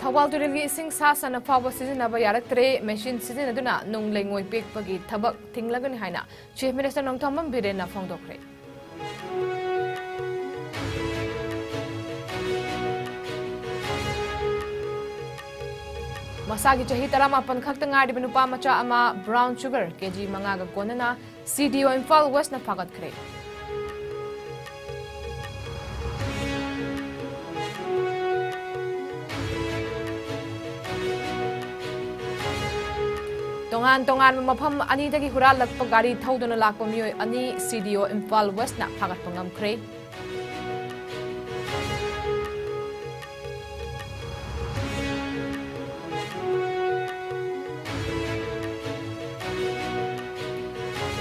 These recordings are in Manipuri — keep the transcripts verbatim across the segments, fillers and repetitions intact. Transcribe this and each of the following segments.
ꯊꯧꯕꯥꯜ ꯇꯨꯔꯦꯜꯒꯤ ꯏꯁꯤꯡ ꯁꯥ ꯁꯟꯅ ꯐꯥꯎꯕ ꯁꯤꯖꯤꯟꯅꯕ ꯌꯥꯔꯛꯇ꯭ꯔꯦ꯫ ꯃꯦꯁꯤꯟ ꯁꯤꯖꯤꯟꯅꯗꯨꯅ ꯅꯨꯡ ꯂꯩꯉꯣꯏ ꯄꯦꯛꯄꯒꯤ ꯊꯕꯛ ꯊꯤꯡꯂꯒꯅꯤ ꯍꯥꯏꯅ ꯆꯤꯐ ꯃꯤꯅꯤꯁꯇꯔ ꯅꯣꯡꯊꯣꯝꯕꯝ ꯕꯤꯔꯦꯟꯅ ꯐꯣꯡꯗꯣꯛꯈ꯭ꯔꯦ꯫ ꯃꯁꯥꯒꯤ ꯆꯍꯤ ꯇꯔꯥꯃꯥꯄꯟ ꯈꯛꯇ ꯉꯥꯏꯔꯤꯕ ꯅꯨꯄꯥ ꯃꯆꯥ ꯑꯃ ꯕ꯭ꯔꯥꯎꯟ ꯁꯨꯒꯔ ꯀꯦꯖꯤ ꯃꯉꯥꯒ ꯀꯣꯟꯅꯅ ꯁꯤꯗꯤꯑꯣ ꯏꯝꯐꯥꯜ ꯋꯦꯁꯅ ꯐꯥꯒꯠꯈ꯭ꯔꯦ꯫ ꯇꯣꯉꯥꯟ ꯇꯣꯉꯥꯟꯕ ꯃꯐꯝ ꯑꯅꯤꯗꯒꯤ ꯍꯨꯔꯥꯜꯂꯛꯄ ꯒꯥꯔꯤ ꯊꯧꯗꯨꯅ ꯂꯥꯛꯄ ꯃꯤꯑꯣꯏ ꯑꯅꯤ ꯁꯤꯗꯤꯑꯣ ꯏꯝꯐꯥꯜ ꯋꯦꯁꯅ ꯐꯥꯒꯠꯄ ꯉꯝꯈ꯭ꯔꯦ꯫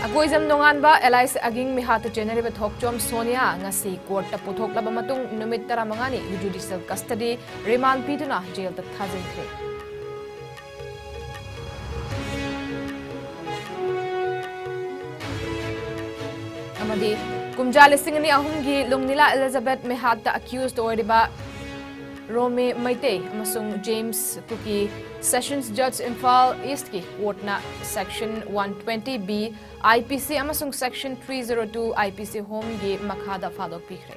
ꯑꯒꯣꯏꯖꯝ ꯅꯣꯡꯉꯥꯟꯕ ꯑꯦꯂꯥꯏꯁ ꯑꯒꯤꯡ ꯃꯤꯍꯥꯠꯇ ꯆꯦꯟꯅꯔꯤꯕ ꯊꯣꯛꯆꯣꯝ ꯁꯣꯅꯤꯌꯥ ꯉꯁꯤ ꯀꯣꯔꯠꯇ ꯄꯨꯊꯣꯛꯂꯕ ꯃꯇꯨꯡ ꯅꯨꯃꯤꯠ ꯇꯔꯥꯃꯉꯥꯅꯤ ꯖꯨꯗꯤꯁꯤꯌꯦꯜ ꯀꯁꯇꯗꯤ ꯔꯤꯃꯥꯟ ꯄꯤꯗꯨꯅ ꯖꯦꯜꯗ ꯊꯥꯖꯤꯟꯈ꯭ꯔꯦ꯫ ꯑꯃꯗꯤ ꯀꯨꯝꯖꯥ ꯂꯤꯁꯤꯡ ꯑꯅꯤ ꯑꯍꯨꯝꯒꯤ ꯂꯨꯡꯅꯤꯂꯥ ꯑꯦꯂꯤꯖꯥꯕꯦꯊ ꯃꯤꯍꯥꯠꯇ ꯑꯦꯀ꯭ꯌꯨꯁ ꯑꯣꯏꯔꯤꯕ ꯔꯣꯃꯦ ꯃꯩꯇꯩ ꯑꯃꯁꯨꯡ ꯖꯦꯝꯁ ꯀꯨꯀꯤ ꯁꯦꯁꯟꯁ ꯖꯖ ꯏꯝꯐꯥꯜ ꯏꯁ꯭ꯠꯀꯤ ꯀꯣꯔꯠꯅ section one twenty B I P C ꯑꯃꯁꯨꯡ section three zero two I P C ꯍꯣꯝꯒꯤ ꯃꯈꯥꯗ ꯐꯥꯗꯣꯛꯄꯤꯈ꯭ꯔꯦ꯫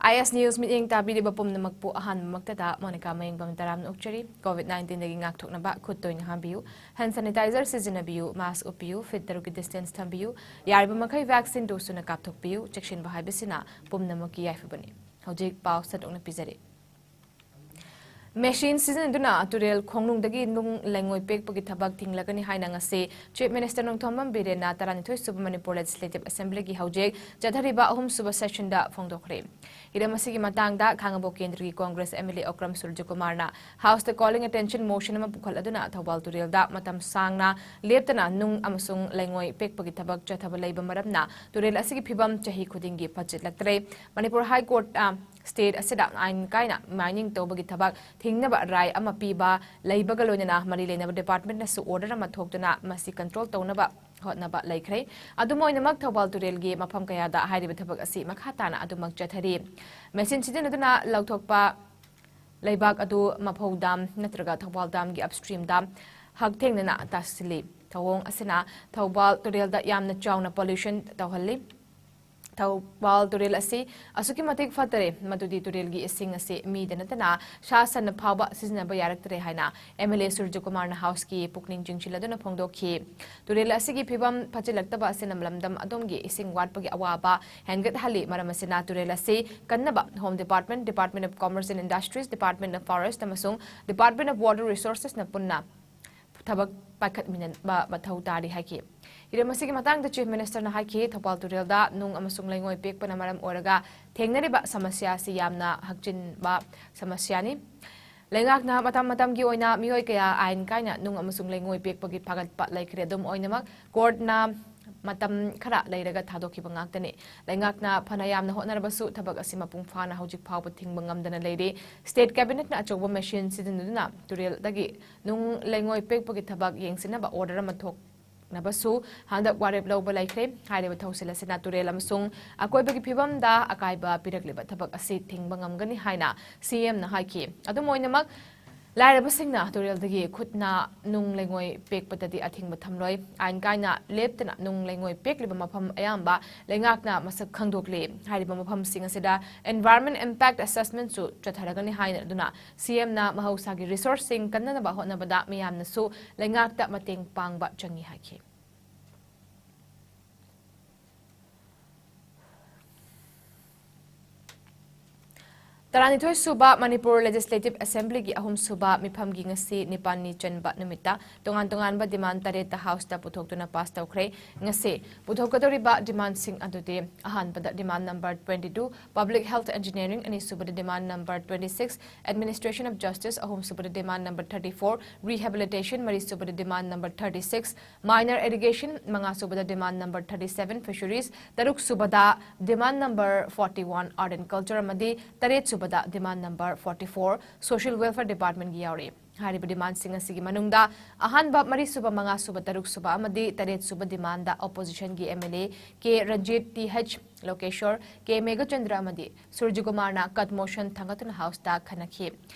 ꯑꯥꯏ ꯑꯦꯁ ꯅ꯭ꯌꯨꯁ ꯃꯤꯠꯌꯦꯡ ꯇꯥꯕꯤꯔꯤꯕ ꯄꯨꯝꯅꯃꯛꯄꯨ ꯑꯍꯥꯟꯕꯃꯛꯇꯗ ꯃꯣꯅꯤꯀꯥ ꯃꯌꯦꯡꯕꯝ ꯇꯔꯥꯝꯅ ꯑꯣꯛꯆꯔꯤ꯫ ꯀꯣꯚꯤꯗ ꯅꯥꯏꯟꯇꯤꯟꯗꯒꯤ ꯉꯥꯛꯊꯣꯛꯅꯕ ꯈꯨꯠ ꯇꯣꯏꯅ ꯍꯥꯝꯕꯤꯌꯨ, ꯍꯦꯟ ꯁꯦꯅꯤꯇꯥꯏꯖꯔ ꯁꯤꯖꯤꯟꯅꯕꯤꯌꯨ, ꯃꯥꯁ꯭ꯛ ꯎꯞꯄꯤꯌꯨ, ꯐꯤꯠ ꯇꯔꯨꯛꯀꯤ ꯗꯤꯁꯇꯦꯟꯁ ꯊꯝꯕꯤꯌꯨ, ꯌꯥꯔꯤꯕ ꯃꯈꯩ ꯚꯦꯛꯁꯤꯟ ꯗꯣꯁ ꯁꯨꯅ ꯀꯥꯞꯊꯣꯛꯄꯤꯌꯨ꯫ ꯆꯦꯛꯁꯤꯟꯕ ꯍꯥꯏꯕꯁꯤꯅ ꯄꯨꯝꯅꯃꯛꯀꯤ ꯌꯥꯏꯐꯕꯅꯤ꯫ ꯍꯧꯖꯤꯛ ꯄꯥꯎ ꯁꯟꯗꯣꯛꯅ ꯄꯤꯖꯔꯤ꯫ ꯃꯦꯁꯤꯟ ꯁꯤꯖꯤꯟꯅꯗꯨꯅ ꯇꯨꯔꯦꯜ ꯈꯣꯡꯅꯨꯡꯗꯒꯤ ꯅꯨꯡ ꯂꯩꯉꯣꯏ ꯄꯦꯛꯄꯒꯤ ꯊꯕꯛ ꯊꯤꯡꯂꯒꯅꯤ ꯍꯥꯏꯅ ꯉꯁꯤ ꯆꯤꯐ ꯃꯤꯅꯤꯁꯇꯔ ꯅꯣꯡꯊꯣꯝꯕꯝ ꯕꯤꯔꯦꯟꯅ ꯇꯔꯥꯅꯤꯊꯣꯏ ꯁꯨꯕ ꯃꯅꯤꯄꯨꯔ ꯂꯦꯖꯤꯁꯂꯦꯇꯤꯚ ꯑꯦꯁꯦꯝꯕ꯭ꯂꯤꯒꯤ ꯍꯧꯖꯤꯛ ꯆꯠꯊꯔꯤꯕ ꯑꯍꯨꯝ ꯁꯨꯕ ꯁꯦꯁꯟꯗ ꯐꯣꯡꯗꯣꯛꯈ꯭ꯔꯦ꯫ ꯍꯤꯔꯝ ꯑꯁꯤꯒꯤ ꯃꯇꯥꯡꯗ ꯈꯥꯉꯕꯣꯛ ꯀꯦꯟꯗ꯭ꯔꯒꯤ Congress M L A Okram ꯁꯨꯔꯖꯀꯨꯃꯥꯔꯅ ꯍꯥꯎꯁꯇ ꯀꯣꯂꯤꯡ ꯑꯦꯇꯦꯟꯁꯟ ꯃꯣꯁꯟ ꯑꯃ ꯄꯨꯈꯠꯂꯗꯨꯅ ꯊꯧꯕꯥꯜ ꯇꯨꯔꯦꯜꯗ ꯃꯇꯝ ꯁꯥꯡꯅ ꯂꯦꯞꯇꯅ ꯅꯨꯡ ꯑꯃꯁꯨꯡ ꯂꯩꯉꯣꯏ ꯄꯦꯛꯄꯒꯤ ꯊꯕꯛ ꯆꯠꯊꯕ ꯂꯩꯕ ꯃꯔꯝꯅ ꯇꯨꯔꯦꯜ ꯑꯁꯤꯒꯤ ꯐꯤꯕꯝ ꯆꯍꯤ ꯈꯨꯗꯤꯡꯒꯤ ꯐꯠꯆꯤꯜꯂꯛꯇ꯭ꯔꯦ꯫ ꯃꯅꯤꯄꯨꯔ ꯍꯥꯏ ꯀꯣꯔꯠ, ꯑ, ꯁ꯭ꯇꯦꯠ ꯑꯁꯤꯗ ꯑꯥꯏꯟ ꯀꯥꯏꯅ ꯃꯥꯏꯅꯤꯡ ꯇꯧꯕꯒꯤ ꯊꯕꯛ ꯊꯤꯡꯅꯕ ꯔꯥꯏ ꯑꯃ ꯄꯤꯕ ꯂꯩꯕꯒ ꯂꯣꯏꯅꯅ ꯃꯔꯤ ꯂꯩꯅꯕ ꯗꯤꯄꯥꯔꯠꯃꯦꯟꯠꯅꯁꯨ ꯑꯣꯔꯗꯔ ꯑꯃ ꯊꯣꯛꯇꯨꯅ ꯃꯁꯤ ꯀꯟꯇ꯭ꯔꯣꯜ ꯇꯧꯅꯕ ꯍꯣꯠꯅꯕ ꯂꯩꯈ꯭ꯔꯦ꯫ ꯑꯗꯨꯝ ꯑꯣꯏꯅꯃꯛ, ꯊꯧꯕꯥꯜ ꯇꯨꯔꯦꯜꯒꯤ ꯃꯐꯝ ꯀꯌꯥꯗ ꯍꯥꯏꯔꯤꯕ ꯊꯕꯛ ꯑꯁꯤ ꯃꯈꯥ ꯇꯥꯅ ꯑꯗꯨꯃꯛ ꯆꯠꯊꯔꯤ꯫ ꯃꯦꯆꯤꯟ ꯁꯤꯖꯤꯟꯅꯗꯨꯅ ꯂꯧꯊꯣꯛꯄ ꯂꯩꯕꯥꯛ ꯑꯗꯨ ꯃꯐꯧ ꯗꯥꯝ ꯅꯠꯇ꯭ꯔꯒ ꯊꯧꯕꯥꯜ ꯗꯥꯝꯒꯤ ꯑꯞꯁ꯭ꯇ꯭ꯔꯤꯝꯗ ꯍꯛꯊꯦꯡꯅꯅ ꯇꯥꯁꯤꯜꯂꯤ꯫ ꯊꯧꯑꯣꯡ ꯑꯁꯤꯅ ꯊꯧꯕꯥꯜ ꯇꯨꯔꯦꯜꯗ ꯌꯥꯝꯅ ꯆꯥꯎꯅ ꯄꯣꯂ꯭ꯌꯨꯁꯟ ꯇꯧꯍꯜꯂꯤ꯫ ꯊꯧꯕꯥꯜ ꯇꯨꯔꯦꯜ ꯑꯁꯤ ꯑꯁꯨꯛꯀꯤ ꯃꯇꯤꯛ ꯐꯠꯇꯔꯦ, ꯃꯗꯨꯗꯤ ꯇꯨꯔꯦꯜꯒꯤ ꯏꯁꯤꯡ ꯑꯁꯤ ꯃꯤꯗ ꯅꯠꯇꯅ ꯁꯥ ꯁꯟꯅ ꯐꯥꯎꯕ ꯁꯤꯖꯤꯟꯅꯕ ꯌꯥꯔꯛꯇ꯭ꯔꯦ ꯍꯥꯏꯅ ꯑꯦꯝ ꯑꯦꯜ ꯑꯦ ꯁꯨꯔꯖꯀꯨꯃꯥꯔꯅ ꯍꯥꯎꯁꯀꯤ ꯄꯨꯛꯅꯤꯡ ꯆꯤꯡꯁꯤꯜꯂꯗꯨꯅ ꯐꯣꯡꯗꯣꯛꯈꯤ꯫ ꯇꯨꯔꯦꯜ ꯑꯁꯤꯒꯤ ꯐꯤꯕꯝ ꯐꯠꯆꯤꯜꯂꯛꯇꯕ ꯑꯁꯤꯅ ꯂꯝꯗꯝ ꯑꯗꯣꯝꯒꯤ ꯏꯁꯤꯡ ꯋꯥꯠꯄꯒꯤ ꯑꯋꯥꯕ ꯍꯦꯟꯒꯠꯍꯜꯂꯤ꯫ ꯃꯔꯝ ꯑꯁꯤꯅ ꯇꯨꯔꯦꯜ ꯑꯁꯤ ꯀꯟꯅꯕ Home Department, Department of Commerce and Industries, Department of Forest ꯑꯃꯁꯨꯡ Department of Water Resourcesꯅ ꯄꯨꯟꯅ ꯊꯕꯛ ꯄꯥꯏꯈꯠꯃꯤꯟꯅꯕ ꯃꯊꯧ ꯇꯥꯔꯤ ꯍꯥꯏꯈꯤ꯫ ꯍꯤꯔꯝ ꯑꯁꯤꯒꯤ ꯃꯇꯥꯡꯗ Chief Ministerꯅ ꯍꯥꯏꯈꯤ, ꯊꯧꯕꯥꯜ ꯇꯨꯔꯦꯜꯗ ꯅꯨꯡ ꯑꯃꯁꯨꯡ ꯂꯩꯉꯣꯏ ꯄꯦꯛꯄꯅ ꯃꯔꯝ ꯑꯣꯏꯔꯒ ꯊꯦꯡꯅꯔꯤꯕ ꯁꯃꯁ꯭ꯌꯥ ꯑꯁꯤ ꯌꯥꯝꯅ ꯍꯛꯆꯤꯟꯕ ꯁꯃꯁ꯭ꯌꯥꯅꯤ꯫ ꯂꯩꯉꯥꯛꯅ ꯃꯇꯝ ꯃꯇꯝꯒꯤ ꯑꯣꯏꯅ ꯃꯤꯑꯣꯏ ꯀꯌꯥ ꯑꯥꯏꯟ ꯀꯥꯏꯅ ꯅꯨꯡ ꯑꯃꯁꯨꯡ ꯂꯩꯉꯣꯏ ꯄꯦꯛꯄꯒꯤ ꯐꯥꯒꯠꯄ ꯂꯩꯈ꯭ꯔꯦ꯫ ꯑꯗꯨꯝ ꯑꯣꯏꯅꯃꯛ, ꯀꯣꯔꯠꯅ ꯃꯇꯝ ꯈꯔ ꯂꯩꯔꯒ ꯊꯥꯗꯣꯛꯈꯤꯕ ꯉꯥꯛꯇꯅꯤ꯫ ꯂꯩꯉꯥꯛꯅ ꯐꯅ ꯌꯥꯝꯅ ꯍꯣꯠꯅꯔꯕꯁꯨ ꯊꯕꯛ ꯑꯁꯤ ꯃꯄꯨꯡ ꯐꯥꯅ ꯍꯧꯖꯤꯛ ꯐꯥꯎꯕ ꯊꯤꯡꯕ ꯉꯝꯗꯅ ꯂꯩꯔꯤ꯫ ꯁ꯭ꯇꯦꯠ ꯀꯦꯕꯤꯅꯦꯠꯅ ꯑꯆꯧꯕ ꯃꯦꯆꯤꯟ ꯁꯤꯖꯤꯟꯅꯗꯨꯅ ꯇꯨꯔꯦꯜꯗꯒꯤ ꯅꯨꯡ ꯂꯩꯉꯣꯏ ꯄꯦꯛꯄꯒꯤ ꯊꯕꯛ ꯌꯦꯡꯁꯤꯟꯅꯕ ꯑꯣꯔꯗꯔ ꯑꯃ ꯊꯣꯛꯅꯕꯁꯨ ꯍꯟꯗꯛ ꯋꯥꯔꯦꯞ ꯂꯧꯕ ꯂꯩꯈ꯭ꯔꯦ꯫ ꯍꯥꯏꯔꯤꯕ ꯊꯧꯁꯤꯜ ꯑꯁꯤꯅ ꯇꯨꯔꯦꯜ ꯑꯃꯁꯨꯡ ꯑꯀꯣꯏꯕꯒꯤ ꯐꯤꯕꯝꯗ ꯑꯀꯥꯏꯕ ꯄꯤꯔꯛꯂꯤꯕ ꯊꯕꯛ ꯑꯁꯤ ꯊꯤꯡꯕ ꯉꯝꯒꯅꯤ ꯍꯥꯏꯅ ꯁꯤ ꯑꯦꯝꯅ ꯍꯥꯏꯈꯤ꯫ ꯑꯗꯨꯝ ꯑꯣꯏꯅꯃꯛ, ꯂꯥꯏꯔꯕꯁꯤꯡꯅ ꯇꯨꯔꯦꯜꯗꯒꯤ ꯈꯨꯠꯅ ꯅꯨꯡ ꯂꯩꯉꯣꯏ ꯄꯦꯛꯄꯗꯗꯤ ꯑꯊꯤꯡꯕ ꯊꯝꯂꯣꯏ꯫ ꯑꯥꯏꯟ ꯀꯥꯏꯅ ꯂꯦꯞꯇꯅ ꯅꯨꯡ ꯂꯩꯉꯣꯏ ꯄꯦꯛꯂꯤꯕ ꯃꯐꯝ ꯑꯌꯥꯝꯕ ꯂꯩꯉꯥꯛꯅ ꯃꯁꯛ ꯈꯪꯗꯣꯛꯂꯤ꯫ ꯍꯥꯏꯔꯤꯕ ꯃꯐꯝꯁꯤꯡ ꯑꯁꯤꯗ Environment Impact Assessmentꯁꯨ ꯆꯠꯊꯔꯒꯅꯤ ꯍꯥꯏꯅ ꯑꯗꯨꯅ ꯁꯤ ꯑꯦꯝꯅ ꯃꯍꯧꯁꯥꯒꯤ ꯔꯤꯁꯣꯔꯁꯁꯤꯡ ꯀꯟꯅꯅꯕ ꯍꯣꯠꯅꯕꯗ ꯃꯤꯌꯥꯝꯅꯁꯨ ꯂꯩꯉꯥꯛꯇ ꯃꯇꯦꯡ ꯄꯥꯡꯕ ꯆꯪꯏ ꯍꯥꯏꯈꯤ꯫ ꯇꯔꯥꯅꯤꯊꯣꯏ ꯁꯨꯕ ꯃꯅꯤꯄꯨꯔ ꯂꯦꯖꯤꯁꯂꯦꯇꯤꯚ ꯑꯦꯁꯦꯝꯕ꯭ꯂꯤꯒꯤ ꯑꯍꯨꯝ ꯁꯨꯕ ꯃꯤꯐꯝꯒꯤ ꯉꯁꯤ ꯅꯤꯄꯥꯜꯅꯤ ꯆꯟꯕ ꯅꯨꯃꯤꯠꯇ ꯇꯣꯉꯥꯟ ꯇꯣꯉꯥꯟꯕ ꯗꯤꯃꯥꯟ ꯇꯔꯦꯠꯇ ꯍꯥꯎꯁꯇ ꯄꯨꯊꯣꯛꯇꯨꯅ ꯄꯥꯁ ꯇꯧꯈ꯭ꯔꯦ꯫ ꯉꯁꯤ ꯄꯨꯊꯣꯛꯀꯗꯧꯔꯤꯕ ꯗꯤꯃꯥꯟꯁꯤꯡ ꯑꯗꯨꯗꯤ: ꯑꯍꯥꯟꯕꯗ demand number twenty two, Public Health Engineering, ꯑꯅꯤꯁꯨꯕꯗ demand number twenty six, Administration of Justice, ꯑꯍꯨꯝꯁꯨꯕꯗ demand number thirty four, Rehabilitation, ꯃꯔꯤꯁꯨꯕꯗ demand number thirty six, Minor Irrigation, ꯃꯉꯥꯁꯨꯕꯗ demand number thirty seven, Fisheries, ꯇꯔꯨꯛꯁꯨꯕꯗ demand number forty one, Art and Culture, ꯑꯃꯗꯤ ꯇꯔꯦꯠꯁꯨꯕꯗ demand number forty four, Social Welfare Departmentꯀꯤ ꯌꯥꯎꯔꯤ꯫ ꯍꯥꯏꯔꯤꯕ ꯗꯤꯃꯥꯟꯁꯤꯡ ꯑꯁꯤꯒꯤ ꯃꯅꯨꯡꯗ ꯑꯍꯥꯟꯕ, ꯃꯔꯤꯁꯨꯕ, ꯃꯉꯥꯁꯨꯕ, ꯇꯔꯨꯛꯁꯨꯕ ꯑꯃꯗꯤ ꯇꯔꯦꯠꯁꯨꯕ ꯗꯤꯃꯥꯟꯗ ꯑꯣꯄꯣꯖꯤꯁꯟꯒꯤ M L A K Ranjit, T H Lokeshor, K Meghachandra ꯑꯃꯗꯤ ꯁꯨꯔꯖꯤꯀꯨꯃꯥꯔꯅ ꯀꯠ ꯃꯣꯁꯟ ꯊꯥꯡꯒꯠꯇꯨꯅ ꯍꯥꯎꯁꯇ ꯈꯟꯅꯈꯤ꯫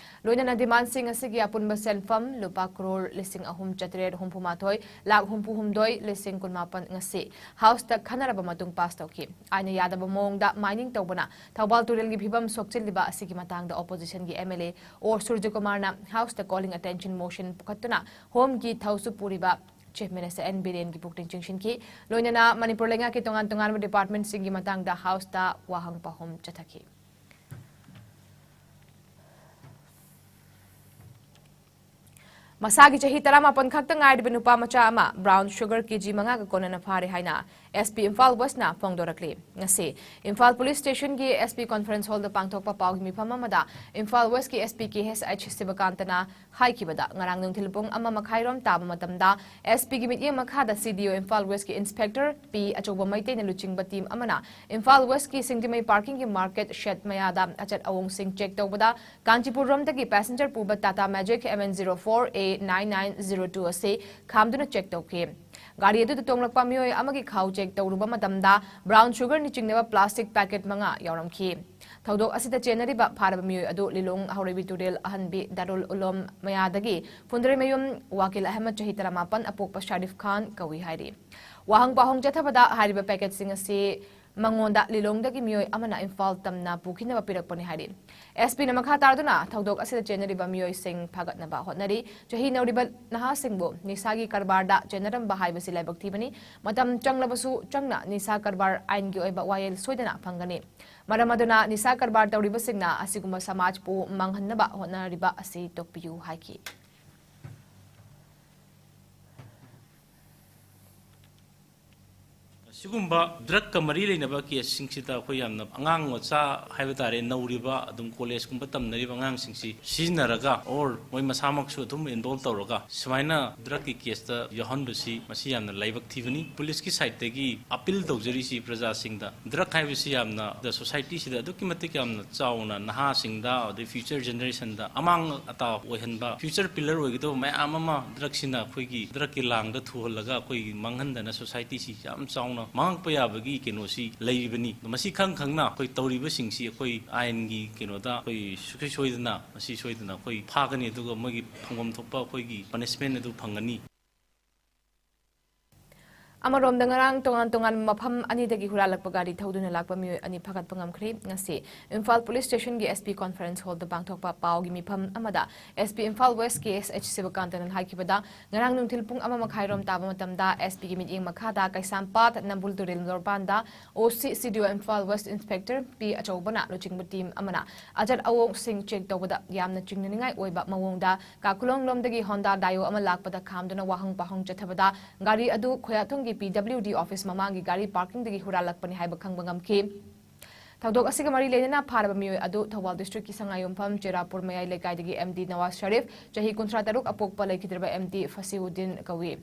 ꯂꯣꯏꯅꯅ ꯗꯤꯃꯥꯟꯁꯤꯡ ꯑꯁꯤꯒꯤ ꯑꯄꯨꯟꯕ ꯁꯦꯟꯐꯝ ꯂꯨꯄꯥ ꯀ꯭ꯔꯣꯔ ꯂꯤꯁꯤꯡ ꯑꯍꯨꯝ ꯆꯥꯇ꯭ꯔꯦꯠ ꯍꯨꯝꯐꯨ ꯃꯥꯊꯣꯏ ꯂꯥꯈ ꯍꯨꯝꯐꯨ ꯍꯨꯝꯗꯣꯏ ꯂꯤꯁꯤꯡ ꯀꯨꯟꯃꯥꯄꯟ ꯉꯁꯤ ꯍꯥꯎꯁꯇ ꯈꯟꯅꯔꯕ ꯃꯇꯨꯡ ꯄꯥꯁ ꯇꯧꯈꯤ꯫ ꯑꯥꯏꯟꯅ ꯌꯥꯗꯕ ꯃꯑꯣꯡꯗ ꯃꯥꯏꯅꯤꯡ ꯇꯧꯕꯅ ꯊꯧꯕꯥꯜ ꯇꯨꯔꯦꯜꯒꯤ ꯐꯤꯕꯝ ꯁꯣꯛꯆꯤꯜꯂꯤꯕ ꯑꯁꯤꯒꯤ ꯃꯇꯥꯡꯗ ꯑꯣꯄꯣꯖꯤꯁꯟꯒꯤ ꯑꯦꯝ ꯑꯦꯜ ꯑꯦ ꯑꯣ ꯁꯨꯔꯖꯀꯨꯃꯥꯔꯅ ꯍꯥꯎꯁꯇ ꯀꯣꯂꯤꯡ ꯑꯦꯇꯦꯟꯁꯟ ꯃꯣꯁꯟ ꯄꯨꯈꯠꯇꯨꯅ ꯍꯣꯝꯒꯤ ꯊꯧꯁꯨ ꯄꯨꯔꯤꯕ ꯆꯤꯐ ꯃꯤꯅꯤꯁꯇꯔ ꯑꯦꯟ ꯕꯤꯔꯦꯟꯒꯤ ꯄꯨꯛꯅꯤꯡ ꯆꯤꯡꯁꯤꯟꯈꯤ꯫ ꯂꯣꯏꯅꯅ ꯃꯅꯤꯄꯨꯔ ꯂꯩꯉꯥꯛꯀꯤ ꯇꯣꯉꯥꯟ ꯇꯣꯉꯥꯟꯕ ꯗꯤꯄꯥꯔꯠꯃꯦꯟꯠꯁꯤꯡꯒꯤ ꯃꯇꯥꯡꯗ ꯍꯥꯎꯁꯇ ꯋꯥꯍꯪ ꯄꯥꯎꯍꯨꯝ ꯆꯠꯊꯈꯤ꯫ ꯃꯁꯥꯒꯤ ꯆꯍꯤ ꯇꯔꯥꯃꯥꯄꯟ ꯈꯛꯇ ꯉꯥꯏꯔꯤꯕ ꯅꯨꯄꯥ ꯃꯆꯥ ꯑꯃ ꯕ꯭ꯔꯥꯎꯟ ꯁꯨꯒꯔ ꯀꯦꯖꯤ ꯃꯉꯥꯒ ꯀꯣꯟꯅꯅ ꯐꯥꯔꯦ ꯍꯥꯏꯅ ꯑꯦꯁ ꯄꯤ ꯏꯝꯐꯥꯜ ꯋꯦꯁꯅ ꯐꯣꯡꯗꯣꯔꯛꯂꯤ꯫ ꯉꯁꯤ ꯏꯝꯐꯥꯜ ꯄꯨꯂꯤꯁ ꯁ꯭ꯇꯦꯁꯟꯒꯤ ꯑꯦꯁ ꯄꯤ ꯀꯣꯟꯐꯔꯦꯟꯁ ꯍꯣꯜꯗ ꯄꯥꯡꯊꯣꯛꯄ ꯄꯥꯎꯒꯤ ꯃꯤꯐꯝ ꯑꯃꯗ ꯏꯝꯐꯥꯜ ꯋꯦꯁꯀꯤ S P K S H ꯁꯤꯕꯀꯥꯟꯇꯅ ꯍꯥꯏꯈꯤꯕꯗ, ꯉꯔꯥꯡ ꯅꯨꯡꯊꯤꯜ ꯄꯨꯡ ꯑꯃ ꯃꯈꯥꯏꯔꯣꯝ ꯇꯥꯕ ꯃꯇꯝꯗ ꯑꯦꯁ ꯄꯤꯒꯤ ꯃꯤꯠꯌꯦꯡ ꯃꯈꯥꯗ ꯁꯤ ꯗꯤ ꯑꯣ ꯏꯝꯐꯥꯜ ꯋꯦꯁꯀꯤ ꯏꯟꯁꯄꯦꯛꯇꯔ ꯄꯤ ꯑꯆꯧꯕ ꯃꯩꯇꯩꯅ ꯂꯨꯆꯤꯡꯕ ꯇꯤꯝ ꯑꯃꯅ ꯏꯝꯐꯥꯜ ꯋꯦꯁꯀꯤ ꯁꯤꯡꯖꯃꯩ ꯄꯥꯔꯀꯤꯡꯒꯤ ꯃꯥꯔꯀꯦꯠ ꯁꯦꯗ ꯃꯌꯥꯗ ꯑꯆꯠ ꯑꯋꯣꯡꯁꯤꯡ ꯆꯦꯛ ꯇꯧꯕꯗ, ꯀꯥꯟꯆꯤꯄꯨꯔꯔꯣꯝꯗꯒꯤ ꯄꯦꯁꯦꯟꯖꯔ ꯄꯨꯕ Tata magic M N zero four A nine nine zero two ꯑꯁꯤ ꯈꯥꯝꯗꯨꯅ ꯆꯦꯛ ꯇꯧꯈꯤ꯫ ꯒꯥꯔꯤ ꯑꯗꯨꯗ ꯇꯣꯡꯂꯛꯄ ꯃꯤꯑꯣꯏ ꯑꯃꯒꯤ ꯈꯥꯎ ꯆꯦꯛ ꯇꯧꯔꯨꯕ ꯃꯇꯝꯗ, ꯕ꯭ꯔꯥꯎꯟ ꯁꯨꯒꯔꯅ ꯆꯤꯡꯅꯕ ꯄ꯭ꯂꯥꯁꯇꯤꯛ ꯄꯦꯀꯦꯠ ꯃꯉꯥ ꯌꯥꯎꯔꯝꯈꯤ꯫ ꯊꯧꯗꯣꯛ ꯑꯁꯤꯗ ꯆꯦꯟꯅꯔꯤꯕ ꯐꯥꯔꯕ ꯃꯤꯑꯣꯏ ꯑꯗꯨ ꯂꯤꯂꯣꯡ ꯍꯧꯔꯩꯕꯤ ꯇꯨꯔꯦꯜ ꯑꯍꯟꯕꯤ ꯗꯥꯔꯨꯜ ꯎꯂꯣꯝ ꯃꯌꯥꯗꯒꯤ ꯐꯨꯟꯗ꯭ꯔꯩꯃꯌꯨꯝ ꯋꯥꯀꯤꯜ ꯑꯍꯃꯗ, ꯆꯍꯤ ꯇꯔꯥꯃꯥꯄꯟ, ꯑꯄꯣꯛꯄ ꯁꯥꯔꯤꯐ ꯈꯥꯟ ꯀꯧꯏ ꯍꯥꯏꯔꯤ꯫ ꯋꯥꯍꯪ ꯄꯥꯎꯍꯪ ꯆꯠꯊꯕꯗ ꯍꯥꯏꯔꯤꯕ ꯄꯦꯀꯦꯠꯁꯤꯡ ꯑꯁꯤ ꯃꯉꯣꯟꯗ ꯂꯤꯂꯣꯡꯗꯒꯤ ꯃꯤꯑꯣꯏ ꯑꯃꯅ ꯏꯝꯐꯥꯜ ꯇꯝꯅ ꯄꯨꯈꯤꯅꯕ ꯄꯤꯔꯛꯄꯅꯤ ꯍꯥꯏꯔꯤ꯫ ꯑꯦꯁ ꯄꯤꯅ ꯃꯈꯥ ꯇꯥꯗꯨꯅ ꯊꯧꯗꯣꯛ ꯑꯁꯤꯗ ꯆꯦꯟꯅꯔꯤꯕ ꯃꯤꯑꯣꯏꯁꯤꯡ ꯐꯥꯒꯠꯅꯕ ꯍꯣꯠꯅꯔꯤ꯫ ꯆꯍꯤ ꯅꯧꯔꯤꯕ ꯅꯍꯥꯁꯤꯡꯕꯨ ꯅꯤꯁꯥꯒꯤ ꯀꯔꯕꯥꯔꯗ ꯆꯦꯟꯅꯔꯝꯕ ꯍꯥꯏꯕꯁꯤ ꯂꯥꯏꯕꯛ ꯊꯤꯕꯅꯤ꯫ ꯃꯇꯝ ꯆꯪꯂꯕꯁꯨ ꯆꯪꯅ ꯅꯤꯁꯥ ꯀꯔꯕꯥꯔ ꯑꯥꯏꯟꯒꯤ ꯑꯣꯏꯕ ꯋꯥꯌꯦꯜ ꯁꯣꯏꯗꯅ ꯐꯪꯒꯅꯤ꯫ ꯃꯔꯝ ꯑꯗꯨꯅ ꯅꯤꯁꯥ ꯀꯔꯕꯥꯔ ꯇꯧꯔꯤꯕꯁꯤꯡꯅ ꯑꯁꯤꯒꯨꯝꯕ ꯁꯃꯥꯖꯄꯨ ꯃꯥꯡꯍꯟꯅꯕ ꯍꯣꯠꯅꯔꯤꯕ ꯑꯁꯤ ꯇꯣꯛꯄꯤꯌꯨ ꯍꯥꯏꯈꯤ꯫ ꯑꯁꯤꯒꯨꯝꯕ ꯗ꯭ꯔꯒꯀ ꯃꯔꯤ ꯂꯩꯅꯕ ꯀꯦꯁꯁꯤꯡꯁꯤꯗ ꯑꯩꯈꯣꯏ ꯌꯥꯝꯅ ꯑꯉꯥꯡ ꯃꯆꯥ ꯍꯥꯏꯕ ꯇꯥꯔꯦ, ꯅꯧꯔꯤꯕ, ꯑꯗꯨꯝ ꯀꯣꯂꯦꯖꯀꯨꯝꯕ ꯇꯝꯅꯔꯤꯕ ꯑꯉꯥꯡꯁꯤꯡꯁꯤ ꯁꯤꯖꯤꯟꯅꯔꯒ, ꯑꯣꯔ ꯃꯣꯏ ꯃꯁꯥꯃꯛꯁꯨ ꯑꯗꯨꯝ ꯏꯟꯚꯣꯜꯕ ꯇꯧꯔꯒ, ꯁꯨꯃꯥꯏꯅ ꯗ꯭ꯔꯒꯀꯤ ꯀꯦꯁꯇ ꯌꯥꯎꯍꯟꯕꯁꯤ, ꯃꯁꯤ ꯌꯥꯝꯅ ꯂꯥꯏꯕꯛ ꯊꯤꯕꯅꯤ꯫ ꯄꯨꯂꯤꯁꯀꯤ ꯁꯥꯏꯠꯇꯒꯤ ꯑꯄꯤꯜ ꯇꯧꯖꯔꯤꯁꯤ ꯄ꯭ꯔꯖꯥꯁꯤꯡꯗ, ꯗ꯭ꯔꯒ ꯍꯥꯏꯕꯁꯤ ꯌꯥꯝꯅ ꯁꯣꯁꯥꯏꯇꯤꯁꯤꯗ ꯑꯗꯨꯛꯀꯤ ꯃꯇꯤꯛ ꯌꯥꯝꯅ ꯆꯥꯎꯅ ꯅꯍꯥꯁꯤꯡꯗ, ꯑꯗꯩ ꯐ꯭ꯌꯨꯆꯔ ꯖꯦꯅꯦꯔꯦꯁꯟꯗ ꯑꯃꯥꯡ ꯑꯇꯥ ꯑꯣꯏꯍꯟꯕ, ꯐ꯭ꯌꯨꯆꯔ ꯄꯤꯂꯔ ꯑꯣꯏꯒꯗꯕ ꯃꯌꯥꯝ ꯑꯃ ꯗ꯭ꯔꯒꯁꯤꯅ ꯑꯩꯈꯣꯏꯒꯤ ꯗ꯭ꯔꯒꯀꯤ ꯂꯥꯡꯗ ꯊꯨꯍꯜꯂꯒ ꯑꯩꯈꯣꯏꯒꯤ ꯃꯥꯡꯍꯟꯗꯅ ꯁꯣꯁꯥꯏꯇꯤꯁꯤ ꯌꯥꯝ ꯆꯥꯎꯅ ꯃꯥꯡꯉꯛꯄ ꯌꯥꯕꯒꯤ ꯀꯩꯅꯣꯁꯤ ꯂꯩꯔꯤꯕꯅꯤ꯫ ꯃꯁꯤ ꯈꯪ ꯈꯪꯅ ꯑꯩꯈꯣꯏ ꯇꯧꯔꯤꯕꯁꯤꯡꯁꯤ ꯑꯩꯈꯣꯏ ꯑꯥꯏꯟꯒꯤ ꯀꯩꯅꯣꯗ ꯑꯩꯈꯣꯏ ꯁꯨꯡꯁꯣꯏ ꯁꯣꯏꯗꯅ ꯃꯁꯤ ꯁꯣꯏꯗꯅ ꯑꯩꯈꯣꯏ ꯐꯥꯒꯅꯤ, ꯑꯗꯨꯒ ꯃꯣꯏꯒꯤ ꯐꯪꯐꯝ ꯊꯣꯛꯄ ꯑꯩꯈꯣꯏꯒꯤ ꯄꯅꯤꯁꯃꯦꯟ ꯑꯗꯨ ꯐꯪꯒꯅꯤ꯫ ꯑꯃꯔꯣꯝꯗ, ꯉꯔꯥꯡ ꯇꯣꯉꯥꯟ ꯇꯣꯉꯥꯟꯕ ꯃꯐꯝ ꯑꯅꯤꯗꯒꯤ ꯍꯨꯔꯥꯜꯂꯛꯄ ꯒꯥꯔꯤ ꯊꯧꯗꯨꯅ ꯂꯥꯛꯄ ꯃꯤꯑꯣꯏ ꯑꯅꯤ ꯐꯥꯒꯠꯄ ꯉꯝꯈ꯭ꯔꯦ꯫ ꯉꯁꯤ ꯏꯝꯐꯥꯜ ꯄꯨꯂꯤꯁ ꯁ꯭ꯇꯦꯁꯟꯒꯤ ꯑꯦꯁ ꯄꯤ ꯀꯣꯟꯐꯔꯦꯟꯁ ꯍꯣꯜꯗ ꯄꯥꯡꯊꯣꯛꯄ ꯄꯥꯎꯒꯤ ꯃꯤꯐꯝ ꯑꯃꯗ S P Imphal west K S H ꯁꯤꯕꯀꯥꯟꯇꯅ ꯍꯥꯏꯈꯤꯕꯗ, ꯉꯔꯥꯡ ꯅꯨꯡꯊꯤꯜ ꯄꯨꯡ ꯑꯃ ꯃꯈꯥꯏꯔꯣꯝ ꯇꯥꯕ ꯃꯇꯝꯗ ꯑꯦꯁ ꯄꯤꯒꯤ ꯃꯤꯠꯌꯦꯡ ꯃꯈꯥꯗ ꯀꯩꯁꯥꯝꯄꯥꯠ ꯅꯝꯕꯨꯜ ꯇꯨꯔꯦꯜ ꯂꯣꯔꯕꯥꯟꯗ ꯑꯣ ꯁꯤ ꯁꯤ ꯗꯤ ꯑꯣ ꯏꯝꯐꯥꯜ ꯋꯦꯁ ꯏꯟꯁꯄꯦꯛꯇꯔ ꯄꯤ ꯑꯆꯧꯕꯅ ꯂꯨꯆꯤꯡꯕ ꯇꯤꯝ ꯑꯃꯅ ꯑꯆꯠ ꯑꯑꯣꯡꯁꯤꯡ ꯆꯦꯛ ꯇꯧꯕꯗ ꯌꯥꯝꯅ ꯆꯤꯡꯅꯅꯤꯡꯉꯥꯏ ꯑꯣꯏꯕ ꯃꯑꯣꯡꯗ ꯀꯥꯈꯨꯂꯣꯡꯂꯣꯝꯗꯒꯤ ꯍꯣꯟꯗꯥ ꯗꯥꯏꯑꯣ ꯑꯃ ꯂꯥꯛꯄꯗ ꯈꯥꯝꯗꯨꯅ ꯋꯥꯍꯪ ꯄꯥꯎꯍꯪ ꯆꯠꯊꯕꯗ, ꯒꯥꯔꯤ ꯑꯗꯨ ꯈꯣꯌꯥꯊꯣꯡꯒꯤ ꯄꯤ ꯗꯕ꯭ꯂꯤꯎ ꯗꯤ ꯑꯣꯐꯤꯁ ꯃꯃꯥꯡꯒꯤ ꯒꯥꯔꯤ ꯄꯥꯔꯀꯤꯡꯗꯒꯤ ꯍꯨꯔꯥꯜꯂꯛꯄꯅꯤ ꯍꯥꯏꯕ ꯈꯪꯕ ꯉꯝꯈꯤ꯫ ꯊꯧꯗꯣꯛ ꯑꯁꯤꯒ ꯃꯔꯤ ꯂꯩꯅꯅ ꯐꯥꯔꯕ ꯃꯤꯑꯣꯏ ꯑꯗꯨ ꯊꯧꯕꯥꯜ ꯗꯤꯁꯇ꯭ꯔꯤꯛꯀꯤ ꯁꯉꯥꯏꯌꯨꯝꯐꯝ ꯆꯦꯔꯥꯄꯨꯔ ꯃꯌꯥꯏ ꯂꯩꯀꯥꯏꯗꯒꯤ ꯑꯦꯝ ꯗꯤ ꯅꯋꯥꯖ ꯁꯔꯤꯐ, ꯆꯍꯤ ꯀꯨꯟꯊ꯭ꯔꯥ ꯇꯔꯨꯛ, ꯑꯄꯣꯛꯄ ꯂꯩꯈꯤꯗ꯭ꯔꯕ ꯑꯦꯝ ꯗꯤ ꯐꯁꯤꯎꯗꯤꯟ ꯀꯧꯏ꯫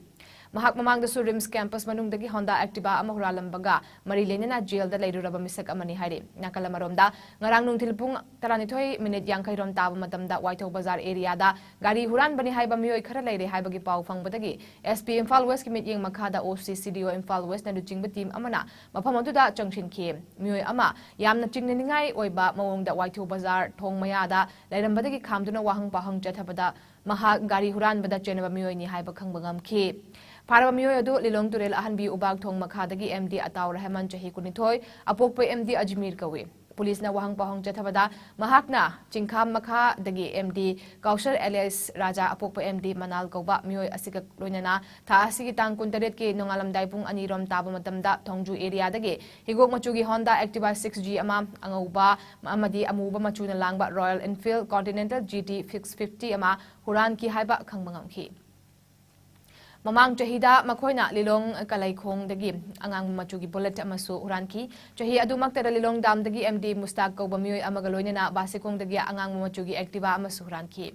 ꯃꯍꯥꯛ ꯃꯃꯥꯡꯗꯁꯨ ꯔꯤꯝꯁ ꯀꯦꯝꯄꯁ ꯃꯅꯨꯡꯗꯒꯤ ꯍꯣꯟꯗꯥ ꯑꯦꯛꯇꯤꯚꯥ ꯑꯃ ꯍꯨꯔꯥꯜꯂꯝꯕꯒ ꯃꯔꯤ ꯂꯩꯅꯅ ꯖꯦꯜꯗ ꯂꯩꯔꯨꯔꯕ ꯃꯤꯁꯛ ꯑꯃꯅꯤ ꯍꯥꯏꯔꯤ꯫ ꯅꯥꯀꯜ ꯑꯃꯔꯣꯝꯗ, ꯉꯔꯥꯡ ꯅꯨꯡꯊꯤꯜ ꯄꯨꯡ ꯇꯔꯥꯅꯤꯊꯣꯏ ꯃꯤꯅꯤꯠ ꯌꯥꯡꯈꯩ ꯔꯣꯝ ꯇꯥꯕ ꯃꯇꯝꯗ ꯋꯥꯏꯊꯧ ꯕꯖꯥꯔ ꯑꯦꯔꯤꯌꯥꯗ ꯒꯥꯔꯤ ꯍꯨꯔꯥꯟꯕꯅꯤ ꯍꯥꯏꯕ ꯃꯤꯑꯣꯏ ꯈꯔ ꯂꯩꯔꯦ ꯍꯥꯏꯕꯒꯤ ꯄꯥꯎ ꯐꯪꯕꯗꯒꯤ ꯑꯦꯁ ꯄꯤ ꯏꯝꯐꯥꯜ ꯋꯦꯁꯀꯤ ꯃꯤꯠꯌꯦꯡ ꯃꯈꯥꯗ ꯑꯣ ꯁꯤ ꯁꯤ ꯗꯤ ꯑꯣ ꯏꯝꯐꯥꯜ ꯋꯦꯁꯅ ꯂꯨꯆꯤꯡꯕ ꯇꯤꯝ ꯑꯃꯅ ꯃꯐꯝ ꯑꯗꯨꯗ ꯆꯪꯁꯤꯟꯈꯤ꯫ ꯃꯤꯑꯣꯏ ꯑꯃ ꯌꯥꯝꯅ ꯆꯤꯡꯅꯅꯤꯡꯉꯥꯏ ꯑꯣꯏꯕ ꯃꯑꯣꯡꯗ ꯋꯥꯏꯊꯧ ꯕꯖꯥꯔ ꯊꯣꯡ ꯃꯌꯥꯗ ꯂꯩꯔꯝꯕꯗꯒꯤ ꯈꯥꯝꯗꯨꯅ ꯋꯥꯍꯪ ꯄꯥꯎꯍꯪ ꯆꯠꯊꯕꯗ ꯃꯍꯥꯛ ꯒꯥꯔꯤ ꯍꯨꯔꯥꯟꯕꯗ ꯆꯦꯟꯅꯕ ꯃꯤꯑꯣꯏꯅꯤ ꯍꯥꯏꯕ ꯈꯪꯕ ꯉꯝꯈꯤ꯫ ꯐꯥꯔꯕ ꯃꯤꯑꯣꯏ ꯑꯗꯨ ꯂꯤꯂꯣꯡ ꯇꯨꯔꯦꯜ ꯑꯍꯟꯕꯤ ꯎꯕꯥꯛ ꯊꯣꯡ ꯃꯈꯥꯗꯒꯤ ꯑꯦꯝ ꯗꯤ ꯑꯇꯥꯎ ꯔꯍꯃꯟ, ꯆꯍꯤ ꯀꯨꯟꯅꯤꯊꯣꯏ, ꯑꯄꯣꯛꯄ ꯑꯦꯝ ꯗꯤ ꯑꯖꯃꯤꯔ ꯀꯧꯏ꯫ ꯄꯨꯂꯤꯁꯅ ꯋꯥꯍꯪ ꯄꯥꯎꯍꯪ ꯆꯠꯊꯕꯗ ꯃꯍꯥꯛꯅ ꯆꯤꯡꯈꯥꯝ ꯃꯈꯥꯗꯒꯤ ꯑꯦꯝ ꯗꯤ ꯀꯥꯎꯁꯔ ꯑꯦꯂꯤꯌꯥꯁ ꯔꯥꯖꯥ, ꯑꯄꯣꯛꯄ ꯑꯦꯝ ꯗꯤ ꯃꯅꯥꯜ ꯀꯧꯕ ꯃꯤꯑꯣꯏ ꯑꯁꯤꯒ ꯂꯣꯏꯅꯅ ꯊꯥ ꯑꯁꯤꯒꯤ ꯇꯥꯡ ꯀꯨꯟꯇꯔꯦꯠꯀꯤ ꯅꯣꯡꯉꯥꯜꯂꯝꯗꯥꯏ ꯄꯨꯡ ꯑꯅꯤ ꯔꯣꯝ ꯇꯥꯕ ꯃꯇꯝꯗ ꯊꯣꯡꯖꯨ ꯑꯦꯔꯤꯌꯥꯗꯒꯤ ꯍꯤꯒꯣꯛ ꯃꯆꯨꯒꯤ ꯍꯣꯟꯗꯥ ꯑꯦꯛꯇꯤꯚꯥ ꯁꯤꯛꯁ ꯖꯤ ꯑꯃ, ꯑꯉꯧꯕ ꯑꯃꯗꯤ ꯑꯃꯨꯕ ꯃꯆꯨꯅ ꯂꯥꯡꯕ Royal Enfield Continental G T six fifty ꯑꯃ ꯍꯨꯔꯥꯟꯈꯤ ꯍꯥꯏꯕ ꯈꯪꯕ ꯉꯝꯈꯤ꯫ ꯃꯃꯥꯡ ꯆꯍꯤꯗ ꯃꯈꯣꯏꯅ ꯂꯤꯂꯣꯡ ꯀꯂꯩꯈꯣꯡꯗꯒꯤ ꯑꯉꯥꯡꯕ ꯃꯆꯨꯒꯤ ꯕꯨꯂꯦꯠ ꯑꯃꯁꯨ ꯍꯨꯔꯥꯟꯈꯤ꯫ ꯆꯍꯤ ꯑꯗꯨꯃꯛꯇꯗ ꯂꯤꯂꯣꯡ ꯗꯥꯝꯗꯒꯤ ꯑꯦꯝ ꯗꯤ ꯃꯨꯁꯇꯥꯛ ꯀꯧꯕ ꯃꯤꯑꯣꯏ ꯑꯃꯒ ꯂꯣꯏꯅꯅ ꯕꯥꯁꯤꯈꯣꯡꯗꯒꯤ ꯑꯉꯥꯡꯕ ꯃꯆꯨꯒꯤ ꯑꯦꯛꯇꯤꯚꯥ ꯑꯃꯁꯨ ꯍꯨꯔꯥꯟꯈꯤ꯫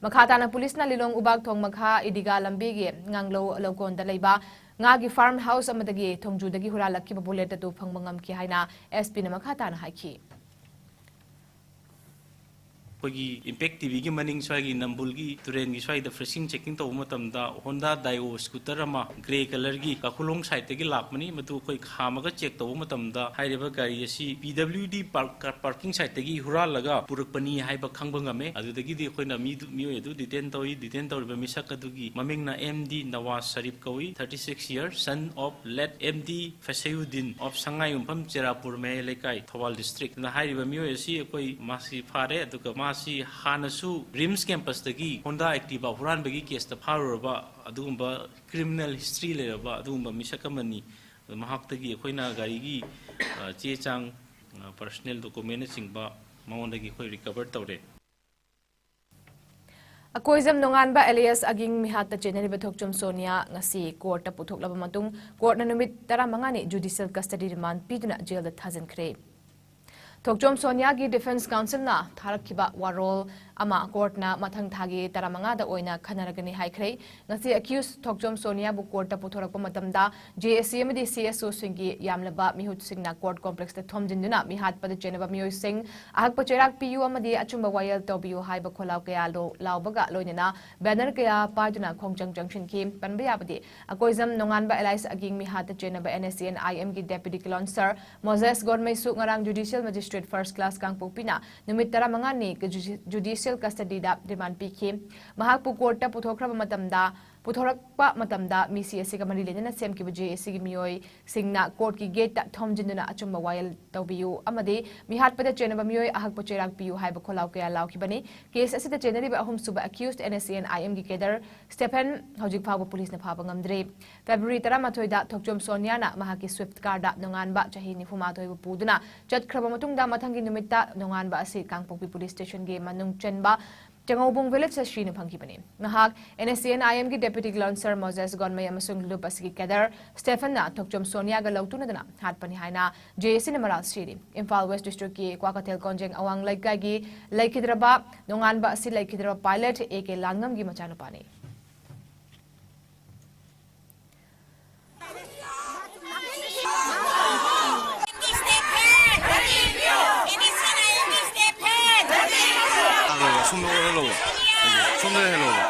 ꯃꯈꯥ ꯇꯥꯅ ꯄꯨꯂꯤꯁꯅ ꯂꯤꯂꯣꯡ ꯎꯕꯥꯛ ꯊꯣꯡ ꯃꯈꯥ ꯏꯗꯤꯒꯥ ꯂꯝꯕꯤꯒꯤ ꯉꯥꯡꯂꯧ ꯂꯧꯀꯣꯟꯗ ꯂꯩꯕ ꯉꯥꯒꯤ ꯐꯥꯔꯝ ꯍꯥꯎꯁ ꯑꯃꯗꯒꯤ ꯊꯣꯡꯖꯨꯗꯒꯤ ꯍꯨꯔꯥꯜꯂꯛꯈꯤꯕ ꯕꯨꯂꯦꯠ ꯑꯗꯨ ꯐꯪꯕ ꯉꯝꯈꯤ ꯍꯥꯏꯅ ꯑꯦꯁ ꯄꯤꯅ ꯃꯈꯥ ꯇꯥꯅ ꯍꯥꯏꯈꯤ꯫ ꯑꯩꯈꯣꯏꯒꯤ ꯏꯝꯄꯦꯛ ꯇꯤ ꯚꯤꯒꯤ ꯃꯅꯤꯡ ꯁ꯭ꯋꯥꯏꯒꯤ ꯅꯝꯕꯨꯜꯒꯤ ꯇꯨꯔꯦꯟꯒꯤ ꯁ꯭ꯋꯥꯏꯗ ꯐ꯭ꯔꯦꯁꯤꯡ ꯆꯦꯀꯤꯡ ꯇꯧꯕ ꯃꯇꯝꯗ ꯍꯣꯟꯗꯥ ꯗꯥꯏꯑꯣ ꯁ꯭ꯀꯨꯇꯔ ꯑꯃ ꯒ꯭ꯔꯦ ꯀꯂꯔꯒꯤ ꯀꯥꯈꯨꯂꯣꯡ ꯁꯥꯏꯠꯇꯒꯤ ꯂꯥꯛꯄꯅꯤ꯫ ꯃꯗꯨ ꯑꯩꯈꯣꯏ ꯈꯥꯝꯃꯒ ꯆꯦꯛ ꯇꯧꯕ ꯃꯇꯝꯗ ꯍꯥꯏꯔꯤꯕ ꯒꯥꯔꯤ ꯑꯁꯤ ꯄꯤ ꯗꯕ꯭ꯂꯤꯎ ꯗꯤ ꯄꯥꯔꯛ-, ꯄꯥꯔꯀꯤꯡ ꯁꯥꯏꯠꯇꯒꯤ ꯍꯨꯔꯥꯜꯂꯒ ꯄꯨꯔꯛꯄꯅꯤ ꯍꯥꯏꯕ ꯈꯪꯕ ꯉꯝꯃꯦ꯫ ꯑꯗꯨꯗꯒꯤꯗꯤ ꯑꯩꯈꯣꯏꯅ ꯃꯤꯗꯨ, ꯃꯤꯑꯣꯏ ꯑꯗꯨ ꯗꯤꯇꯦꯟ ꯇꯧꯏ꯫ ꯗꯤꯇꯦꯟ ꯇꯧꯔꯤꯕ ꯃꯤꯁꯛ ꯑꯗꯨꯒꯤ ꯃꯃꯤꯡꯅ ꯑꯦꯝ ꯗꯤ ꯅꯋꯥꯖ ꯁꯔꯤꯞ ꯀꯧꯏ, thirty six year, son of late M D Fesaiyudin of Sangaiyumpham ꯆꯦꯔꯥꯄꯨꯔ ꯃꯌꯥꯏ ꯂꯩꯀꯥꯏ, ꯊꯧꯕꯥꯜ district꯫ ꯑꯗꯨꯅ ꯍꯥꯏꯔꯤꯕ ꯃꯤꯑꯣꯏ ꯑꯁꯤ ꯑꯩꯈꯣꯏ ꯃꯥꯁꯤ ꯐꯥꯔꯦ, ꯑꯗꯨꯒ ꯃꯥꯁꯤ ꯍꯥꯟꯅꯁꯨ ꯔꯤꯝꯁ ꯀꯦꯝꯄꯁꯇꯒꯤ ꯍꯣꯟꯗꯥ ꯑꯦꯛꯇꯤꯚꯥ ꯍꯨꯔꯥꯟꯕꯒꯤ ꯀꯦꯁꯇ ꯐꯥꯔꯨꯔꯕ ꯑꯗꯨꯒꯨꯝꯕ ꯀ꯭ꯔꯤꯃꯤꯅꯦꯜ ꯍꯤꯁꯇ꯭ꯔꯤ ꯂꯩꯔꯕ ꯑꯗꯨꯒꯨꯝꯕ ꯃꯤꯁꯛ ꯑꯃꯅꯤ꯫ ꯑꯗꯨ ꯃꯍꯥꯛꯇꯒꯤ ꯑꯩꯈꯣꯏꯅ ꯒꯥꯔꯤꯒꯤ, ꯑ, ꯆꯦ ꯆꯥꯡ, ꯑ, ꯄꯔꯁꯅꯦꯜ ꯗꯣꯀꯨꯃꯦꯟꯅꯆꯤꯡꯕ ꯃꯉꯣꯟꯗꯒꯤ ꯑꯩꯈꯣꯏ ꯔꯤꯀꯚꯔ ꯇꯧꯔꯦ꯫ ꯑꯀꯣꯏꯖꯝ ꯅꯣꯡꯉꯥꯟꯕ ꯑꯦꯂꯤꯌꯥꯁ ꯑꯒꯤꯡ ꯃꯤꯍꯥꯠꯇ ꯆꯦꯟꯅꯔꯤꯕ ꯊꯣꯛꯆꯣꯝ ꯁꯣꯅꯤꯌꯥ ꯉꯁꯤ ꯀꯣꯔꯠꯇ ꯄꯨꯊꯣꯛꯂꯕ ꯃꯇꯨꯡ ꯀꯣꯔꯠꯅ ꯅꯨꯃꯤꯠ ꯇꯔꯥꯃꯉꯥꯅꯤ ꯖꯨꯗꯤꯁꯤꯌꯦꯜ ꯀꯁꯇꯗꯤ ꯔꯤꯃꯥꯟꯗ ꯄꯤꯗꯨꯅ ꯖꯦꯜꯗ ꯊꯥꯖꯤꯟꯈ꯭ꯔꯦ꯫ ꯊꯣꯛꯆꯣꯝ ꯁꯣꯅꯤꯌꯥꯒꯤ ꯗꯤꯐꯦꯟꯁ ꯀꯥꯎꯟꯁꯤꯜꯅ ꯊꯥꯔꯛꯈꯤꯕ ꯋꯥꯔꯣꯜ ꯑꯃ ꯀꯣꯔꯠꯅ ꯃꯊꯪ ꯊꯥꯒꯤ ꯇꯔꯥꯃꯉꯥꯗ ꯑꯣꯏꯅ ꯈꯟꯅꯔꯒꯅꯤ ꯍꯥꯏꯈ꯭ꯔꯦ꯫ ꯉꯁꯤ ꯑꯦꯀ꯭ꯌꯨꯁ ꯊꯣꯛꯆꯣꯝ ꯁꯣꯅꯤꯌꯥꯕꯨ ꯀꯣꯔꯠꯇ ꯄꯨꯊꯣꯔꯛꯄ ꯃꯇꯝꯗ ꯖꯦ ꯑꯦ ꯁꯤ ꯑꯃꯗꯤ ꯁꯤ ꯑꯦꯁ ꯑꯣꯁꯤꯡꯒꯤ ꯌꯥꯝꯂꯕ ꯃꯤꯍꯨꯠꯁꯤꯡꯅ ꯀꯣꯔꯠ ꯀꯣꯝꯄ꯭ꯂꯦꯛꯁꯇ ꯊꯣꯝꯖꯤꯟꯗꯨꯅ ꯃꯤꯍꯥꯠꯄꯗ ꯆꯦꯟꯅꯕ ꯃꯤꯑꯣꯏꯁꯤꯡ ꯑꯍꯛꯄ ꯆꯩꯔꯥꯛ ꯄꯤꯌꯨ ꯑꯃꯗꯤ ꯑꯆꯨꯝꯕ ꯋꯥꯌꯦꯜ ꯇꯧꯕꯤꯌꯨ ꯍꯥꯏꯕ ꯈꯣꯜꯂꯥꯎ ꯀꯌꯥ ꯂꯣ-, ꯂꯥꯎꯕꯒ ꯂꯣꯏꯅꯅ ꯕꯦꯅꯔ ꯀꯌꯥ ꯄꯥꯏꯗꯨꯅ ꯈꯣꯡꯖꯪ ꯆꯪꯁꯤꯟꯈꯤ꯫ ꯄꯟꯕ ꯌꯥꯕꯗꯤ, Akoijam ꯅꯣꯡꯉꯥꯟꯕ alias ꯑꯒꯤꯡ ꯃꯤꯍꯥꯠꯇ ꯆꯦꯟꯅꯕ and S C and ꯑꯥꯏ ꯑꯦꯝꯒꯤ ꯗꯦꯄ꯭ꯌꯨꯇꯤ ꯀꯂꯥꯎꯟꯁꯔ ꯃꯣꯖꯦꯁ ꯒꯣꯟꯃꯩꯁꯨ ꯉꯔꯥꯡ ꯖꯨꯗꯤꯁꯤꯌꯦꯜ ꯃꯦꯖꯤꯁꯇ꯭ꯔꯦꯠ ꯐꯥꯔꯁ ꯀ꯭ꯂꯥꯁ ꯀꯥꯡꯄꯣꯛꯄꯤꯅ ꯅꯨꯃꯤꯠ ꯇꯔꯥꯃꯉꯥꯅꯤ ꯖꯨꯗꯤ-, ꯖꯨꯗꯤꯁꯤꯌꯦꯜ ꯀꯁꯇꯗꯤꯗ ꯔꯤꯃꯥꯟꯗ ꯄꯤꯈꯤ꯫ ꯃꯍꯥꯛꯄꯨ ꯀꯣꯔꯠꯇ ꯄꯨꯊꯣꯛꯈ꯭ꯔꯕ ꯃꯇꯝꯗ ꯄꯨꯊꯣꯔꯛꯄ ꯃꯇꯝꯗ ꯃꯤꯁꯤ ꯑꯁꯤꯒ ꯃꯔꯤ ꯂꯩꯅꯅ ꯁꯦꯝꯈꯤꯕ ꯖꯦ ꯑꯦ ꯁꯤꯒꯤ ꯃꯤꯑꯣꯏꯁꯤꯡꯅ ꯀꯣꯔꯠꯀꯤ ꯒꯦꯠꯇ ꯊꯣꯝꯖꯤꯟꯗꯨꯅ ꯑꯆꯨꯝꯕ ꯋꯥꯌꯦꯜ ꯇꯧꯕꯤꯌꯨ ꯑꯃꯗꯤ ꯃꯤꯍꯥꯠꯄꯗ ꯆꯦꯟꯅꯕ ꯃꯤꯑꯣꯏ ꯑꯍꯛꯄ ꯆꯩꯔꯥꯛ ꯄꯤꯌꯨ ꯍꯥꯏꯕ ꯈꯣꯜꯂꯥꯎ ꯀꯌꯥ ꯂꯥꯎꯈꯤꯕꯅꯤ꯫ ꯀꯦꯁ ꯑꯁꯤꯗ ꯆꯦꯟꯅꯔꯤꯕ ꯑꯍꯨꯝꯁꯨꯕ ꯑꯦꯀ꯭ꯌꯨꯁ ꯑꯦꯟ ꯑꯦꯁ ꯁꯤ ꯑꯦꯟ ꯑꯥꯏ ꯑꯦꯝꯒꯤ ꯀꯦꯗꯔ ꯁ꯭ꯇꯦꯐꯦꯟ ꯍꯧꯖꯤꯛ ꯐꯥꯎꯕ ꯄꯨꯂꯤꯁꯅ ꯐꯥꯕ ꯉꯝꯗ꯭ꯔꯤ꯫ ꯐꯦꯕ꯭ꯔꯨꯋꯥꯔꯤ ꯇꯔꯥꯃꯥꯊꯣꯏꯗ ꯊꯣꯛꯆꯣꯝ ꯁꯣꯅꯤꯌꯥꯅ ꯃꯍꯥꯛꯀꯤ ꯁ꯭ꯋꯤꯐꯠ ꯀꯥꯔꯗ ꯅꯣꯡꯉꯥꯟꯕ ꯆꯍꯤ ꯅꯤꯐꯨꯃꯥꯊꯣꯏꯕꯨ ꯄꯨꯗꯨꯅ ꯆꯠꯈ꯭ꯔꯕ ꯃꯇꯨꯡꯗ ꯃꯊꯪꯒꯤ ꯅꯨꯃꯤꯠꯇ ꯅꯣꯡꯉꯥꯟꯕ ꯑꯁꯤ ꯀꯥꯡꯄꯣꯛꯄꯤ ꯄꯨꯂꯤꯁ ꯁ꯭ꯇꯦꯁꯟꯒꯤ ꯃꯅꯨꯡ ꯆꯟꯕ ꯆꯉꯧꯕꯨꯡ ꯚꯤꯂꯦꯖꯇ ꯁꯤꯅ ꯐꯪꯈꯤꯕꯅꯤ꯫ ꯉꯍꯥꯛ ꯑꯦꯟ ꯑꯦꯁ ꯁꯤ ꯑꯦꯟ ꯑꯥꯏ ꯑꯦꯝꯒꯤ ꯗꯦꯄ꯭ꯌꯨꯇꯤ ꯂꯣꯟꯁꯔ ꯃꯣꯖꯦꯁ ꯒꯣꯟꯃꯩ ꯑꯃꯁꯨꯡ ꯂꯨꯞ ꯑꯁꯤꯒꯤ ꯀꯦꯗꯔ ꯁ꯭ꯇꯦꯐꯟꯅ ꯊꯣꯛꯆꯣꯝ ꯁꯣꯅꯤꯌꯥꯒ ꯂꯧꯇꯨꯅꯗꯨꯅ ꯍꯥꯠꯄꯅꯤ ꯍꯥꯏꯅ ꯖꯦ ꯑꯦ ꯁꯤꯅ ꯃꯔꯥꯜ ꯁꯤꯔꯤ꯫ ꯏꯝꯐꯥꯜ ꯋꯦꯁ ꯗꯤꯁꯇ꯭ꯔꯤꯛꯀꯤ ꯀ꯭ꯋꯥꯀꯩꯊꯦꯜ ꯀꯣꯟꯖꯦꯡ ꯑꯋꯥꯡ ꯂꯩꯀꯥꯏꯒꯤ ꯂꯩꯈꯤꯗ꯭ꯔꯕ ꯅꯣꯡꯉꯥꯟꯕ ꯑꯁꯤ ꯂꯩꯈꯤꯗ꯭ꯔꯕ ꯄꯥꯏꯂꯠ ꯑꯦ ꯀꯦ ꯂꯥꯟꯉꯝꯒꯤ ꯃꯆꯥꯅꯨꯄꯥꯅꯤ꯫ ꯁꯣꯝꯗ ꯍꯦꯜꯂꯣꯕ꯫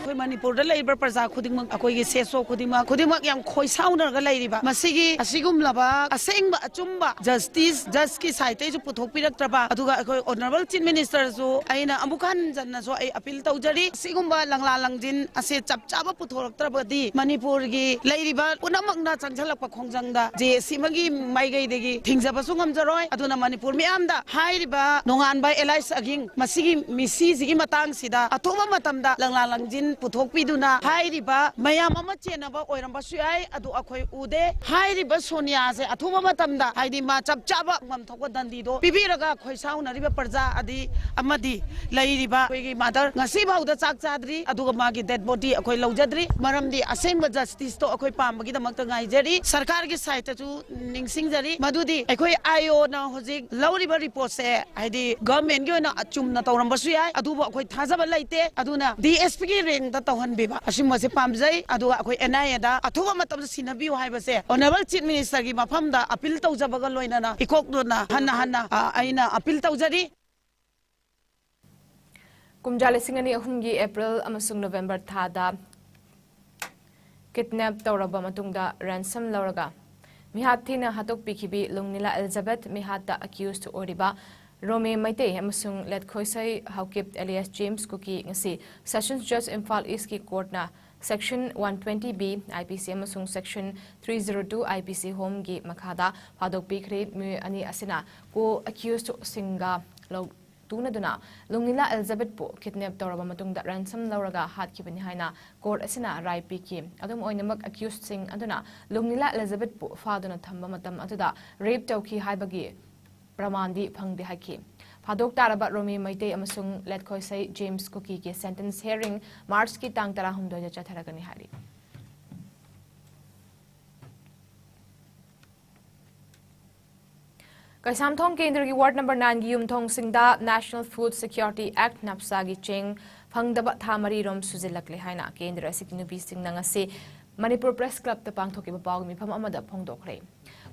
ꯑꯩꯈꯣꯏ ꯃꯅꯤꯄꯨꯔꯗ ꯂꯩꯔꯤꯕ ꯄ꯭ꯔꯖꯥ ꯈꯨꯗꯤꯡꯃꯛ, ꯑꯩꯈꯣꯏꯒꯤ ꯁꯦꯁꯣ ꯈꯨꯗꯤꯡꯃꯛ, ꯈꯨꯗꯤꯡꯃꯛ ꯌꯥꯝ ꯈꯣꯏꯁꯥꯎꯅꯔꯒ ꯂꯩꯔꯤꯕ ꯃꯁꯤꯒꯤ ꯑꯁꯤꯒꯨꯝꯂꯕ ꯑꯁꯦꯡꯕ ꯑꯆꯨꯝꯕ ꯖꯁꯇꯤꯁ ꯖꯁꯀꯤ ꯁꯥꯏꯠꯇꯩꯁꯨ ꯄꯨꯊꯣꯛꯄꯤꯔꯛꯇ꯭ꯔꯕ, ꯑꯗꯨꯒ ꯑꯩꯈꯣꯏ ꯑꯣꯅꯔꯦꯕꯜ ꯆꯤꯐ ꯃꯤꯅꯤꯁꯇꯔꯁꯨ ꯑꯩꯅ ꯑꯃꯨꯛ ꯍꯟꯖꯟꯅꯁꯨ ꯑꯩ ꯑꯄꯤꯜ ꯇꯧꯖꯔꯤ꯫ ꯑꯁꯤꯒꯨꯝꯕ ꯂꯪꯂꯥ ꯂꯪꯖꯤꯟ ꯑꯁꯦ ꯆꯞ ꯆꯥꯕ ꯄꯨꯊꯣꯔꯛꯇ꯭ꯔꯕꯗꯤ ꯃꯅꯤꯄꯨꯔꯒꯤ ꯂꯩꯔꯤꯕ ꯄꯨꯝꯅꯃꯛꯅ ꯆꯪꯁꯤꯜꯂꯛꯄ ꯈꯣꯡꯖꯪꯗ ꯖꯦ ꯑꯦ ꯁꯤ ꯑꯃꯒꯤ ꯃꯥꯏꯀꯩꯗꯒꯤ ꯊꯤꯡꯖꯕꯁꯨ ꯉꯝꯖꯔꯣꯏ꯫ ꯑꯗꯨꯅ ꯃꯅꯤꯄꯨꯔ ꯃꯤꯌꯥꯝꯗ ꯍꯥꯏꯔꯤꯕ ꯅꯣꯡꯉꯥꯟꯕ ꯑꯦꯂꯥꯏꯁ ꯑꯒꯤꯡ ꯃꯁꯤꯒꯤ ꯃꯤꯁꯤꯁꯤꯒꯤ ꯃꯇꯥꯡꯁꯤꯗ ꯑꯊꯨꯕ ꯃꯇꯝꯗ ꯂꯪꯂꯥ ꯂꯪꯖꯤꯟ ꯄꯨꯊꯣꯛ ꯄꯤꯗꯨꯅ ꯍꯥꯏꯔꯤꯕ ꯃꯌꯥꯝ ꯑꯃ ꯆꯦꯟꯅꯕ ꯑꯣꯏꯔꯝꯕꯁꯨ ꯌꯥꯏ, ꯑꯗꯨ ꯑꯩꯈꯣꯏ ꯎꯗꯦ꯫ ꯍꯥꯏꯔꯤꯕ ꯁꯣꯅꯤꯌꯥꯁꯦ ꯑꯊꯨꯕ ꯃꯇꯝꯗ, ꯍꯥꯏꯗꯤ ꯃꯥ ꯆꯞ ꯆꯥꯕ ꯊꯣꯛꯄ ꯗꯟꯗꯤꯗꯣ ꯄꯤꯕꯤꯔꯒ ꯑꯩꯈꯣꯏ ꯁꯥꯎꯅꯔꯤꯕ ꯄ꯭ꯔꯖꯥ ꯑꯗꯤ ꯑꯃꯗꯤ ꯂꯩꯔꯤꯕ ꯑꯩꯈꯣꯏꯒꯤ ꯃꯥꯗꯔ ꯉꯁꯤ ꯐꯥꯎꯗ ꯆꯥꯛ ꯆꯥꯗ꯭ꯔꯤ, ꯑꯗꯨꯒ ꯃꯥꯒꯤ ꯗꯦꯗ ꯕꯣꯗꯤ ꯑꯩꯈꯣꯏ ꯂꯧꯖꯗ꯭ꯔꯤ꯫ ꯃꯔꯝꯗꯤ ꯑꯁꯦꯡꯕ ꯖꯁꯇꯤꯁꯇꯣ ꯑꯩꯈꯣꯏ ꯄꯥꯝꯕꯒꯤꯗꯃꯛꯇ ꯉꯥꯏꯖꯔꯤ꯫ ꯁꯔꯀꯥꯔꯒꯤ ꯁꯥꯏꯠꯇꯁꯨ ꯅꯤꯡꯁꯤꯡꯖꯔꯤ ꯃꯗꯨꯗꯤ ꯑꯩꯈꯣꯏ ꯑꯥꯏ ꯑꯣꯅ ꯍꯧꯖꯤꯛ ꯂꯧꯔꯤꯕ ꯔꯤꯄꯣꯔꯠꯁꯦ ꯍꯥꯏꯗꯤ ꯒꯚꯔꯟꯃꯦꯟꯠꯀꯤ ꯑꯣꯏꯅ ꯑꯆꯨꯝꯅ ꯇꯧꯔꯝꯕꯁꯨ ꯌꯥꯏ, ꯑꯗꯨꯕꯨ ꯑꯩꯈꯣꯏ ꯊꯥꯖꯕ ꯂꯩꯇꯦ꯫ ꯑꯗꯨꯅ ꯗꯤ ꯑꯦꯁ ꯄꯤꯒꯤ ꯔꯦꯡꯗ ꯇꯧꯍꯟꯕꯤꯕ ꯑꯁꯤꯒꯨꯝꯕꯁꯦ ꯄꯥꯝꯖꯩ꯫ ꯑꯗꯨꯒ ꯑꯩꯈꯣꯏ ꯑꯦꯟ ꯑꯥꯏ ꯑꯦꯗ ꯑꯊꯨꯕ ꯃꯇꯝꯗ ꯁꯤꯟꯅꯕꯤꯌꯨ ꯍꯥꯏꯕꯁꯦ ꯑꯣꯅꯔꯦꯕꯜ ꯆꯤꯐ ꯃꯤꯅꯤꯁꯇꯔꯒꯤ ꯃꯐꯝꯗ ꯑꯄꯤꯜ ꯇꯧꯖꯕꯒ ꯂꯣꯏꯅꯅ ꯏꯀꯣꯛꯇꯨꯅ ꯍꯟꯅ ꯍꯟꯅ ꯑ, ꯑꯩꯅ ꯑꯄꯤꯜ ꯇꯧꯖꯔꯤ꯫ ꯀꯨꯝꯖꯥ ꯂꯤꯁꯤꯡ ꯑꯅꯤ ꯑꯍꯨꯝꯒꯤ ꯑꯦꯄ꯭ꯔꯤꯜ ꯑꯃꯁꯨꯡ ꯅꯣꯕꯦꯝꯕꯔ ꯊꯥꯗ ꯀꯤꯗꯅꯦꯞ ꯇꯧꯔꯕ ꯃꯇꯨꯡꯗ ꯔꯦꯟꯁꯝ ꯂꯧꯔꯒ ꯃꯤꯍꯥꯠ ꯊꯤꯅ ꯍꯥꯠꯇꯣꯛꯄꯤꯈꯤꯕꯤ ꯂꯨꯡꯅꯤꯂꯥ ꯑꯦꯂꯤꯖꯥꯕꯦꯊ ꯃꯤꯍꯥꯠꯇ ꯑꯦꯀ꯭ꯌꯨꯁ ꯑꯣꯏꯔꯤꯕ ꯔꯣꯃꯤ ꯃꯩꯇꯩ ꯑꯃꯁꯨꯡ ꯂꯦꯠꯈꯣꯏꯁꯩ ꯍꯥꯎꯀꯤꯞ ꯑꯦꯂꯤꯌꯥꯁ ꯖꯦꯝꯁ ꯀꯨꯀꯤ ꯉꯁꯤ ꯁꯦꯁꯟꯁ ꯖꯖ ꯏꯝꯐꯥꯜ ꯏꯁꯀꯤ ꯀꯣꯔꯠꯅ section one twenty B I P C ꯑꯃꯁꯨꯡ section three zero two I P C ꯍꯣꯝꯒꯤ ꯃꯈꯥꯗ ꯐꯥꯗꯣꯛꯄꯤꯈ꯭ꯔꯦ꯫ ꯃꯤꯑꯣꯏ ꯑꯅꯤ ꯑꯁꯤꯅ ꯀꯣ ꯑꯦꯀ꯭ꯌꯨꯁꯁꯤꯡꯒ ꯂꯧ ꯇꯨꯅꯗꯨꯅ ꯂꯨꯡꯅꯤꯂꯥ ꯑꯦꯂꯤꯖꯥꯕꯦꯊꯄꯨ ꯀꯤꯗꯅꯦꯞ ꯇꯧꯔꯕ ꯃꯇꯨꯡꯗ ꯔꯦꯟꯁꯝ ꯂꯧꯔꯒ ꯍꯥꯠꯈꯤꯕꯅꯤ ꯍꯥꯏꯅ ꯀꯣꯔꯠ ꯑꯁꯤꯅ ꯔꯥꯏ ꯄꯤꯈꯤ꯫ ꯑꯗꯨꯝ ꯑꯣꯏꯅꯃꯛ ꯑꯦꯀ꯭ꯌꯨꯁꯁꯤꯡ ꯑꯗꯨꯅ ꯂꯨꯡꯅꯤꯂꯥ ꯑꯦꯂꯤꯖꯥꯕꯦꯊꯄꯨ ꯐꯥꯗꯨꯅ ꯊꯝꯕ ꯃꯇꯝ ꯑꯗꯨꯗ ꯔꯦꯞ ꯇꯧꯈꯤ ꯍꯥꯏꯕꯒꯤ ꯄ꯭ꯔꯃꯥꯟꯗꯤ ꯐꯪꯗꯦ ꯍꯥꯏꯈꯤ꯫ ꯐꯥꯗꯣꯛ ꯇꯥꯔꯕ ꯔꯣꯃꯤ ꯃꯩꯇꯩ ꯑꯃꯁꯨꯡ ꯂꯦꯠꯈꯣꯏꯁꯩ ꯖꯦꯝꯁ ꯀꯨꯀꯤꯒꯤ ꯁꯦꯟꯇꯦꯟꯁ ꯍꯤꯌꯥꯔꯤꯡ ꯃꯥꯔꯆꯀꯤ ꯇꯥꯡ ꯇꯔꯥꯍꯨꯝꯗꯣꯏꯗ ꯆꯠꯊꯔꯒꯅꯤ ꯍꯥꯏꯔꯤ꯫ ꯀꯩꯁꯥꯝꯊꯣꯡ ꯀꯦꯟꯗ꯭ꯔꯒꯤ ꯋꯥꯔꯗ ꯅꯝꯕꯔ ꯅꯥꯏꯟꯒꯤ ꯌꯨꯝꯊꯣꯡꯁꯤꯡꯗ National Food Security Act, ꯅꯞꯁꯥꯒꯤ ꯆꯦꯡ ꯐꯪꯗꯕ ꯊꯥ ꯃꯔꯤꯔꯣꯝ ꯁꯨꯖꯤꯜꯂꯛꯂꯦ ꯍꯥꯏꯅ ꯀꯦꯟꯗ꯭ꯔ ꯑꯁꯤꯒꯤ ꯅꯨꯄꯤꯁꯤꯡꯅ ꯉꯁꯤ ꯃꯅꯤꯄꯨꯔ ꯄ꯭ꯔꯦꯁ ꯀ꯭ꯂꯕꯇ ꯄꯥꯡꯊꯣꯛꯈꯤꯕ ꯄꯥꯎꯒꯤ ꯃꯤꯐꯝ ꯑꯃꯗ ꯐꯣꯡꯗꯣꯛꯈ꯭ꯔꯦ꯫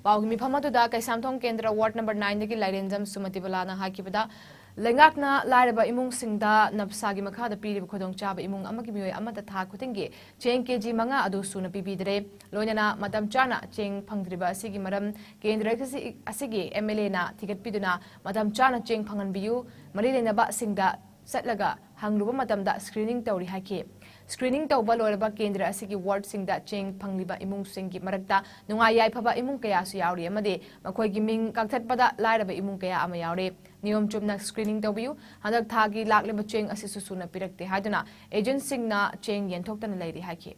ꯄꯥꯎꯒꯤ ꯃꯤꯐꯝ ꯑꯗꯨꯗ ꯀꯩꯁꯥꯝꯊꯣꯡ ꯀꯦꯟꯗ꯭ꯔ ꯋꯥꯔꯗ ꯅꯝꯕꯔ ꯅꯥꯏꯟꯗꯒꯤ ꯂꯥꯏꯔꯦꯟꯖꯝ ꯁꯨꯃꯇꯤꯕꯂꯥꯅ ꯍꯥꯏꯈꯤꯕꯗ, ꯂꯩꯉꯥꯛꯅ ꯂꯥꯏꯔꯕ ꯏꯃꯨꯡꯁꯤꯡꯗ ꯅꯞꯁꯥꯒꯤ ꯃꯈꯥꯗ ꯄꯤꯔꯤꯕ ꯈꯨꯗꯣꯡꯆꯥꯕ ꯏꯃꯨꯡ ꯑꯃꯒꯤ ꯃꯤꯑꯣꯏ ꯑꯃꯗ ꯊꯥ ꯈꯨꯗꯤꯡꯒꯤ ꯆꯦꯡ ꯀꯦ ꯖꯤ ꯃꯉꯥ ꯑꯗꯨ ꯁꯨꯅ ꯄꯤꯕꯤꯗ꯭ꯔꯦ꯫ ꯂꯣꯏꯅꯅ ꯃꯇꯝ ꯆꯥꯅ ꯆꯦꯡ ꯐꯪꯗ꯭ꯔꯤꯕ ꯑꯁꯤꯒꯤ ꯃꯔꯝ ꯀꯦꯟꯗ꯭ꯔ ꯑꯁꯤ-, ꯑꯁꯤꯒꯤ ꯑꯦꯝ ꯑꯦꯜ ꯑꯦꯅ ꯊꯤꯒꯠꯄꯤꯗꯨꯅ ꯃꯇꯝ ꯆꯥꯅ ꯆꯦꯡ ꯐꯪꯍꯟꯕꯤꯌꯨ, ꯃꯔꯤ ꯂꯩꯅꯕꯁꯤꯡꯗ ꯆꯠꯂꯒ ꯍꯪꯂꯨꯕ ꯃꯇꯝꯗ ꯁ꯭ꯀ꯭ꯔꯤꯅꯤꯡ ꯇꯧꯔꯤ ꯍꯥꯏꯈꯤ꯫ Screening ꯇꯧꯕ ꯂꯣꯏꯔꯕ ꯀꯦꯟꯗ꯭ꯔ ꯑꯁꯤꯒꯤ wardꯁꯤꯡꯗ ꯆꯦꯡ ꯐꯪꯂꯤꯕ ꯏꯃꯨꯡꯁꯤꯡꯒꯤ ꯃꯔꯛꯇ ꯅꯨꯡꯉꯥꯏ ꯌꯥꯏꯐꯕ ꯏꯃꯨꯡ ꯀꯌꯥꯁꯨ ꯌꯥꯎꯔꯤ ꯑꯃꯗꯤ ꯃꯈꯣꯏꯒꯤ ꯃꯤꯡ ꯀꯛꯊꯠꯄꯗ ꯂꯥꯏꯔꯕ ꯏꯃꯨꯡ ꯀꯌꯥ ꯑꯃ ꯌꯥꯎꯔꯤ꯫ ꯅꯤꯌꯣꯝ ꯆꯨꯝꯅ screening ꯇꯧꯕꯤꯌꯨ꯫ ꯍꯟꯗꯛ ꯊꯥꯒꯤ ꯂꯥꯛꯂꯤꯕ ꯆꯦꯡ ꯑꯁꯤꯁꯨ ꯁꯨꯅ ꯄꯤꯔꯛꯇꯦ ꯍꯥꯏꯗꯨꯅ agentꯁꯤꯡꯅ ꯆꯦꯡ ꯌꯦꯟꯊꯣꯛꯇꯅ ꯂꯩꯔꯤ ꯍꯥꯏꯈꯤ꯫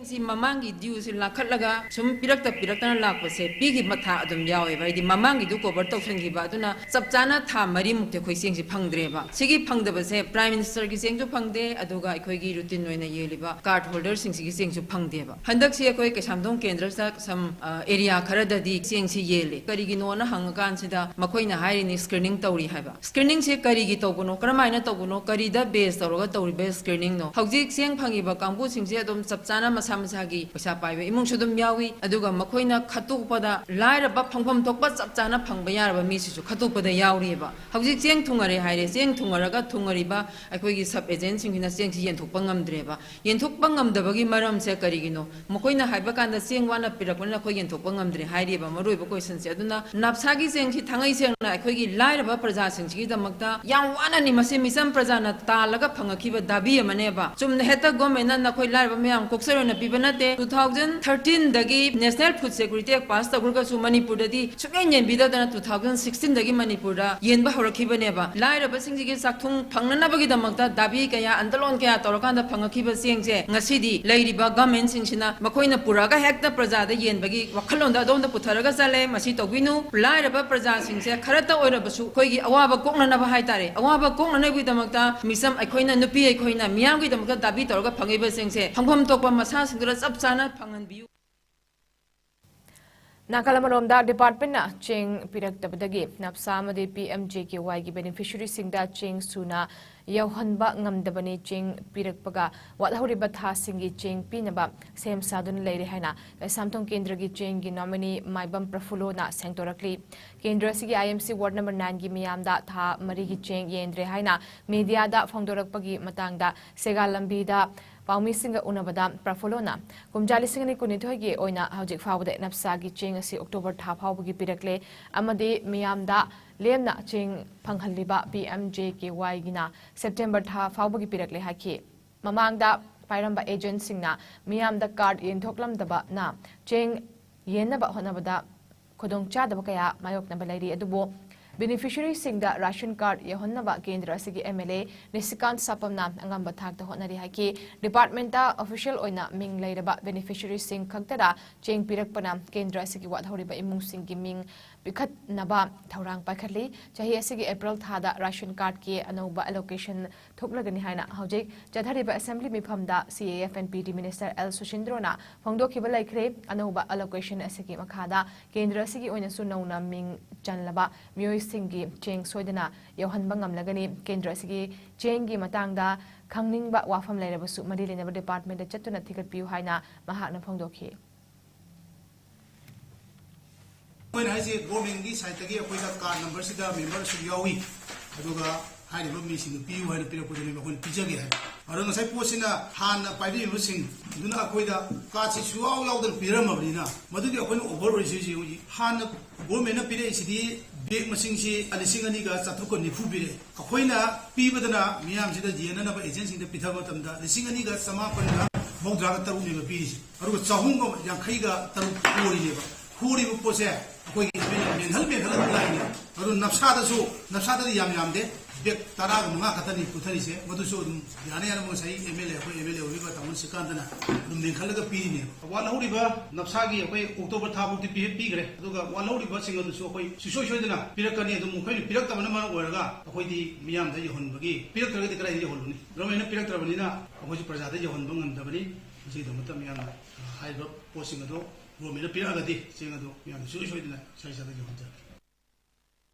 ꯁꯤ ꯃꯃꯥꯡꯒꯤ dueꯁꯦ ꯂꯥꯈꯠꯂꯒ ꯁꯨꯝ ꯄꯤꯔꯛꯇ ꯄꯤꯔꯛꯇꯅ ꯂꯥꯛꯄꯁꯦ ꯄꯤꯈꯤꯕ ꯊꯥ ꯑꯗꯨꯝ ꯌꯥꯎꯋꯦꯕ꯫ ꯍꯥꯏꯗꯤ ꯃꯃꯥꯡꯒꯤꯗꯨ cover ꯇꯧꯁꯟꯈꯤꯕ, ꯑꯗꯨꯅ ꯆꯞ ꯆꯥꯅ ꯊꯥ ꯃꯔꯤꯃꯨꯛꯇꯤ ꯑꯩꯈꯣꯏ ꯆꯦꯡꯁꯤ ꯐꯪꯗ꯭ꯔꯦꯕ꯫ ꯁꯤꯒꯤ ꯐꯪꯗꯕꯁꯦ Prime Ministerꯒꯤ ꯆꯦꯡꯁꯨ ꯐꯪꯗꯦ, ꯑꯗꯨꯒ ꯑꯩꯈꯣꯏꯒꯤ routine ꯑꯣꯏꯅ ꯌꯦꯜꯂꯤꯕ card holderꯁꯤꯡꯁꯤꯒꯤ ꯆꯦꯡꯁꯨ ꯐꯪꯗꯦꯕ꯫ ꯍꯟꯗꯛꯁꯤ ꯑꯩꯈꯣꯏ ꯀꯩꯁꯥꯝꯊꯣꯡ ꯀꯦꯟꯗ꯭ꯔꯁꯤꯗ some, ꯑ, area ꯈꯔꯗꯗꯤ ꯆꯦꯡꯁꯤ ꯌꯦꯜꯂꯦ꯫ ꯀꯔꯤꯒꯤꯅꯣꯅ ꯍꯪꯉꯀꯥꯟꯁꯤꯗ ꯃꯈꯣꯏꯅ ꯍꯥꯏꯔꯤꯅꯤ screening ꯇꯧꯔꯤ ꯍꯥꯏꯕ꯫ Screeningꯁꯦ ꯀꯔꯤꯒꯤ ꯇꯧꯕꯅꯣ, ꯀꯔꯝꯍꯥꯏꯅ ꯇꯧꯕꯅꯣ, ꯀꯔꯤꯗ base ꯇꯧꯔꯒ ꯇꯧꯔꯤꯕ screeningꯅꯣ? ꯍꯧꯖꯤꯛ ꯆꯦꯡ ꯐꯪꯉꯤꯕ ꯀꯥꯡꯕꯨꯁꯤꯡꯁꯦ ꯑꯗꯨꯝ ꯆꯞ ꯆꯥꯅ ꯃꯁꯥ ꯃꯁꯥꯒꯤ ꯄꯩꯁꯥ ꯄꯥꯏꯕ ꯏꯃꯨꯡꯁꯨ ꯑꯗꯨꯝ ꯌꯥꯎꯏ, ꯑꯗꯨꯒ ꯃꯈꯣꯏꯅ ꯈꯠꯇꯣꯛꯄꯗ ꯂꯥꯏꯔꯕ ꯐꯪꯐꯝ ꯊꯣꯛꯄ ꯆꯞ ꯆꯥꯅ ꯐꯪꯕ ꯌꯥꯔꯕ ꯃꯤꯁꯤꯁꯨ ꯈꯠꯇꯣꯛꯄꯗ ꯌꯥꯎꯔꯤꯑꯕ꯫ ꯍꯧꯖꯤꯛ ꯆꯦꯡ ꯊꯨꯡꯉꯔꯦ ꯍꯥꯏꯔꯦ, ꯆꯦꯡ ꯊꯨꯡꯉꯔꯒ ꯊꯨꯡꯉꯔꯤꯕ ꯑꯩꯈꯣꯏꯒꯤ sub agentꯁꯤꯡꯁꯤꯅ ꯆꯦꯡꯁꯤ ꯌꯦꯟꯊꯣꯛꯄ ꯉꯝꯗ꯭ꯔꯦꯕ꯫ ꯌꯦꯟꯊꯣꯛꯄ ꯉꯝꯗꯕꯒꯤ ꯃꯔꯝꯁꯦ ꯀꯔꯤꯒꯤꯅꯣ? ꯃꯈꯣꯏꯅ ꯍꯥꯏꯕ ꯀꯥꯟꯗ ꯆꯦꯡ ꯋꯥꯅ ꯄꯤꯔꯛꯄꯅꯤꯅ ꯑꯩꯈꯣꯏ ꯌꯦꯟꯊꯣꯛꯄ ꯉꯝꯗ꯭ꯔꯦ ꯍꯥꯏꯔꯤꯕ ꯃꯔꯨꯑꯣꯏꯕ questionꯁꯦ꯫ ꯑꯗꯨꯅ ꯅꯥꯞꯁꯥꯒꯤ ꯆꯦꯡꯁꯤ ꯊꯥꯡꯉꯩ ꯁꯦꯡꯅ ꯑꯩꯈꯣꯏꯒꯤ ꯂꯥꯏꯔꯕ ꯄ꯭ꯔꯖꯥꯁꯤꯡꯁꯤꯒꯤꯗꯃꯛꯇ ꯌꯥꯝ ꯋꯥꯅꯅꯤ ꯃꯁꯤ ꯃꯤꯆꯝ ꯄ꯭ꯔꯖꯥꯅ ꯇꯥꯜꯂꯒ ꯐꯪꯉꯛꯈꯤꯕ ꯗꯥꯕꯤ ꯑꯃꯅꯦꯕ꯫ ꯆꯨꯝꯅ ꯍꯦꯛꯇ governmentꯅ ꯅꯈꯣꯏ ꯂꯥꯏꯔꯕ ꯃꯌꯥꯝ ꯀꯣꯛꯆꯔꯣꯏꯅ ꯄꯤꯕ ꯅꯠꯇꯦ꯫ Two thousand thirteenꯗꯒꯤ National Food Security Act pass ꯇꯧꯈ꯭ꯔꯒꯁꯨ ꯃꯅꯤꯄꯨꯔꯗꯗꯤ ꯁꯨꯛꯌꯦꯟ ꯌꯦꯟꯕꯤꯗꯗꯅ two thousand sixteenꯗꯒꯤ ꯃꯅꯤꯄꯨꯔꯗ ꯌꯦꯟꯕ ꯍꯧꯔꯛꯈꯤꯕꯅꯦꯕ꯫ ꯂꯥꯏꯔꯕꯁꯤꯡꯁꯤꯒꯤ ꯆꯥꯛꯊꯨꯡ ꯐꯪꯅꯅꯕꯒꯤꯗꯃꯛꯇ ꯗꯥꯕꯤ ꯀꯌꯥ, ꯑꯟꯗꯂꯣꯟ ꯀꯌꯥ ꯇꯧꯔꯀꯥꯟꯗ ꯐꯪꯉꯛꯈꯤꯕ ꯆꯦꯡꯁꯦ ꯉꯁꯤꯗꯤ ꯂꯩꯔꯤꯕ governmentꯁꯤꯡꯁꯤꯅ ꯃꯈꯣꯏꯅ ꯄꯨꯔꯛꯑꯒ ꯍꯦꯛꯇ ꯄ꯭ꯔꯖꯥꯗ ꯌꯦꯟꯕꯒꯤ ꯋꯥꯈꯜꯂꯣꯟꯗ ꯑꯗꯣꯝꯗ ꯄꯨꯊꯔꯒ ꯆꯠꯂꯦ꯫ ꯃꯁꯤ ꯇꯧꯕꯤꯅꯨ꯫ ꯂꯥꯏꯔꯕ ꯄ꯭ꯔꯖꯥꯁꯤꯡꯁꯦ ꯈꯔꯇ ꯑꯣꯏꯔꯕꯁꯨ ꯑꯩꯈꯣꯏꯒꯤ ꯑꯋꯥꯕ ꯀꯣꯛꯅꯅꯕ ꯍꯥꯏꯇꯥꯔꯦ, ꯑꯋꯥꯕ ꯀꯣꯛꯅꯅꯕꯒꯤꯗꯃꯛꯇ ꯃꯤꯆꯝ ꯑꯩꯈꯣꯏꯅ, ꯅꯨꯄꯤ ꯑꯩꯈꯣꯏꯅ ꯃꯤꯌꯥꯝꯒꯤꯗꯃꯛꯇ ꯗꯥꯕꯤ ꯇꯧꯔꯒ ꯐꯪꯉꯤꯕꯁꯤꯡꯁꯦ ꯐꯪꯐꯝ ꯊꯣꯛꯄ ꯃꯁꯥꯁꯤꯡꯗꯨꯗ ꯆꯞ ꯆꯥꯅ ꯐꯪꯍꯟꯕꯤꯌꯨ꯫ ꯅꯥꯀꯜ ꯑꯃꯔꯣꯝꯗ departmentꯅ ꯆꯦꯡ ꯄꯤꯔꯛꯇꯕꯗꯒꯤ ꯅꯥꯞꯁꯥ ꯑꯃꯗꯤ PMJKYꯒꯤ beneficiaryꯁꯤꯡꯗ ꯆꯦꯡ ꯁꯨꯅ ꯌꯧꯍꯟꯕ ꯉꯝꯗꯕꯅꯤ꯫ ꯆꯦꯡ ꯄꯤꯔꯛꯄꯒ ꯋꯥꯠꯍꯧꯔꯤꯕ ꯊꯥꯁꯤꯡꯒꯤ ꯆꯦꯡ ꯄꯤꯅꯕ ꯁꯦꯝ ꯁꯥꯗꯨꯅ ꯂꯩꯔꯦ ꯍꯥꯏꯅ ꯀꯩꯁꯥꯝꯊꯣꯡ ꯀꯦꯟꯗ꯭ꯔꯒꯤ ꯆꯦꯡꯒꯤ nominee ꯃꯥꯏꯕꯝ ꯄ꯭ꯔꯐꯨꯜꯂꯣꯅ ꯁꯦꯡꯗꯣꯔꯛꯂꯤ꯫ ꯀꯦꯟꯗ꯭ꯔ ꯑꯁꯤꯒꯤ IMC ward number nineꯒꯤ ꯃꯤꯌꯥꯝꯗ ꯊꯥ ꯃꯔꯤꯒꯤ ꯆꯦꯡ ꯌꯦꯟꯗ꯭ꯔꯦ ꯍꯥꯏꯅ mediaꯗ ꯐꯣꯡꯗꯣꯔꯛꯄꯒꯤ ꯃꯇꯥꯡꯗ ꯁꯦꯒꯥ ꯂꯝꯕꯤꯗ ꯄꯥꯎꯃꯤꯁꯤꯡꯒ ꯎꯅꯕꯗ ꯄ꯭ꯔꯐꯨꯜꯂꯣꯅ ꯀꯨꯝꯖꯥ ꯂꯤꯁꯤꯡ ꯑꯅꯤ ꯀꯨꯟꯅꯤꯊꯣꯏꯒꯤ ꯑꯣꯏꯅ ꯍꯧꯖꯤꯛ ꯐꯥꯎꯕꯗ ꯅꯞꯁꯥꯒꯤ ꯆꯦꯡ ꯑꯁꯤ ꯑꯣꯛꯇꯣꯕꯔ ꯊꯥ ꯐꯥꯎꯕꯒꯤ ꯄꯤꯔꯛꯂꯦ ꯑꯃꯗꯤ ꯃꯤꯌꯥꯝꯗ ꯂꯦꯝꯅ ꯆꯦꯡ ꯐꯪꯍꯜꯂꯤꯕ ꯄꯤ ꯑꯦꯝ ꯖꯦ ꯀꯦ ꯋꯥꯏꯒꯤꯅ ꯁꯦꯞꯇꯦꯝꯕꯔ ꯊꯥ ꯐꯥꯎꯕꯒꯤ ꯄꯤꯔꯛꯂꯦ ꯍꯥꯏꯈꯤ꯫ ꯃꯃꯥꯡꯗ ꯄꯥꯏꯔꯝꯕ ꯑꯦꯖꯦꯟꯁꯤꯡꯅ ꯃꯤꯌꯥꯝꯗ ꯀꯥꯔꯗ ꯌꯦꯟꯊꯣꯛꯂꯝꯗꯕꯅ ꯆꯦꯡ ꯌꯦꯟꯅꯕ ꯍꯣꯠꯅꯕꯗ ꯈꯨꯗꯣꯡꯆꯥꯗꯕ ꯀꯌꯥ ꯃꯥꯌꯣꯛꯅꯕ ꯂꯩꯔꯤ꯫ ꯑꯗꯨꯕꯨ ꯕꯦꯅꯤꯐꯤꯁꯔꯤꯁꯤꯡꯗ ꯔꯥꯁꯟ ꯀꯥꯔꯗ ꯌꯧꯍꯟꯅꯕ ꯀꯦꯟꯗ꯭ꯔ ꯑꯁꯤꯒꯤ ꯑꯦꯝ ꯑꯦꯜ ꯑꯦ ꯅꯤꯁꯤꯀꯥꯟꯇ ꯁꯥꯄꯝꯅ ꯑꯉꯝꯕ ꯊꯥꯛꯇ ꯍꯣꯠꯅꯔꯤ ꯍꯥꯏꯈꯤ꯫ ꯗꯤꯄꯥꯔꯠꯃꯦꯟꯇ ꯑꯣꯐꯤꯁꯤꯌꯦꯜ ꯑꯣꯏꯅ ꯃꯤꯡ ꯂꯩꯔꯕ ꯕꯦꯅꯤꯐꯤꯁꯔꯤꯁꯤꯡ ꯈꯛꯇꯗ ꯆꯦꯡ ꯄꯤꯔꯛꯄꯅ ꯀꯦꯟꯗ꯭ꯔ ꯑꯁꯤꯒꯤ ꯋꯥꯠꯍꯧꯔꯤꯕ ꯏꯃꯨꯡꯁꯤꯡꯒꯤ ꯃꯤꯡ ꯄꯤꯈꯠꯅꯕ ꯊꯧꯔꯥꯡ ꯄꯥꯏꯈꯠꯂꯤ꯫ ꯆꯍꯤ ꯑꯁꯤꯒꯤ ꯑꯦꯄ꯭ꯔꯤꯜ ꯊꯥꯗ ꯔꯥꯁꯟ ꯀꯥꯔꯗꯀꯤ ꯑꯅꯧꯕ ꯑꯦꯂꯣꯀꯦꯁꯟ ꯊꯣꯛꯂꯒꯅꯤ ꯍꯥꯏꯅ ꯍꯧꯖꯤꯛ ꯆꯠꯊꯔꯤꯕ ꯑꯦꯁꯦꯝꯕ꯭ꯂꯤ ꯃꯤꯐꯝꯗ ꯁꯤ A F N P D minister L ꯁꯨꯁꯤꯟꯗ꯭ꯔꯣꯅ ꯐꯣꯡꯗꯣꯛꯈꯤꯕ ꯂꯩꯈ꯭ꯔꯦ꯫ ꯑꯅꯧꯕ ꯑꯦꯂꯣꯀꯦꯁꯟ ꯑꯁꯤꯒꯤ ꯃꯈꯥꯗ ꯀꯦꯟꯗ꯭ꯔ ꯑꯁꯤꯒꯤ ꯑꯣꯏꯅꯁꯨ ꯅꯧꯅ ꯃꯤꯡ ꯆꯜꯂꯕ ꯃꯤꯑꯣꯏꯁꯤꯡꯒꯤ ꯆꯦꯡ ꯁꯣꯏꯗꯅ ꯌꯧꯍꯟꯕ ꯉꯝꯂꯒꯅꯤ꯫ ꯀꯦꯟꯗ꯭ꯔ ꯑꯁꯤꯒꯤ ꯆꯦꯡꯒꯤ ꯃꯇꯥꯡꯗ ꯈꯪꯅꯤꯡꯕ ꯋꯥꯐꯝ ꯂꯩꯔꯕꯁꯨ ꯃꯔꯤ ꯂꯩꯅꯕ ꯗꯤꯄꯥꯔꯠꯃꯦꯟꯗ ꯆꯠꯇꯨꯅ ꯊꯤꯒꯠꯄꯤꯌꯨ ꯍꯥꯏꯅ ꯃꯍꯥꯛꯅ ꯐꯣꯡꯗꯣꯛꯈꯤ꯫ ꯑꯩꯈꯣꯏꯅ ꯍꯥꯏꯁꯦ ꯒꯣꯔꯃꯦꯟꯒꯤ ꯁꯥꯏꯠꯇꯒꯤ ꯑꯩꯈꯣꯏꯗ ꯀꯥꯔꯗ ꯅꯝꯕꯔꯁꯤꯗ ꯃꯦꯝꯕꯔ ꯑꯁꯨꯛ ꯌꯥꯎꯏ, ꯑꯗꯨꯒ ꯍꯥꯏꯔꯤꯕ ꯃꯤꯁꯤꯡꯗꯨ ꯄꯤꯌꯨ ꯍꯥꯏꯅ ꯄꯤꯔꯛꯄꯗꯨꯅꯦꯕ ꯑꯩꯈꯣꯏꯅ ꯄꯤꯖꯒꯦ ꯍꯥꯏ꯫ ꯑꯗꯣ ꯉꯁꯥꯏ ꯄꯣꯠꯁꯤꯅ ꯍꯥꯟꯅ ꯄꯥꯏꯕꯤꯔꯤꯕꯁꯤꯡꯗꯨꯅ ꯑꯩꯈꯣꯏꯗ ꯀꯥꯔꯗꯁꯤ ꯁꯨꯌꯥꯎ ꯌꯥꯎꯗꯅ ꯄꯤꯔꯝꯃꯕꯅꯤꯅ ꯃꯗꯨꯒꯤ ꯑꯩꯈꯣꯏꯅ ꯑꯣꯚꯔ ꯑꯣꯏꯔꯤꯁꯤ ꯍꯧꯖꯤꯛ ꯍꯧꯖꯤꯛ ꯍꯥꯟꯅ ꯒꯣꯔꯃꯦꯟꯅ ꯄꯤꯔꯛꯏꯁꯤꯗꯤ ꯕꯦꯒ ꯃꯁꯤꯡꯁꯤ ꯂꯤꯁꯤꯡ ꯑꯅꯤꯒ ꯆꯥꯇ꯭ꯔꯨꯛꯀ ꯅꯤꯐꯨ ꯄꯤꯔꯛꯑꯦ꯫ ꯑꯩꯈꯣꯏꯅ ꯄꯤꯕꯗꯅ ꯃꯤꯌꯥꯝꯁꯤꯗ ꯌꯦꯟꯅꯅꯕ ꯑꯦꯖꯦꯟꯁꯤꯡꯗ ꯄꯤꯊꯕ ꯃꯇꯝꯗ ꯂꯤꯁꯤꯡ ꯑꯅꯤꯒ ꯆꯃꯥꯄꯟꯒ ꯃꯧꯗ꯭ꯔꯥꯒ ꯇꯔꯨꯛꯅꯦꯕ ꯄꯤꯔꯤꯁꯦ꯫ ꯑꯗꯨꯒ ꯆꯍꯨꯝꯒ ꯌꯥꯡꯈꯩꯒ ꯇꯔꯨꯛ ꯍꯣꯔꯤꯅꯦꯕ꯫ ꯍꯣꯔꯤꯕ ꯄꯣꯠꯁꯦ ꯑꯩꯈꯣꯏꯒꯤ ꯃꯦꯟꯍꯜ ꯃꯦꯟꯍꯜꯂꯒ ꯂꯥꯛꯏꯅꯦ꯫ ꯑꯗꯨ ꯅꯞꯁꯥꯗꯁꯨ, ꯅꯞꯁꯥꯗꯗꯤ ꯌꯥꯝ ꯌꯥꯝꯗꯦ, ꯕꯦꯒ ꯇꯔꯥꯒ ꯃꯉꯥ ꯈꯛꯇꯅꯤ ꯄꯨꯊꯔꯤꯁꯦ꯫ ꯃꯗꯨꯁꯨ ꯑꯗꯨꯝ ꯌꯥꯅ ꯌꯥꯅꯕ ꯉꯁꯥꯏ ꯑꯦꯝ ꯑꯦꯜ ꯑꯦ, ꯑꯩꯈꯣꯏ ꯑꯦꯝ ꯑꯦꯜ ꯑꯦ ꯑꯣꯏꯔꯤꯕ ꯇꯥꯃꯣ ꯁ꯭ꯔꯤꯀꯥꯟꯇꯅ ꯑꯗꯨꯝ ꯃꯦꯟꯈꯠꯂꯒ ꯄꯤꯔꯤꯅꯦꯕ꯫ ꯋꯥꯠꯍꯧꯔꯤꯕ ꯅꯞꯁꯥꯒꯤ ꯑꯩꯈꯣꯏ ꯑꯣꯛꯇꯣꯕꯔ ꯊꯥ ꯐꯥꯎꯗꯤ ꯄꯤ-, ꯄꯤꯈ꯭ꯔꯦ꯫ ꯑꯗꯨꯒ ꯋꯥꯠꯍꯧꯔꯤꯕꯁꯤꯡ ꯑꯗꯨꯁꯨ ꯑꯩꯈꯣꯏ ꯁꯨꯡꯁꯣꯏ ꯁꯣꯏꯗꯅ ꯄꯤꯔꯛꯀꯅꯤ꯫ ꯑꯗꯨꯝ ꯃꯈꯣꯏꯅ ꯄꯤꯔꯛꯇꯕꯅ ꯃꯔꯝ ꯑꯣꯏꯔꯒ ꯑꯩꯈꯣꯏꯗꯤ ꯃꯤꯌꯥꯝꯗ ꯌꯧꯍꯟꯕꯒꯤ, ꯄꯤꯔꯛꯇ꯭ꯔꯒꯗꯤ ꯀꯗꯥꯏꯗ ꯌꯧꯍꯜꯂꯨꯅꯤ? ꯒꯚꯔꯟꯃꯦꯟꯠꯅ ꯄꯤꯔꯛꯇ꯭ꯔꯕꯅꯤꯅ ꯑꯩꯈꯣꯏꯁꯨ ꯄ꯭ꯔꯖꯥꯗ ꯌꯧꯍꯟꯕ ꯉꯝꯗꯕꯅꯤ꯫ ꯃꯁꯤꯒꯤꯗꯃꯛꯇ ꯃꯤꯌꯥꯝꯅ, ꯑ, ꯍꯥꯏꯔꯤꯕ ꯄꯣꯠꯁꯤꯡ ꯑꯗꯣ ꯒꯣꯔꯃꯦꯟꯠꯅ ꯄꯤꯔꯛꯑꯒꯗꯤ ꯆꯦꯡ ꯑꯗꯣ ꯃꯤꯌꯥꯝꯗ ꯁꯨꯡꯁꯣꯏ ꯁꯣꯏꯗꯅ ꯏꯁꯥ ꯏꯁꯥꯗ ꯌꯧꯍꯟꯖꯔꯛꯀꯦ꯫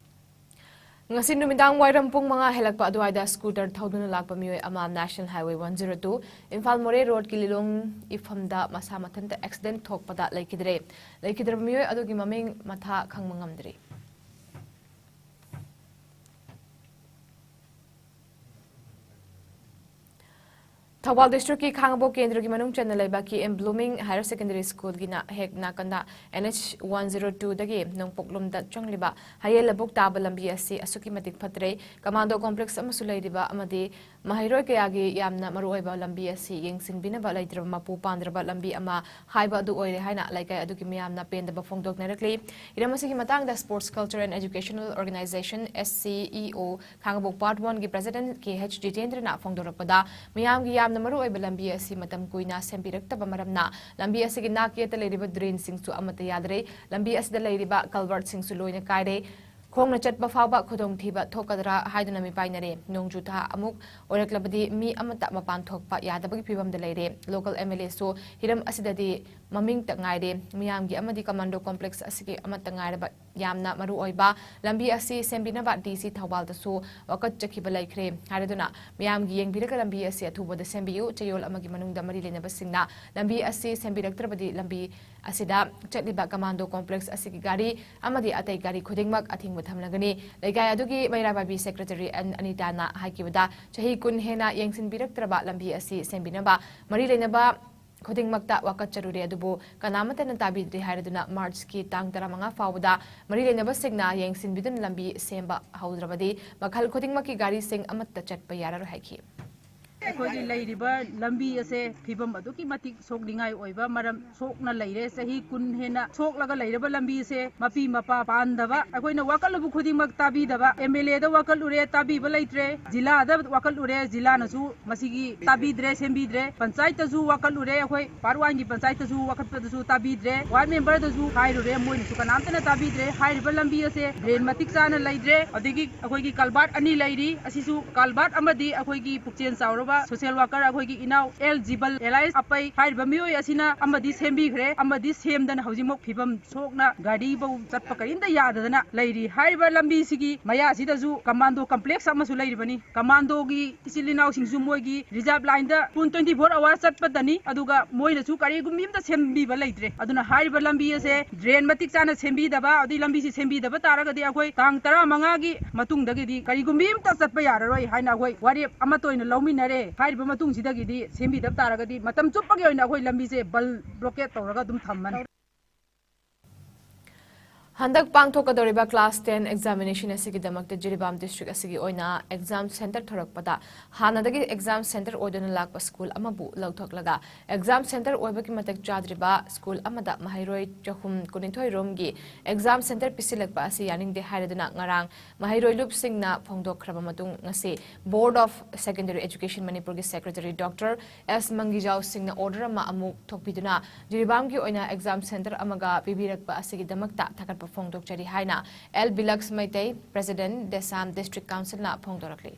ꯉꯁꯤ ꯅꯨꯃꯤꯗꯥꯡ ꯋꯥꯏꯔꯝ ꯄꯨꯡ ꯃꯉꯥ ꯍꯦꯜꯂꯛꯄ ꯑꯗꯨꯋꯥꯏꯗ ꯁ꯭ꯀꯨꯇꯔ ꯊꯧꯗꯨꯅ ꯂꯥꯛꯄ ꯃꯤꯑꯣꯏ ꯑꯃ national highway one zero two Imphal ꯃꯣꯔꯦ ꯔꯣꯗꯀꯤ ꯂꯤꯂꯣꯡ ꯏꯐꯝꯗ ꯃꯁꯥ ꯃꯊꯟꯇ ꯑꯦꯛꯁꯤꯗꯦꯟꯠ ꯊꯣꯛꯄꯗ ꯂꯩꯈꯤꯗ꯭ꯔꯦ꯫ ꯂꯩꯈꯤꯗ꯭ꯔꯕ ꯃꯤꯑꯣꯏ ꯑꯗꯨꯒꯤ ꯃꯃꯤꯡ ꯃꯊꯥ ꯈꯪꯕ ꯉꯝꯗ꯭ꯔꯤ꯫ ꯊꯧꯕꯥꯜ ꯗꯤꯁꯇ꯭ꯔꯤꯛꯀꯤ ꯈꯥꯡꯉꯕꯣꯛ ꯀꯦꯟꯗ꯭ꯔꯒꯤ ꯃꯅꯨꯡ ꯆꯟꯅ ꯂꯩꯕ ꯀꯦ ꯑꯦꯝ ꯕ꯭ꯂꯨꯃꯤꯡ ꯍꯥꯌꯔ ꯁꯦꯀꯦꯟꯗꯔꯤ ꯁ꯭ꯀꯨꯜꯒꯤꯅ ꯍꯦꯛ ꯅꯥꯀꯟꯗ ꯑꯦꯟ ꯑꯩꯆ ꯋꯥꯟ ꯖꯤꯔꯣ ꯇꯨꯗꯒꯤ ꯅꯣꯡꯄꯣꯛꯂꯣꯝꯗ ꯆꯪꯂꯤꯕ ꯍꯌꯦꯜ ꯂꯧꯕꯨꯛ ꯇꯥꯕ ꯂꯝꯕꯤ ꯑꯁꯤ ꯑꯁꯨꯛꯀꯤ ꯃꯇꯤꯛ ꯐꯠꯇ꯭ꯔꯦ꯫ ꯀꯃꯥꯟꯗꯣ ꯀꯣꯝꯄ꯭ꯂꯦꯛꯁ ꯑꯃꯁꯨ ꯂꯩꯔꯤꯕ ꯑꯃꯗꯤ ꯃꯍꯩꯔꯣꯏ ꯀꯌꯥꯒꯤ ꯌꯥꯝꯅ ꯃꯔꯨꯑꯣꯏꯕ ꯂꯝꯕꯤ ꯑꯁꯤ ꯌꯦꯡꯁꯤꯟꯕꯤꯅꯕ ꯂꯩꯇ꯭ꯔꯕ ꯃꯄꯨ ꯄꯥꯟꯗ꯭ꯔꯕ ꯂꯝꯕꯤ ꯑꯃ ꯍꯥꯏꯕ ꯑꯗꯨ ꯑꯣꯏꯔꯦ ꯍꯥꯏꯅ ꯂꯩꯀꯥꯏ ꯑꯗꯨꯒꯤ ꯃꯤꯌꯥꯝꯅ ꯄꯦꯟꯗꯕ ꯐꯣꯡꯗꯣꯛꯅꯔꯛꯂꯤ꯫ ꯍꯤꯔꯝ ꯑꯁꯤꯒꯤ ꯃꯇꯥꯡꯗ Sports Culture and Educational Organization, S C E O, Khangabok Part One ꯒꯤ President ꯀꯦ ꯑꯩꯆ ꯖꯤꯇꯦꯟꯗ꯭ꯔꯅ ꯐꯣꯡꯗꯣꯔꯛꯄꯗ, ꯃꯤꯌꯥꯝꯒꯤ ꯌꯥꯝꯅ ꯃꯔꯨꯑꯣꯏꯕ ꯂꯝꯕꯤ ꯑꯁꯤ ꯃꯇꯝ ꯀꯨꯏꯅ ꯁꯦꯝꯕꯤꯔꯛꯇꯕ ꯃꯔꯝꯅ ꯂꯝꯕꯤ ꯑꯁꯤꯒꯤ ꯅꯥꯛ ꯌꯦꯠꯇ ꯂꯩꯔꯤꯕ drain ꯁꯤꯡꯁꯨ ꯑꯃꯠꯇ ꯌꯥꯗꯔꯦ꯫ ꯂꯝꯕꯤ ꯑꯁꯤꯗ ꯂꯩꯔꯤꯕ culvert ꯁꯤꯡꯁꯨ ꯂꯣꯏꯅ ꯀꯥꯏꯔꯦ꯫ ꯈꯣꯡꯅ ꯆꯠꯄ ꯐꯥꯎꯕ ꯈꯨꯗꯣꯡꯊꯤꯕ ꯊꯣꯛꯀꯗ꯭ꯔꯥ ꯍꯥꯏꯗꯨꯅ ꯃꯤꯄꯥꯏꯅꯔꯦ꯫ ꯅꯣꯡꯖꯨ ꯊꯥ ꯑꯃꯨꯛ ꯑꯣꯏꯔꯛꯂꯕꯗꯤ ꯃꯤ ꯑꯃꯠꯇ ꯃꯄꯥꯟ ꯊꯣꯛꯄ ꯌꯥꯗꯕꯒꯤ ꯐꯤꯕꯝꯗ ꯂꯩꯔꯦ꯫ Local M L A ꯁꯨ ꯍꯤꯔꯝ ꯑꯁꯤꯗꯗꯤ ꯃꯃꯤꯡꯇ ꯉꯥꯏꯔꯦ꯫ ꯃꯤꯌꯥꯝꯒꯤ ꯑꯃꯗꯤ ꯀꯃꯥꯟꯗꯣ ꯀꯣꯝꯄ꯭ꯂꯦꯛꯁ ꯑꯁꯤꯒꯤ ꯑꯃꯠꯇ ꯉꯥꯏꯔꯕ ꯌꯥꯝꯅ ꯃꯔꯨ ꯑꯣꯏꯕ ꯂꯝꯕꯤ ꯑꯁꯤ ꯁꯦꯝꯕꯤꯅꯕ ꯗꯤ ꯁꯤ ꯊꯧꯕꯥꯜꯗꯁꯨ ꯋꯥꯀꯠꯆꯈꯤꯕ ꯂꯩꯈ꯭ꯔꯦ꯫ ꯍꯥꯏꯔꯗꯨꯅ ꯃꯤꯌꯥꯝꯒꯤ ꯌꯦꯡꯕꯤꯔꯒ ꯂꯝꯕꯤ ꯑꯁꯤ ꯑꯊꯨꯕꯗ ꯁꯦꯝꯕꯤꯌꯨ꯫ ꯆꯌꯣꯜ ꯑꯃꯒꯤ ꯃꯅꯨꯡꯗ ꯃꯔꯤ ꯂꯩꯅꯕꯁꯤꯡꯅ ꯂꯝꯕꯤ ꯑꯁꯤ ꯁꯦꯝꯕꯤꯔꯛꯇ꯭ꯔꯕꯗꯤ ꯂꯝꯕꯤ ꯑꯁꯤꯗ ꯆꯠꯂꯤꯕ ꯀꯃꯥꯟꯗꯣ ꯀꯣꯝꯄ꯭ꯂꯦꯛꯁ ꯑꯁꯤꯒꯤ ꯒꯥꯔꯤ ꯑꯃꯗꯤ ꯑꯇꯩ ꯒꯥꯔꯤ ꯈꯨꯗꯤꯡꯃꯛ ꯑꯊꯤꯡꯕ ꯊꯝꯂꯒꯅꯤ꯫ ꯂꯩꯀꯥꯏ ꯑꯗꯨꯒꯤ ꯃꯩꯔꯥ ꯄꯥꯏꯕꯤ ꯁꯦꯀ꯭ꯔꯦꯇꯔꯤ ꯑꯦꯟ ꯑꯅꯤꯇꯥꯅ ꯍꯥꯏꯈꯤꯕꯗ, ꯆꯍꯤ ꯀꯨꯟ ꯍꯦꯟꯅ ꯌꯦꯡꯁꯤꯟꯕꯤꯔꯛꯇ꯭ꯔꯕ ꯂꯝꯕꯤ ꯑꯁꯤ ꯁꯦꯝꯕꯤꯅꯕ ꯃꯔꯤ ꯂꯩꯅꯕ ꯈꯨꯗꯤꯡꯃꯛꯇ ꯋꯥꯀꯠꯆꯔꯨꯔꯦ, ꯑꯗꯨꯕꯨ ꯀꯅꯥꯃꯠꯇꯅ ꯇꯥꯕꯤꯗ꯭ꯔꯦ ꯍꯥꯏꯔꯗꯨꯅ ꯃꯥꯔꯆꯀꯤ ꯇꯥꯡ ꯇꯔꯥꯃꯉꯥ ꯐꯥꯎꯕꯗ ꯃꯔꯤ ꯂꯩꯅꯕꯁꯤꯡꯅ ꯌꯦꯡꯁꯤꯟꯕꯤꯗꯨꯅ ꯂꯝꯕꯤ ꯁꯦꯝꯕ ꯍꯧꯗ꯭ꯔꯕꯗꯤ ꯃꯈꯜ ꯈꯨꯗꯤꯡꯃꯛꯀꯤ ꯒꯥꯔꯤꯁꯤꯡ ꯑꯃꯠꯇ ꯆꯠꯄ ꯌꯥꯔꯔꯣꯏ ꯍꯥꯏꯈꯤ꯫ ꯑꯩꯈꯣꯏꯒꯤ ꯂꯩꯔꯤꯕ ꯂꯝꯕꯤ ꯑꯁꯦ ꯐꯤꯕꯝ ꯑꯗꯨꯛꯀꯤ ꯃꯇꯤꯛ ꯁꯣꯛꯅꯤꯡꯉꯥꯏ ꯑꯣꯏꯕ ꯃꯔꯝ ꯁꯣꯛꯅ ꯂꯩꯔꯦ꯫ ꯆꯍꯤ ꯀꯨꯟ ꯍꯦꯟꯅ ꯁꯣꯛꯂꯒ ꯂꯩꯔꯕ ꯂꯝꯕꯤ ꯑꯁꯦ ꯃꯄꯤ ꯃꯄꯥ ꯄꯥꯟꯗꯕ, ꯑꯩꯈꯣꯏꯅ ꯋꯥꯀꯠꯂꯨꯕ ꯈꯨꯗꯤꯡꯃꯛ ꯇꯥꯕꯤꯗꯕ, M L A ꯗ ꯋꯥꯀꯠꯂꯨꯔꯦ, ꯇꯥꯕꯤꯕ ꯂꯩꯇ꯭ꯔꯦ, ꯖꯤꯂꯥꯗ ꯋꯥꯀꯠꯂꯨꯔꯦ, ꯖꯤꯂꯥꯅꯁꯨ ꯃꯁꯤꯒꯤ ꯇꯥꯕꯤꯗ꯭ꯔꯦ, ꯁꯦꯝꯕꯤꯗ꯭ꯔꯦ, ꯄꯟꯆꯥꯌꯠꯇꯁꯨ ꯋꯥꯀꯠꯂꯨꯔꯦ, ꯑꯩꯈꯣꯏ Part One ꯒꯤ ꯄꯟꯆꯥꯌꯠꯇꯁꯨ ꯋꯥꯀꯠꯄꯗꯁꯨ ꯇꯥꯕꯤꯗ꯭ꯔꯦ, ward member ꯗꯁꯨ ꯍꯥꯏꯔꯨꯔꯦ, ꯃꯣꯏꯅꯁꯨ ꯀꯅꯥꯝꯇꯅ ꯇꯥꯕꯤꯗ꯭ꯔꯦ꯫ ꯍꯥꯏꯔꯤꯕ ꯂꯝꯕꯤ ꯑꯁꯦ drain ꯃꯇꯤꯛ ꯆꯥꯅ ꯂꯩꯇ꯭ꯔꯦ꯫ ꯑꯗꯒꯤ ꯑꯩꯈꯣꯏꯒꯤ culvert ꯑꯅꯤ ꯂꯩꯔꯤ, ꯑꯁꯤꯁꯨ culvert ꯑꯃꯗꯤ ꯑꯩꯈꯣꯏꯒꯤ ꯄꯨꯛꯆꯦꯜ ꯆꯥꯎꯔꯕ social worker ꯑꯩꯈꯣꯏꯒꯤ ꯏꯅꯥꯎ ꯑꯦꯜ ꯖꯤꯕꯜ ꯑꯦꯂꯥꯏꯁ ꯑꯄꯩ ꯍꯥꯏꯔꯤꯕ ꯃꯤꯑꯣꯏ ꯑꯁꯤꯅ ꯑꯃꯗꯤ ꯁꯦꯝꯕꯤꯈ꯭ꯔꯦ, ꯑꯃꯗꯤ ꯁꯦꯝꯗꯅ ꯍꯧꯖꯤꯛꯃꯛ ꯐꯤꯕꯝ ꯁꯣꯛꯅ ꯒꯥꯔꯤꯐꯧ ꯆꯠꯄ ꯀꯔꯤꯝꯇ ꯌꯥꯗꯗꯅ ꯂꯩꯔꯤ꯫ ꯍꯥꯏꯔꯤꯕ ꯂꯝꯕꯤꯁꯤꯒꯤ ꯃꯌꯥꯁꯤꯗꯁꯨ ꯀꯃꯥꯟꯗꯣ ꯀꯝꯄ꯭ꯂꯦꯛꯁ ꯑꯃꯁꯨ ꯂꯩꯔꯤꯕꯅꯤ꯫ ꯀꯃꯥꯟꯗꯣꯒꯤ ꯏꯆꯤꯜ ꯏꯅꯥꯎꯁꯤꯡꯁꯨ ꯃꯣꯏꯒꯤ ꯔꯤꯖꯥꯔꯚ ꯂꯥꯏꯟꯗ ꯄꯨꯡ twenty four hour ꯆꯠꯄꯗꯅꯤ, ꯑꯗꯨꯒ ꯃꯣꯏꯅꯁꯨ ꯀꯔꯤꯒꯨꯝꯕꯤ ꯑꯝꯇ ꯁꯦꯝꯕꯤꯕ ꯂꯩꯇ꯭ꯔꯦ꯫ ꯑꯗꯨꯅ ꯍꯥꯏꯔꯤꯕ ꯂꯝꯕꯤ ꯑꯁꯦ drain ꯃꯇꯤꯛ ꯆꯥꯅ ꯁꯦꯝꯕꯤꯗꯕ, ꯑꯗꯩ ꯂꯝꯕꯤꯁꯤ ꯁꯦꯝꯕꯤꯗꯕ ꯇꯥꯔꯒꯗꯤ ꯑꯩꯈꯣꯏ ꯇꯥꯡ ꯇꯔꯥꯃꯉꯥꯒꯤ ꯃꯇꯨꯡꯗꯒꯤꯗꯤ ꯀꯔꯤꯒꯨꯝꯕꯤ ꯑꯝꯇ ꯆꯠꯄ ꯌꯥꯔꯔꯣꯏ ꯍꯥꯏꯅ ꯑꯩꯈꯣꯏ ꯋꯥꯔꯦꯞ ꯑꯃꯠꯇ ꯑꯣꯏꯅ ꯂꯧꯃꯤꯟꯅꯔꯦ꯫ ꯍꯥꯏꯔꯤꯕ ꯃꯇꯨꯡꯁꯤꯗꯒꯤꯗꯤ ꯁꯦꯝꯕꯤꯗꯕ ꯇꯥꯔꯒꯗꯤ ꯃꯇꯝ ꯆꯨꯞꯄꯒꯤ ꯑꯣꯏꯅ ꯑꯩꯈꯣꯏ ꯂꯝꯕꯤꯁꯦ ꯕꯜ ꯕ꯭ꯂꯣꯀꯦꯠ ꯇꯧꯔꯒ ꯑꯗꯨꯝ ꯊꯝꯃꯅꯤ꯫ ꯍꯟꯗꯛ ꯄꯥꯡꯊꯣꯛꯀꯗꯧꯔꯤꯕ class ten examination ꯑꯁꯤꯒꯤꯗꯃꯛꯇ ꯖꯤꯔꯤꯕꯥꯝ district ꯑꯁꯤꯒꯤ ꯑꯣꯏꯅ exam centre ꯊꯣꯔꯛꯄꯗ ꯍꯥꯟꯅꯗꯒꯤ exam centre ꯑꯣꯏꯗꯨꯅ ꯂꯥꯛꯄ school ꯑꯃꯕꯨ ꯂꯧꯊꯣꯛꯂꯒ exam centre ꯑꯣꯏꯕꯒꯤ ꯃꯇꯤꯛ ꯆꯥꯗ꯭ꯔꯤꯕ school ꯑꯃꯗ ꯃꯍꯩꯔꯣꯏ ꯆꯍꯨꯝ ꯀꯨꯟꯅꯤꯊꯣꯏ ꯔꯣꯝꯒꯤ exam centre ꯄꯤꯁꯤꯜꯂꯛꯄ ꯑꯁꯤ ꯌꯥꯅꯤꯡꯗꯦ ꯍꯥꯏꯔꯗꯨꯅ ꯉꯔꯥꯡ ꯃꯍꯩꯔꯣꯏ ꯂꯨꯞꯁꯤꯡꯅ ꯐꯣꯡꯗꯣꯛꯈ꯭ꯔꯕ ꯃꯇꯨꯡ ꯉꯁꯤ Board of Secondary Education ꯃꯅꯤꯄꯨꯔꯒꯤ secretary Doctor S ꯃꯪꯒꯤꯖꯥꯎ ꯁꯤꯡꯅ order ꯑꯃ ꯑꯃꯨꯛ ꯊꯣꯛꯄꯤꯗꯨꯅ ꯖꯤꯔꯤꯕꯥꯝꯒꯤ ꯑꯣꯏꯅ exam centre ꯑꯃꯒ ꯄꯤꯕꯤꯔꯛꯄ ꯑꯁꯤꯒꯤꯗꯃꯛꯇ ꯊꯥꯒꯠꯄ ꯐꯣꯡꯗꯣꯛꯆꯔꯤ ꯍꯥꯏꯅ L ꯕꯤꯂꯛꯁ Meitei, president, DESAM district councilꯅ ꯐꯣꯡꯗꯣꯔꯛꯂꯤ꯫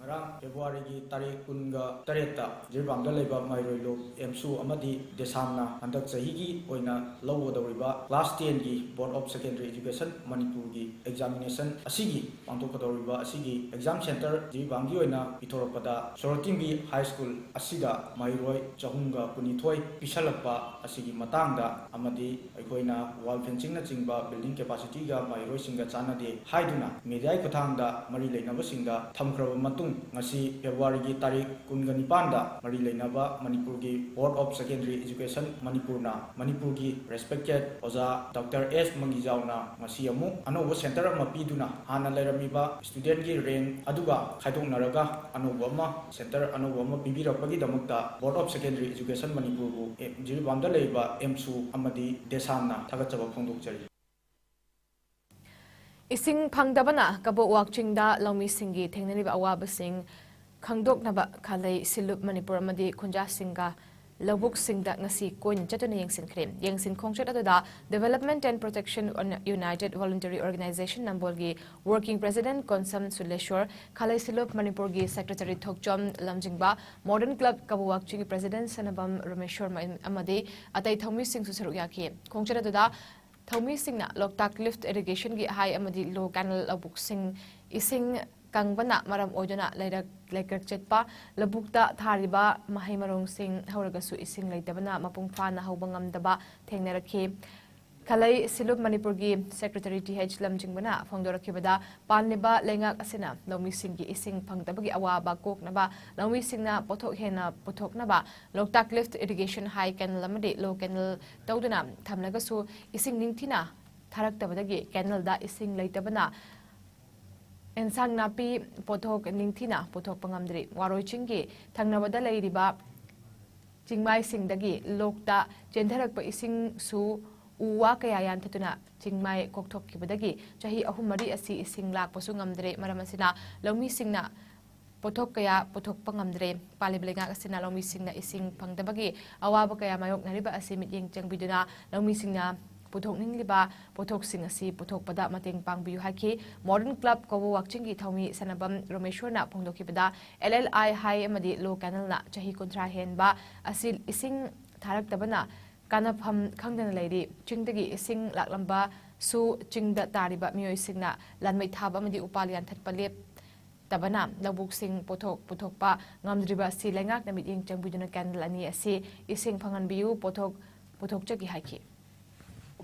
ꯉꯔꯥꯡ Februaryꯒꯤ ꯇꯥꯔꯤꯛ ꯀꯨꯟꯒ ꯇꯔꯦꯠꯇ ꯖꯤꯔꯤꯕꯥꯝꯗ ꯂꯩꯕ ꯃꯍꯩꯔꯣꯏ ꯂꯨꯞ ꯑꯦꯝꯁꯨ ꯑꯃꯗꯤ DESAMꯅ ꯍꯟꯗꯛ ꯆꯍꯤꯒꯤ ꯑꯣꯏꯅ ꯂꯧꯒꯗꯧꯔꯤꯕ class tenꯒꯤ Board of Secondary Education ꯃꯅꯤꯄꯨꯔꯒꯤ examination ꯑꯁꯤꯒꯤ ꯄꯥꯡꯊꯣꯛꯀꯗꯧꯔꯤꯕ ꯑꯁꯤꯒꯤ exam centre ꯖꯤꯔꯤꯕꯥꯝꯒꯤ ꯑꯣꯏꯅ ꯄꯤꯊꯣꯔꯛꯄꯗ ꯁꯣꯔꯣꯇꯤꯝꯕꯤ High School ꯑꯁꯤꯗ ꯃꯍꯩꯔꯣꯏ ꯆꯍꯨꯝꯒ ꯀꯨꯟꯅꯤꯊꯣꯏ ꯄꯤꯁꯜꯂꯛꯄ ꯑꯁꯤꯒꯤ ꯃꯇꯥꯡꯗ ꯑꯃꯗꯤ ꯑꯩꯈꯣꯏꯅ wall fencingꯅꯆꯤꯡꯕ building capacityꯒ ꯃꯍꯩꯔꯣꯏꯁꯤꯡꯒ ꯆꯥꯟꯅꯗꯦ ꯍꯥꯏꯗꯨꯅ mediaꯒꯤ ꯈꯨꯠꯊꯥꯡꯗ ꯃꯔꯤ ꯂꯩꯅꯕꯁꯤꯡꯗ ꯊꯝꯈ꯭ꯔꯕ ꯃꯇꯨꯡ, ꯉꯁꯤ Februaryꯒꯤ ꯇꯥꯔꯤꯛ ꯀꯨꯟꯒ ꯅꯤꯄꯥꯟꯗ ꯃꯔꯤ ꯂꯩꯅꯕ ꯃꯅꯤꯄꯨꯔꯒꯤ Board of Secondary Education ꯃꯅꯤꯄꯨꯔꯅ ꯃꯅꯤꯄꯨꯔꯒꯤ respected ꯑꯣꯖꯥ Doctor S ꯃꯪꯒꯤꯖꯥꯎꯅ ꯉꯁꯤ ꯑꯃꯨꯛ ꯑꯅꯧꯕ centre ꯑꯃ ꯄꯤꯗꯨꯅ ꯍꯥꯟꯅ ꯂꯩꯔꯝꯃꯤꯕ studentꯀꯤ rank ꯑꯗꯨꯒ ꯈꯥꯏꯗꯣꯛꯅꯔꯒ ꯑꯅꯧꯕ ꯑꯃ, centre ꯑꯅꯧꯕ ꯑꯃ ꯄꯤꯕꯤꯔꯛꯄꯒꯤꯗꯃꯛꯇ Board of Secondary Education ꯃꯅꯤꯄꯨꯔꯕꯨ, ꯑꯦ, ꯖꯤꯔꯤꯕꯥꯝꯗ ꯂꯩꯔꯤꯕ ꯑꯦꯝꯁꯨ ꯑꯃꯗꯤ DESAMꯅ ꯊꯥꯒꯠꯆꯕ ꯐꯣꯡꯗꯣꯛꯆꯔꯤ꯫ ꯏꯁꯤꯡ ꯐꯪꯗꯕꯅ ꯀꯕꯣꯛ ꯋꯥꯛꯆꯤꯡꯗ ꯂꯧꯃꯤꯁꯤꯡꯒꯤ ꯊꯦꯡꯅꯔꯤꯕ ꯑꯋꯥꯕꯁꯤꯡ ꯈꯪꯗꯣꯛꯅꯕ ꯈꯥꯂꯩ ꯁꯤꯜꯂꯨꯞ ꯃꯅꯤꯄꯨꯔ ꯑꯃꯗꯤ ꯈꯨꯟꯖꯥꯁꯤꯡꯒ ꯂꯧꯕꯨꯛꯁꯤꯡꯗ ꯉꯁꯤ ꯀꯣꯏꯅ ꯆꯠꯇꯨꯅ ꯌꯦꯡꯁꯤꯟꯈ꯭ꯔꯦ꯫ ꯌꯦꯡꯁꯤꯟ ꯈꯣꯡꯆꯠ ꯑꯗꯨꯗ Development and Protection United Voluntary Organisation ꯅꯝꯕꯣꯜꯒꯤ working president Konsam ꯁꯨꯂꯦꯁꯣꯔ, ꯈꯥꯂꯩ ꯁꯤꯜꯂꯨꯞ ꯃꯅꯤꯄꯨꯔꯒꯤ secretary ꯊꯣꯛꯆꯣꯝ ꯂꯝꯖꯤꯡꯕ, Modern Club ꯀꯕꯣꯛ ꯋꯥꯛꯆꯤꯡꯒꯤ president ꯁꯅꯥꯕꯝ ꯔꯣꯃꯦꯁꯣꯔ ꯑꯃꯗꯤ ꯑꯇꯩ ꯊꯧꯃꯤꯁꯤꯡꯁꯨ ꯁꯔꯨꯛ ꯌꯥꯈꯤ꯫ ꯈꯣꯡꯆꯠ ꯑꯗꯨꯗ ꯊꯧꯃꯤꯁꯤꯡꯅ ꯂꯣꯛꯇꯥꯛ lift irrigationꯒꯤ ꯍꯥꯏ ꯑꯃꯗꯤ low canal ꯂꯧꯕꯨꯛꯁꯤꯡ ꯏꯁꯤꯡ ꯀꯪꯕꯅ ꯃꯔꯝ ꯑꯣꯏꯗꯨꯅ ꯂꯩꯔꯛ ꯂꯩꯀ꯭ꯔꯛ ꯆꯠꯄ, ꯂꯧꯕꯨꯛꯇ ꯊꯥꯔꯤꯕ ꯃꯍꯩ ꯃꯔꯣꯡꯁꯤꯡ ꯍꯧꯔꯒꯁꯨ ꯏꯁꯤꯡ ꯂꯩꯇꯕꯅ ꯃꯄꯨꯡ ꯐꯥꯅ ꯍꯧꯕ ꯉꯝꯗꯕ ꯊꯦꯡꯅꯔꯛꯈꯤ꯫ ꯈꯂꯩ ꯁꯤꯂꯨꯞ ꯃꯅꯤꯄꯨꯔꯒꯤ ꯁꯦꯀ꯭ꯔꯦꯇꯔꯤ ꯇꯤ ꯑꯩꯆ ꯂꯝꯖꯤꯡꯕꯅ ꯐꯣꯡꯗꯣꯔꯛꯈꯤꯕꯗ, ꯄꯥꯟꯂꯤꯕ ꯂꯩꯉꯥꯛ ꯑꯁꯤꯅ ꯂꯧꯃꯤꯁꯤꯡꯒꯤ ꯏꯁꯤꯡ ꯐꯪꯗꯕꯒꯤ ꯑꯋꯥꯕ ꯀꯣꯛꯅꯕ, ꯂꯧꯃꯤꯁꯤꯡꯅ ꯄꯣꯠꯊꯣꯛ ꯍꯦꯟꯅ ꯄꯨꯊꯣꯛꯅꯕ ꯂꯣꯛꯇꯥꯛ ꯂꯤꯐ ꯏꯔꯤꯒꯦꯁꯟ ꯍꯥꯏ ꯀꯦꯅꯦꯜ ꯑꯃꯗꯤ ꯂꯣ ꯀꯦꯅꯦꯜ ꯇꯧꯗꯨꯅ ꯊꯝꯂꯒꯁꯨ, ꯏꯁꯤꯡ ꯅꯤꯡꯊꯤꯅ ꯊꯥꯔꯛꯇꯕꯗꯒꯤ ꯀꯦꯅꯦꯜꯗ ꯏꯁꯤꯡ ꯂꯩꯇꯕꯅ ꯑꯦꯟꯁꯥꯡ ꯅꯥꯄꯤ ꯄꯣꯠꯊꯣꯛ ꯅꯤꯡꯊꯤꯅ ꯄꯨꯊꯣꯛꯄ ꯉꯝꯗ꯭ꯔꯤ꯫ ꯋꯥꯔꯣꯏ ꯆꯤꯡꯒꯤ ꯊꯪꯅꯕꯗ ꯂꯩꯔꯤꯕ ꯆꯤꯡꯃꯥꯏꯁꯤꯡꯗꯒꯤ ꯂꯣꯛꯇ ꯆꯦꯟꯊꯔꯛꯄ ꯏꯁꯤꯡꯁꯨ ꯎ ꯋꯥ ꯀꯌꯥ ꯌꯥꯟꯊꯠꯇꯨꯅ ꯆꯤꯡꯃꯥꯏ ꯀꯣꯛꯊꯣꯛꯈꯤꯕꯗꯒꯤ ꯆꯍꯤ ꯑꯍꯨꯝ ꯃꯔꯤ ꯑꯁꯤ ꯏꯁꯤꯡ ꯂꯥꯛꯄꯁꯨ ꯉꯝꯗ꯭ꯔꯦ꯫ ꯃꯔꯝ ꯑꯁꯤꯅ ꯂꯧꯃꯤꯁꯤꯡꯅ ꯄꯣꯠꯊꯣꯛ ꯀꯌꯥ ꯄꯨꯊꯣꯛꯄ ꯉꯝꯗ꯭ꯔꯦ꯫ ꯄꯥꯜꯂꯤꯕ ꯂꯩꯉꯥꯛ ꯑꯁꯤꯅ ꯂꯧꯃꯤꯁꯤꯡꯅ ꯏꯁꯤꯡ ꯐꯪꯗꯕꯒꯤ ꯑꯋꯥꯕ ꯀꯌꯥ ꯃꯥꯌꯣꯛꯅꯔꯤꯕ ꯑꯁꯤ ꯃꯤꯠꯌꯦꯡ ꯆꯪꯕꯤꯗꯨꯅ ꯂꯧꯃꯤꯁꯤꯡꯅ ꯄꯨꯊꯣꯛꯅꯤꯡꯂꯤꯕ ꯄꯣꯠꯊꯣꯛꯁꯤꯡ ꯑꯁꯤ ꯄꯨꯊꯣꯛꯄꯗ ꯃꯇꯦꯡ ꯄꯥꯡꯕꯤꯌꯨ ꯍꯥꯏꯈꯤ꯫ ꯃꯣꯗꯔꯟ ꯀ꯭ꯂꯕ ꯀꯣꯕꯣ ꯋꯥꯛꯆꯤꯡꯒꯤ ꯊꯧꯃꯤ ꯁꯅꯥꯕꯝ ꯔꯣꯃꯦꯁꯣꯔꯅ ꯐꯣꯡꯗꯣꯛꯈꯤꯕꯗ, ꯑꯦꯜ ꯑꯦꯜ ꯑꯥꯏ ꯍꯥꯏ ꯑꯃꯗꯤ ꯂꯣ ꯀꯦꯅꯦꯜꯅ ꯆꯍꯤ ꯀꯨꯟꯊ꯭ꯔꯥ ꯍꯦꯟꯕ ꯑꯁꯤ ꯏꯁꯤꯡ ꯊꯥꯔꯛꯇꯕꯅ ꯀꯥꯟꯅꯐꯝ ꯈꯪꯗꯅ ꯂꯩꯔꯤ꯫ ꯆꯤꯡꯗꯒꯤ ꯏꯁꯤꯡ ꯂꯥꯛꯂꯝꯕꯁꯨ ꯆꯤꯡꯗ ꯇꯥꯔꯤꯕ ꯃꯤꯑꯣꯏꯁꯤꯡꯅ ꯂꯥꯟꯃꯩ ꯊꯥꯕ ꯑꯃꯗꯤ ꯎꯄꯥꯜ ꯌꯥꯟꯊꯠꯄ ꯂꯦꯞꯇꯕꯅ ꯂꯧꯕꯨꯛꯁꯤꯡ ꯄꯣꯠꯊꯣꯛ ꯄꯨꯊꯣꯛꯄ ꯉꯝꯗ꯭ꯔꯤꯕ ꯑꯁꯤ ꯂꯩꯉꯥꯛꯅ ꯃꯤꯠꯌꯦꯡ ꯆꯪꯕꯤꯗꯨꯅ ꯀꯦꯅꯦꯜ ꯑꯅꯤ ꯑꯁꯤ ꯏꯁꯤꯡ ꯐꯪꯍꯟꯕꯤꯌꯨ, ꯄꯣꯠꯊꯣꯛ ꯄꯨꯊꯣꯛꯆꯒꯦ ꯍꯥꯏꯈꯤ꯫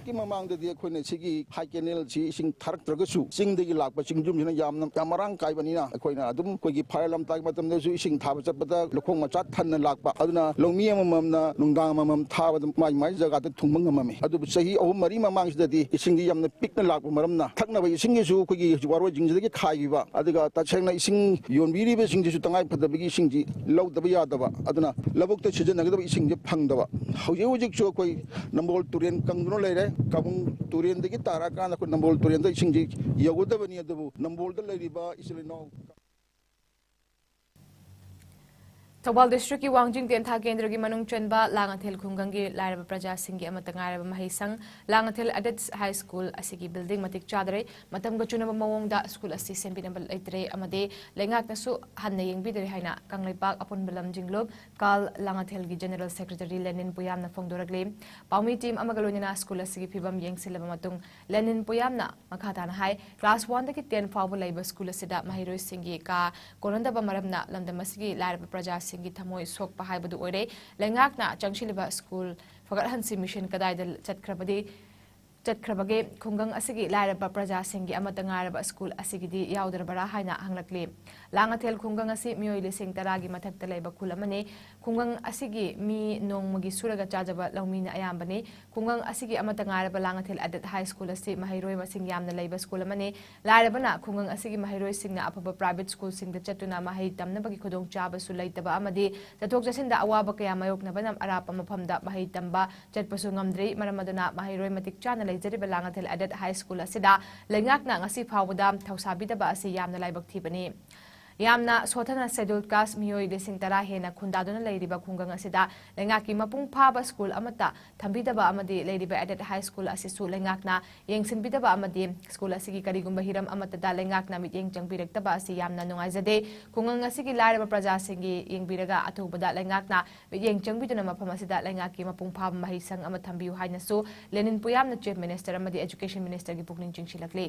ꯀꯤ ꯃꯃꯥꯡꯗꯗꯤ ꯑꯩꯈꯣꯏꯅ ꯁꯤꯒꯤ ꯍꯥꯏ ꯀꯦꯅꯦꯜꯁꯤ ꯏꯁꯤꯡ ꯊꯥꯔꯛꯇ꯭ꯔꯒꯁꯨ, ꯆꯤꯡꯗꯒꯤ ꯂꯥꯛꯄ ꯆꯤꯡꯖꯨꯝꯁꯤꯅ ꯌꯥꯝꯅ, ꯌꯥꯝ ꯃꯔꯥꯡ ꯀꯥꯏꯕꯅꯤꯅ, ꯑꯩꯈꯣꯏꯅ ꯑꯗꯨꯝ ꯑꯩꯈꯣꯏꯒꯤ ꯐꯥꯏꯔ ꯂꯝꯇꯥꯒꯤ ꯃꯇꯝꯗꯁꯨ ꯏꯁꯤꯡ ꯊꯥꯕ ꯆꯠꯄꯗ ꯂꯧꯈꯣꯡ ꯃꯆꯥ ꯊꯟꯅ ꯂꯥꯛꯄ, ꯑꯗꯨꯅ ꯂꯧꯃꯤ ꯑꯃꯃꯝꯅ ꯅꯨꯡꯗꯥꯡ ꯑꯃꯃꯝ ꯊꯥꯕꯗ ꯃꯥꯏ ꯃꯥꯏ ꯖꯒꯥꯗ ꯊꯨꯡꯕ ꯉꯝꯃꯝꯃꯤ꯫ ꯑꯗꯨꯕꯨ ꯆꯍꯤ ꯑꯍꯨꯝ ꯃꯔꯤ ꯃꯃꯥꯡꯁꯤꯗꯗꯤ ꯏꯁꯤꯡꯗꯤ ꯌꯥꯝꯅ ꯄꯤꯛꯅ ꯂꯥꯛꯄ ꯃꯔꯝꯅ, ꯊꯛꯅꯕ ꯏꯁꯤꯡꯒꯤꯁꯨ ꯑꯩꯈꯣꯏꯒꯤ ꯍꯧꯖꯤꯛ ꯋꯥꯔꯣꯏꯁꯤꯡꯁꯤꯗꯒꯤ ꯈꯥꯏꯈꯤꯕ, ꯑꯗꯨꯒ ꯇꯁꯦꯡꯅ ꯏꯁꯤꯡ ꯌꯣꯟꯕꯤꯔꯤꯕꯁꯤꯡꯁꯤꯁꯨ ꯇꯉꯥꯏ ꯐꯗꯕꯒꯤ ꯏꯁꯤꯡꯁꯤ ꯂꯧꯗꯕ ꯌꯥꯗꯕ, ꯑꯗꯨꯅ ꯂꯧꯕꯨꯛꯇ ꯁꯤꯖꯤꯟꯅꯒꯗꯕ ꯏꯁꯤꯡꯁꯦ ꯐꯪꯗꯕ꯫ ꯍꯧꯖꯤꯛ ꯍꯧꯖꯤꯛꯁꯨ ꯑꯩꯈꯣꯏ ꯅꯝꯕꯣꯜ ꯇꯨꯔꯦꯜ ꯀꯪꯗꯨꯅ ꯂꯩꯔꯦ꯫ ꯀꯥꯕꯨꯡ ꯇꯨꯔꯦꯜꯗꯒꯤ ꯇꯥꯔꯛꯑꯀꯥꯟꯗ ꯑꯩꯈꯣꯏ ꯅꯝꯕꯣꯜ ꯇꯨꯔꯦꯜꯗ ꯏꯁꯤꯡꯁꯤ ꯌꯧꯒꯗꯕꯅꯤ, ꯑꯗꯨꯕꯨ ꯅꯝꯕꯣꯜꯗ ꯂꯩꯔꯤꯕ ꯏꯆꯤꯜ ꯏꯅꯥꯎ ꯊꯧꯕꯥꯜ ꯗꯤꯁꯇ꯭ꯔꯤꯛꯀꯤ ꯋꯥꯡꯖꯤꯡ ꯇꯦꯟꯊꯥ ꯀꯦꯟꯗ꯭ꯔꯒꯤ ꯃꯅꯨꯡ ꯆꯟꯕ ꯂꯥꯡꯉꯊꯦꯜ ꯈꯨꯡꯒꯪꯒꯤ ꯂꯥꯏꯔꯕ ꯄ꯭ꯔꯖꯥꯁꯤꯡꯒꯤ ꯑꯃꯠꯇ ꯉꯥꯏꯔꯕ ꯃꯍꯩꯁꯪ ꯂꯥꯡꯉꯊꯦꯜ ꯑꯦꯗꯦꯠꯁ ꯍꯥꯏ ꯁ꯭ꯀꯨꯜ ꯑꯁꯤꯒꯤ ꯕꯤꯜꯗꯤꯡ ꯃꯇꯤꯛ ꯆꯥꯗꯔꯦ꯫ ꯃꯇꯝꯒ ꯆꯨꯅꯕ ꯃꯑꯣꯡꯗ ꯁ꯭ꯀꯨꯜ ꯑꯁꯤ ꯁꯦꯝꯕꯤꯅꯕ ꯂꯩꯇ꯭ꯔꯦ ꯑꯃꯗꯤ ꯂꯩꯉꯥꯛꯅꯁꯨ ꯍꯟꯅ ꯌꯦꯡꯕꯤꯗꯔꯦ ꯍꯥꯏꯅ ꯀꯪꯂꯩꯄꯥꯛ ꯑꯄꯨꯟꯕ ꯂꯝꯖꯤꯡꯂꯨꯞ ꯀꯥꯜ ꯂꯥꯡꯉꯊꯦꯜꯒꯤ ꯖꯦꯅꯔꯦꯜ ꯁꯦꯀ꯭ꯔꯦꯇꯔꯤ ꯂꯦꯅꯤꯟ ꯄꯨꯌꯥꯝꯅ ꯐꯣꯡꯗꯣꯔꯛꯂꯤ꯫ ꯄꯥꯎꯃꯤ ꯇꯤꯝ ꯑꯃꯒ ꯂꯣꯏꯅꯅ ꯁ꯭ꯀꯨꯜ ꯑꯁꯤꯒꯤ ꯐꯤꯕꯝ ꯌꯦꯡꯁꯤꯜꯂꯕ ꯃꯇꯨꯡ, ꯂꯦꯅꯤꯟ ꯄꯨꯌꯥꯝꯅ ꯃꯈꯥ ꯇꯥꯅ ꯍꯥꯏ, ꯀ꯭ꯂꯥꯁ ꯋꯥꯟꯗꯒꯤ ꯇꯦꯟ ꯐꯥꯎꯕ ꯂꯩꯕ ꯁ꯭ꯀꯨꯜ ꯑꯁꯤꯗ ꯃꯍꯩꯔꯣꯏꯁꯤꯡꯒꯤ ꯀꯥ ꯀꯣꯟꯅꯗꯕ ꯃꯔꯝꯅ ꯂꯝꯗꯝ ꯑꯁꯤꯒꯤ ꯂꯥꯏꯔꯕ ꯄ꯭ꯔꯖꯥꯁꯤꯡꯒꯤ ꯊꯃꯣꯏ ꯁꯣꯛꯄ ꯍꯥꯏꯕꯗꯨ ꯑꯣꯏꯔꯦ꯫ ꯂꯩꯉꯥꯛꯅ ꯆꯪꯁꯤꯜꯂꯤꯕ ꯁ꯭ꯀꯨꯜ ꯐꯒꯠꯍꯟꯁꯤ ꯃꯤꯁꯟ ꯀꯗꯥꯏꯗ ꯆꯠꯈ꯭ꯔꯕꯗꯤ ꯆꯠꯈ꯭ꯔꯕꯒꯦ? ꯈꯨꯡꯒꯪ ꯑꯁꯤꯒꯤ ꯂꯥꯏꯔꯕ ꯄ꯭ꯔꯖꯥꯁꯤꯡꯒꯤ ꯑꯃꯠꯇ ꯉꯥꯏꯔꯕ ꯁ꯭ꯀꯨꯜ ꯑꯁꯤꯒꯤꯗꯤ ꯌꯥꯎꯗ꯭ꯔꯕꯔꯥ ꯍꯥꯏꯅ ꯍꯪꯂꯛꯂꯤ꯫ ꯂꯥꯡꯉꯊꯦꯜ ꯈꯨꯡꯒꯪ ꯑꯁꯤ ꯃꯤꯑꯣꯏ ꯂꯤꯁꯤꯡ ꯇꯔꯥꯒꯤ ꯃꯊꯛꯇ ꯂꯩꯕ ꯈꯨꯜ ꯑꯃꯅꯤ꯫ ꯈꯨꯡꯒꯪ ꯑꯁꯤꯒꯤ ꯃꯤ ꯅꯣꯡꯃꯒꯤ ꯁꯨꯔꯒ ꯆꯥꯖꯕ ꯂꯧꯃꯤꯅ ꯑꯌꯥꯝꯕꯅꯤ꯫ ꯈꯨꯡꯒꯪ ꯑꯁꯤꯒꯤ ꯑꯃꯠꯇ ꯉꯥꯏꯔꯕ ꯂꯥꯡꯉꯊꯦꯜ ꯑꯦꯗꯦꯗ ꯍꯥꯏ ꯁ꯭ꯀꯨꯜ ꯑꯁꯤ ꯃꯍꯩꯔꯣꯏ ꯃꯁꯤꯡ ꯌꯥꯝꯅ ꯂꯩꯕ ꯁ꯭ꯀꯨꯜ ꯑꯃꯅꯤ꯫ ꯂꯥꯏꯔꯕꯅ ꯈꯨꯡꯒꯪ ꯑꯁꯤꯒꯤ ꯃꯍꯩꯔꯣꯏꯁꯤꯡꯅ ꯑꯐꯕ ꯄ꯭ꯔꯥꯏꯚꯦꯠ ꯁ꯭ꯀꯨꯜꯁꯤꯡꯗ ꯆꯠꯇꯨꯅ ꯃꯍꯩ ꯇꯝꯅꯕꯒꯤ ꯈꯨꯗꯣꯡꯆꯥꯕꯁꯨ ꯂꯩꯇꯕ ꯑꯃꯗꯤ ꯆꯠꯊꯣꯛ ꯆꯠꯁꯤꯟꯗ ꯑꯋꯥꯕ ꯀꯌꯥ ꯃꯥꯌꯣꯛꯅꯕꯅ ꯑꯔꯥꯞꯄ ꯃꯐꯝꯗ ꯃꯍꯩ ꯇꯝꯕ ꯆꯠꯄꯁꯨ ꯉꯝꯗ꯭ꯔꯤ꯫ ꯃꯔꯝ ꯑꯗꯨꯅ ꯃꯍꯩꯔꯣꯏ ꯃꯇꯤꯛ ꯆꯥꯅ ꯂꯩꯖꯔꯤꯕ ꯂꯥꯡꯉꯊꯦꯜ ꯑꯦꯗꯦꯗ ꯍꯥꯏ ꯁ꯭ꯀꯨꯜ ꯑꯁꯤꯗ ꯂꯩꯉꯥꯛꯅ ꯉꯁꯤ ꯐꯥꯎꯕꯗ ꯊꯧꯁꯥꯕꯤꯗꯕ ꯑꯁꯤ ꯌꯥꯝꯅ ꯂꯥꯏꯕꯛ ꯊꯤꯕꯅꯤ꯫ ꯌꯥꯝꯅ ꯁꯣꯠꯊꯅ ꯁꯦꯗ꯭ꯌꯨꯜ ꯀꯥꯁ ꯃꯤꯑꯣꯏ ꯂꯤꯁꯤꯡ ꯇꯔꯥ ꯍꯦꯟꯅ ꯈꯨꯟꯗꯥꯗꯨꯅ ꯂꯩꯔꯤꯕ ꯈꯨꯡꯒꯪ ꯑꯁꯤꯗ ꯂꯩꯉꯥꯛꯀꯤ ꯃꯄꯨꯡ ꯐꯥꯕ ꯁ꯭ꯀꯨꯜ ꯑꯃꯠꯇ ꯊꯝꯕꯤꯗꯕ ꯑꯃꯗꯤ ꯂꯩꯔꯤꯕ ꯑꯦꯗꯦꯗ ꯍꯥꯏ ꯁ꯭ꯀꯨꯜ ꯑꯁꯤꯁꯨ ꯂꯩꯉꯥꯛꯅ ꯌꯦꯡꯁꯤꯟꯕꯤꯗꯕ ꯑꯃꯗꯤ ꯁ꯭ꯀꯨꯜ ꯑꯁꯤꯒꯤ ꯀꯔꯤꯒꯨꯝꯕ ꯍꯤꯔꯝ ꯑꯃꯠꯇꯗ ꯂꯩꯉꯥꯛꯅ ꯃꯤꯠꯌꯦꯡ ꯆꯪꯕꯤꯔꯛꯇꯕ ꯑꯁꯤ ꯌꯥꯝꯅ ꯅꯨꯡꯉꯥꯏꯖꯗꯦ꯫ ꯈꯨꯡꯒꯪ ꯑꯁꯤꯒꯤ ꯂꯥꯏꯔꯕ ꯄ꯭ꯔꯖꯥꯁꯤꯡꯒꯤ ꯌꯦꯡꯕꯤꯔꯒ ꯑꯊꯨꯕꯗ ꯂꯩꯉꯥꯛꯅ ꯃꯤꯠꯌꯦꯡ ꯆꯪꯕꯤꯗꯨꯅ ꯃꯐꯝ ꯑꯁꯤꯗ ꯂꯩꯉꯥꯛꯀꯤ ꯃꯄꯨꯡ ꯐꯥꯕ ꯃꯍꯩꯁꯪ ꯑꯃ ꯊꯝꯕꯤꯌꯨ ꯍꯥꯏꯅꯁꯨ ꯂꯦꯅꯤꯟ ꯄꯨꯌꯥꯝꯅ ꯆꯤꯐ ꯃꯤꯅꯤꯁꯇꯔ ꯑꯃꯗꯤ ꯑꯦꯖꯨꯀꯦꯁꯟ ꯃꯤꯅꯤꯁꯇꯔꯒꯤ ꯄꯨꯛꯅꯤꯡ ꯆꯤꯡꯁꯤꯜꯂꯛꯂꯤ꯫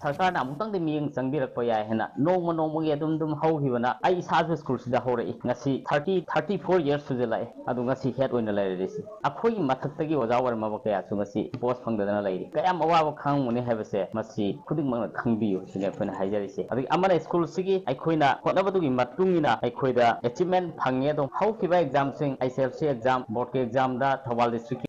ꯁꯔꯀꯥꯔꯅ ꯑꯃꯨꯛꯇꯪꯗꯤ ꯃꯤꯠꯌꯦꯡ ꯆꯪꯕꯤꯔꯛꯄ ꯌꯥꯏ ꯍꯥꯏꯅ ꯅꯣꯡꯃ ꯅꯣꯡꯃꯒꯤ ꯑꯗꯨꯝ ꯑꯗꯨꯝ ꯍꯧꯈꯤꯕꯅ ꯑꯩ ꯏꯁꯥꯁꯨ ꯁ꯭ꯀꯨꯜꯁꯤꯗ ꯍꯧꯔꯛꯏ꯫ ꯉꯁꯤ ꯊꯥꯔꯇꯤ ꯊꯥꯔꯇꯤ ꯐꯣꯔ ꯌꯔꯁ ꯁꯨꯖꯜꯂꯛꯑꯦ꯫ ꯑꯗꯨ ꯉꯁꯤ ꯍꯦꯗ ꯑꯣꯏꯅ ꯂꯩꯔꯤꯁꯤ ꯑꯩꯈꯣꯏꯒꯤ ꯃꯊꯛꯇꯒꯤ ꯑꯣꯖꯥ ꯑꯣꯏꯔꯝꯃꯕ ꯀꯌꯥꯁꯨ ꯉꯁꯤ ꯄꯣꯁ ꯐꯪꯗꯗꯅ ꯂꯩꯔꯤ꯫ ꯀꯌꯥꯝ ꯑꯋꯥꯕ ꯈꯥꯡꯉꯝꯒꯅꯤ ꯍꯥꯏꯕꯁꯦ ꯃꯁꯤ ꯈꯨꯗꯤꯡꯃꯛꯅ ꯈꯪꯕꯤꯌꯨ ꯁꯤꯅꯤ ꯑꯩꯈꯣꯏꯅ ꯍꯥꯏꯖꯔꯤꯁꯦ꯫ ꯑꯗꯒꯤ ꯑꯃꯅ ꯁ꯭ꯀꯨꯜꯁꯤꯒꯤ ꯑꯩꯈꯣꯏꯅ ꯍꯣꯠꯅꯕꯗꯨꯒꯤ ꯃꯇꯨꯡ ꯏꯟꯅ ꯑꯩꯈꯣꯏꯗ ꯑꯦꯆꯤꯞꯃꯦꯟ ꯐꯪꯉꯦ꯫ ꯑꯗꯣ ꯍꯧꯈꯤꯕ ꯑꯦꯛꯖꯥꯝꯁꯤꯡ, ꯑꯩꯁ ꯑꯦꯜ ꯁꯤ ꯑꯦꯛꯖꯥꯝ, ꯕꯣꯔꯗꯀꯤ ꯑꯦꯛꯖꯥꯝꯗ ꯊꯧꯕꯥꯜ ꯗꯤꯁꯇ꯭ꯔꯤꯛꯀꯤ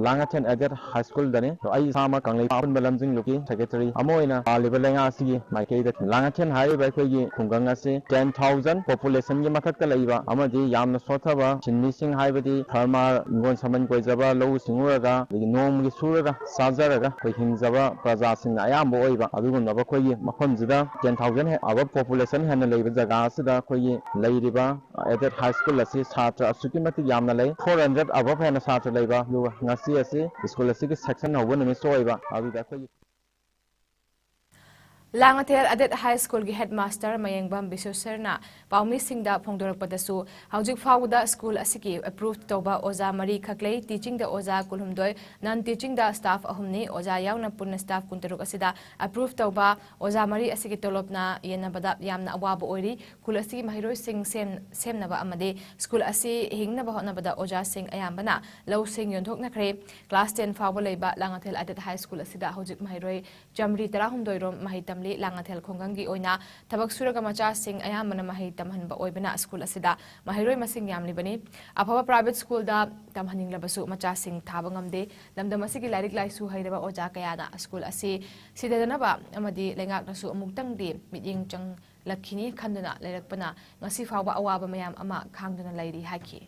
ꯂꯥꯡꯉꯊꯦꯜ ꯑꯦꯗꯦꯗ ꯍꯥꯏ ꯁ꯭ꯀꯨꯜꯗꯅꯤ꯫ ꯑꯩ ꯏꯁꯥꯃꯛ ꯀꯪꯂꯩꯄꯥꯛ ꯑꯄꯨꯟꯕ ꯂꯝꯖꯤꯡ ꯂꯨꯞꯀꯤ ꯁꯦꯀ꯭ꯔꯦꯇꯔꯤ ꯑꯃ ꯑꯣꯏꯅ ꯄꯥꯜꯂꯤꯕ ꯂꯩꯉꯥꯛ ꯑꯁꯤꯒꯤ ꯃꯥꯏꯀꯩꯗ ꯂꯥꯡꯉꯊꯦꯜ ꯍꯥꯏꯔꯤꯕ ꯑꯩꯈꯣꯏꯒꯤ ꯈꯨꯡꯒꯪ ꯑꯁꯤ ꯇꯦꯟ ꯊꯥꯎꯖꯟ ꯄꯣꯄꯨꯂꯦꯁꯟꯒꯤ ꯃꯊꯛꯇ ꯂꯩꯕ ꯑꯃꯗꯤ ꯌꯥꯝꯅ ꯁꯣꯠꯊꯕ ꯁꯤꯟꯃꯤꯁꯤꯡ ꯍꯥꯏꯕꯗꯤ ꯐꯥꯔꯃꯔ, ꯍꯤꯡꯒꯣꯜ ꯁꯝꯕꯜ ꯀꯣꯏꯖꯕ, ꯂꯧꯎ ꯁꯤꯡꯎꯔꯒ, ꯑꯗꯒꯤ ꯅꯣꯡꯃꯒꯤ ꯁꯨꯔꯒ ꯆꯥꯖꯔꯒ ꯑꯩꯈꯣꯏ ꯍꯤꯡꯖꯕ ꯄ꯭ꯔꯖꯥꯁꯤꯡꯅ ꯑꯌꯥꯝꯕ ꯑꯣꯏꯕ ꯑꯗꯨꯒꯨꯝꯂꯕ ꯑꯩꯈꯣꯏꯒꯤ ꯃꯐꯝꯁꯤꯗ ꯇꯦꯟ ꯊꯥꯎꯖꯟ ꯑꯕꯞ ꯄꯣꯄꯨꯂꯦꯁꯟ ꯍꯦꯟꯅ ꯂꯩꯕ ꯖꯒꯥ ꯑꯁꯤꯗ ꯑꯩꯈꯣꯏꯒꯤ ꯂꯩꯔꯤꯕ ꯑꯦꯗꯦꯗ ꯍꯥꯏ ꯁ꯭ꯀꯨꯜ ꯑꯁꯤ ꯁꯥꯇ꯭ꯔ ꯑꯁꯨꯛꯀꯤ ꯃꯇꯤꯛ ꯌꯥꯝꯅ ꯂꯩ꯫ ꯐꯣꯔ ꯍꯟꯗ꯭ꯔꯦꯗ ꯑꯕꯞ ꯍꯦꯟꯅ ꯁꯥꯇ꯭ꯔ ꯂꯩꯕ꯫ ꯑꯗꯨꯒ ꯉꯁꯤ ꯑꯁꯤ ꯁ꯭ꯀꯨꯜ ꯑꯁꯤꯒꯤ ꯁꯦꯛꯁꯟ ꯍꯧꯕ ꯅꯨꯃꯤꯠꯁꯨ ꯑꯣꯏꯕ꯫ ꯑꯗꯨꯗ ꯑꯩꯈꯣꯏꯒꯤ ꯂꯥꯡꯉꯊꯦꯜ ꯑꯗꯦꯠ ꯍꯥꯏ ꯁ꯭ꯀꯨꯜꯒꯤ ꯍꯦꯗ ꯃꯥꯁꯇꯔ ꯃꯌꯦꯡꯕꯝ ꯕꯤꯁ꯭ꯋꯦꯁꯔꯅ ꯄꯥꯎꯃꯤꯁꯤꯡꯗ ꯐꯣꯡꯗꯣꯔꯛꯄꯗꯁꯨ, ꯍꯧꯖꯤꯛ ꯐꯥꯎꯕꯗ ꯁ꯭ꯀꯨꯜ ꯑꯁꯤꯒꯤ ꯑꯦꯄ꯭ꯔꯨꯚ ꯇꯧꯕ ꯑꯣꯖꯥ ꯃꯔꯤ ꯈꯛ ꯂꯩ꯫ ꯇꯤꯆꯤꯡꯗ ꯑꯣꯖꯥ ꯀꯨꯟꯍꯨꯝꯗꯣꯏ, ꯅꯟ ꯇꯤꯆꯤꯡꯗ ꯁ꯭ꯇꯥꯐ ꯑꯍꯨꯝꯅꯤ꯫ ꯑꯣꯖꯥ ꯌꯥꯎꯅ ꯄꯨꯟꯅ ꯁ꯭ꯇꯥꯐ ꯀꯨꯟꯇꯔꯨꯛ ꯑꯁꯤꯗ ꯑꯦꯄ꯭ꯔꯨꯚ ꯇꯧꯕ ꯑꯣꯖꯥ ꯃꯔꯤ ꯑꯁꯤꯒꯤ ꯇꯣꯂꯣꯞꯅ ꯌꯦꯟꯅꯕꯗ ꯌꯥꯝꯅ ꯑꯋꯥꯕ ꯑꯣꯏꯔꯤ꯫ ꯈꯨꯜ ꯑꯁꯤꯒꯤ ꯃꯍꯩꯔꯣꯏꯁꯤꯡ ꯁꯦꯝ-, ꯁꯦꯝꯅꯕ ꯑꯃꯗꯤ ꯁ꯭ꯀꯨꯜ ꯑꯁꯤ ꯍꯤꯡꯅꯕ ꯍꯣꯠꯅꯕꯗ ꯑꯣꯖꯥꯁꯤꯡ ꯑꯌꯥꯝꯕꯅ ꯂꯧꯁꯤꯡ ꯌꯣꯟꯊꯣꯛꯅꯈ꯭ꯔꯦ꯫ ꯀ꯭ꯂꯥꯁ ꯇꯦꯟ ꯐꯥꯎꯕ ꯂꯩꯕ ꯂꯥꯡꯉꯊꯦꯜ ꯑꯗꯦꯠ ꯍꯥꯏ ꯁ꯭ꯀꯨꯜ ꯑꯁꯤꯗ ꯍꯧꯖꯤꯛ ꯃꯍꯩꯔꯣꯏ ꯆꯥꯃꯔꯤ ꯇꯔꯥꯍꯨꯝꯗꯣꯏ ꯔꯣꯝ ꯃꯍꯩ ꯇꯝꯂꯤ꯫ ꯂꯥꯡꯉꯊꯦꯜ ꯈꯨꯡꯒꯪꯒꯤ ꯑꯣꯏꯅ ꯊꯕꯛ ꯁꯨꯔꯒ ꯃꯆꯥꯁꯤꯡ ꯑꯌꯥꯝꯕꯅ ꯃꯍꯩ ꯇꯝꯍꯟꯕ ꯑꯣꯏꯕꯅ ꯁ꯭ꯀꯨꯜ ꯑꯁꯤꯗ ꯃꯍꯩꯔꯣꯏ ꯃꯁꯤꯡ ꯌꯥꯝꯂꯤꯕꯅꯤ꯫ ꯑꯐꯕ ꯄ꯭ꯔꯥꯏꯚꯦꯠ ꯁ꯭ꯀꯨꯜꯗ ꯇꯝꯍꯟꯅꯤꯡꯂꯕꯁꯨ ꯃꯆꯥꯁꯤꯡ ꯊꯥꯕ ꯉꯝꯗꯦ꯫ ꯂꯝꯗꯝ ꯑꯁꯤꯒꯤ ꯂꯥꯏꯔꯤꯛ ꯂꯥꯏꯁꯨ ꯍꯩꯔꯕ ꯑꯣꯖꯥ ꯀꯌꯥꯅ ꯁ꯭ꯀꯨꯜ ꯑꯁꯤ ꯁꯤꯊꯗꯅꯕ ꯑꯃꯗꯤ ꯂꯩꯉꯥꯛꯅꯁꯨ ꯑꯃꯨꯛꯇꯪꯗꯤ ꯃꯤꯠꯌꯦꯡ ꯆꯪꯂꯛꯈꯤꯅꯤ ꯈꯟꯗꯨꯅ ꯂꯩꯔꯛꯄꯅ ꯉꯁꯤ ꯐꯥꯎꯕ ꯑꯋꯥꯕ ꯃꯌꯥꯝ ꯑꯃ ꯈꯥꯡꯗꯨꯅ ꯂꯩꯔꯤ ꯍꯥꯏꯈꯤ꯫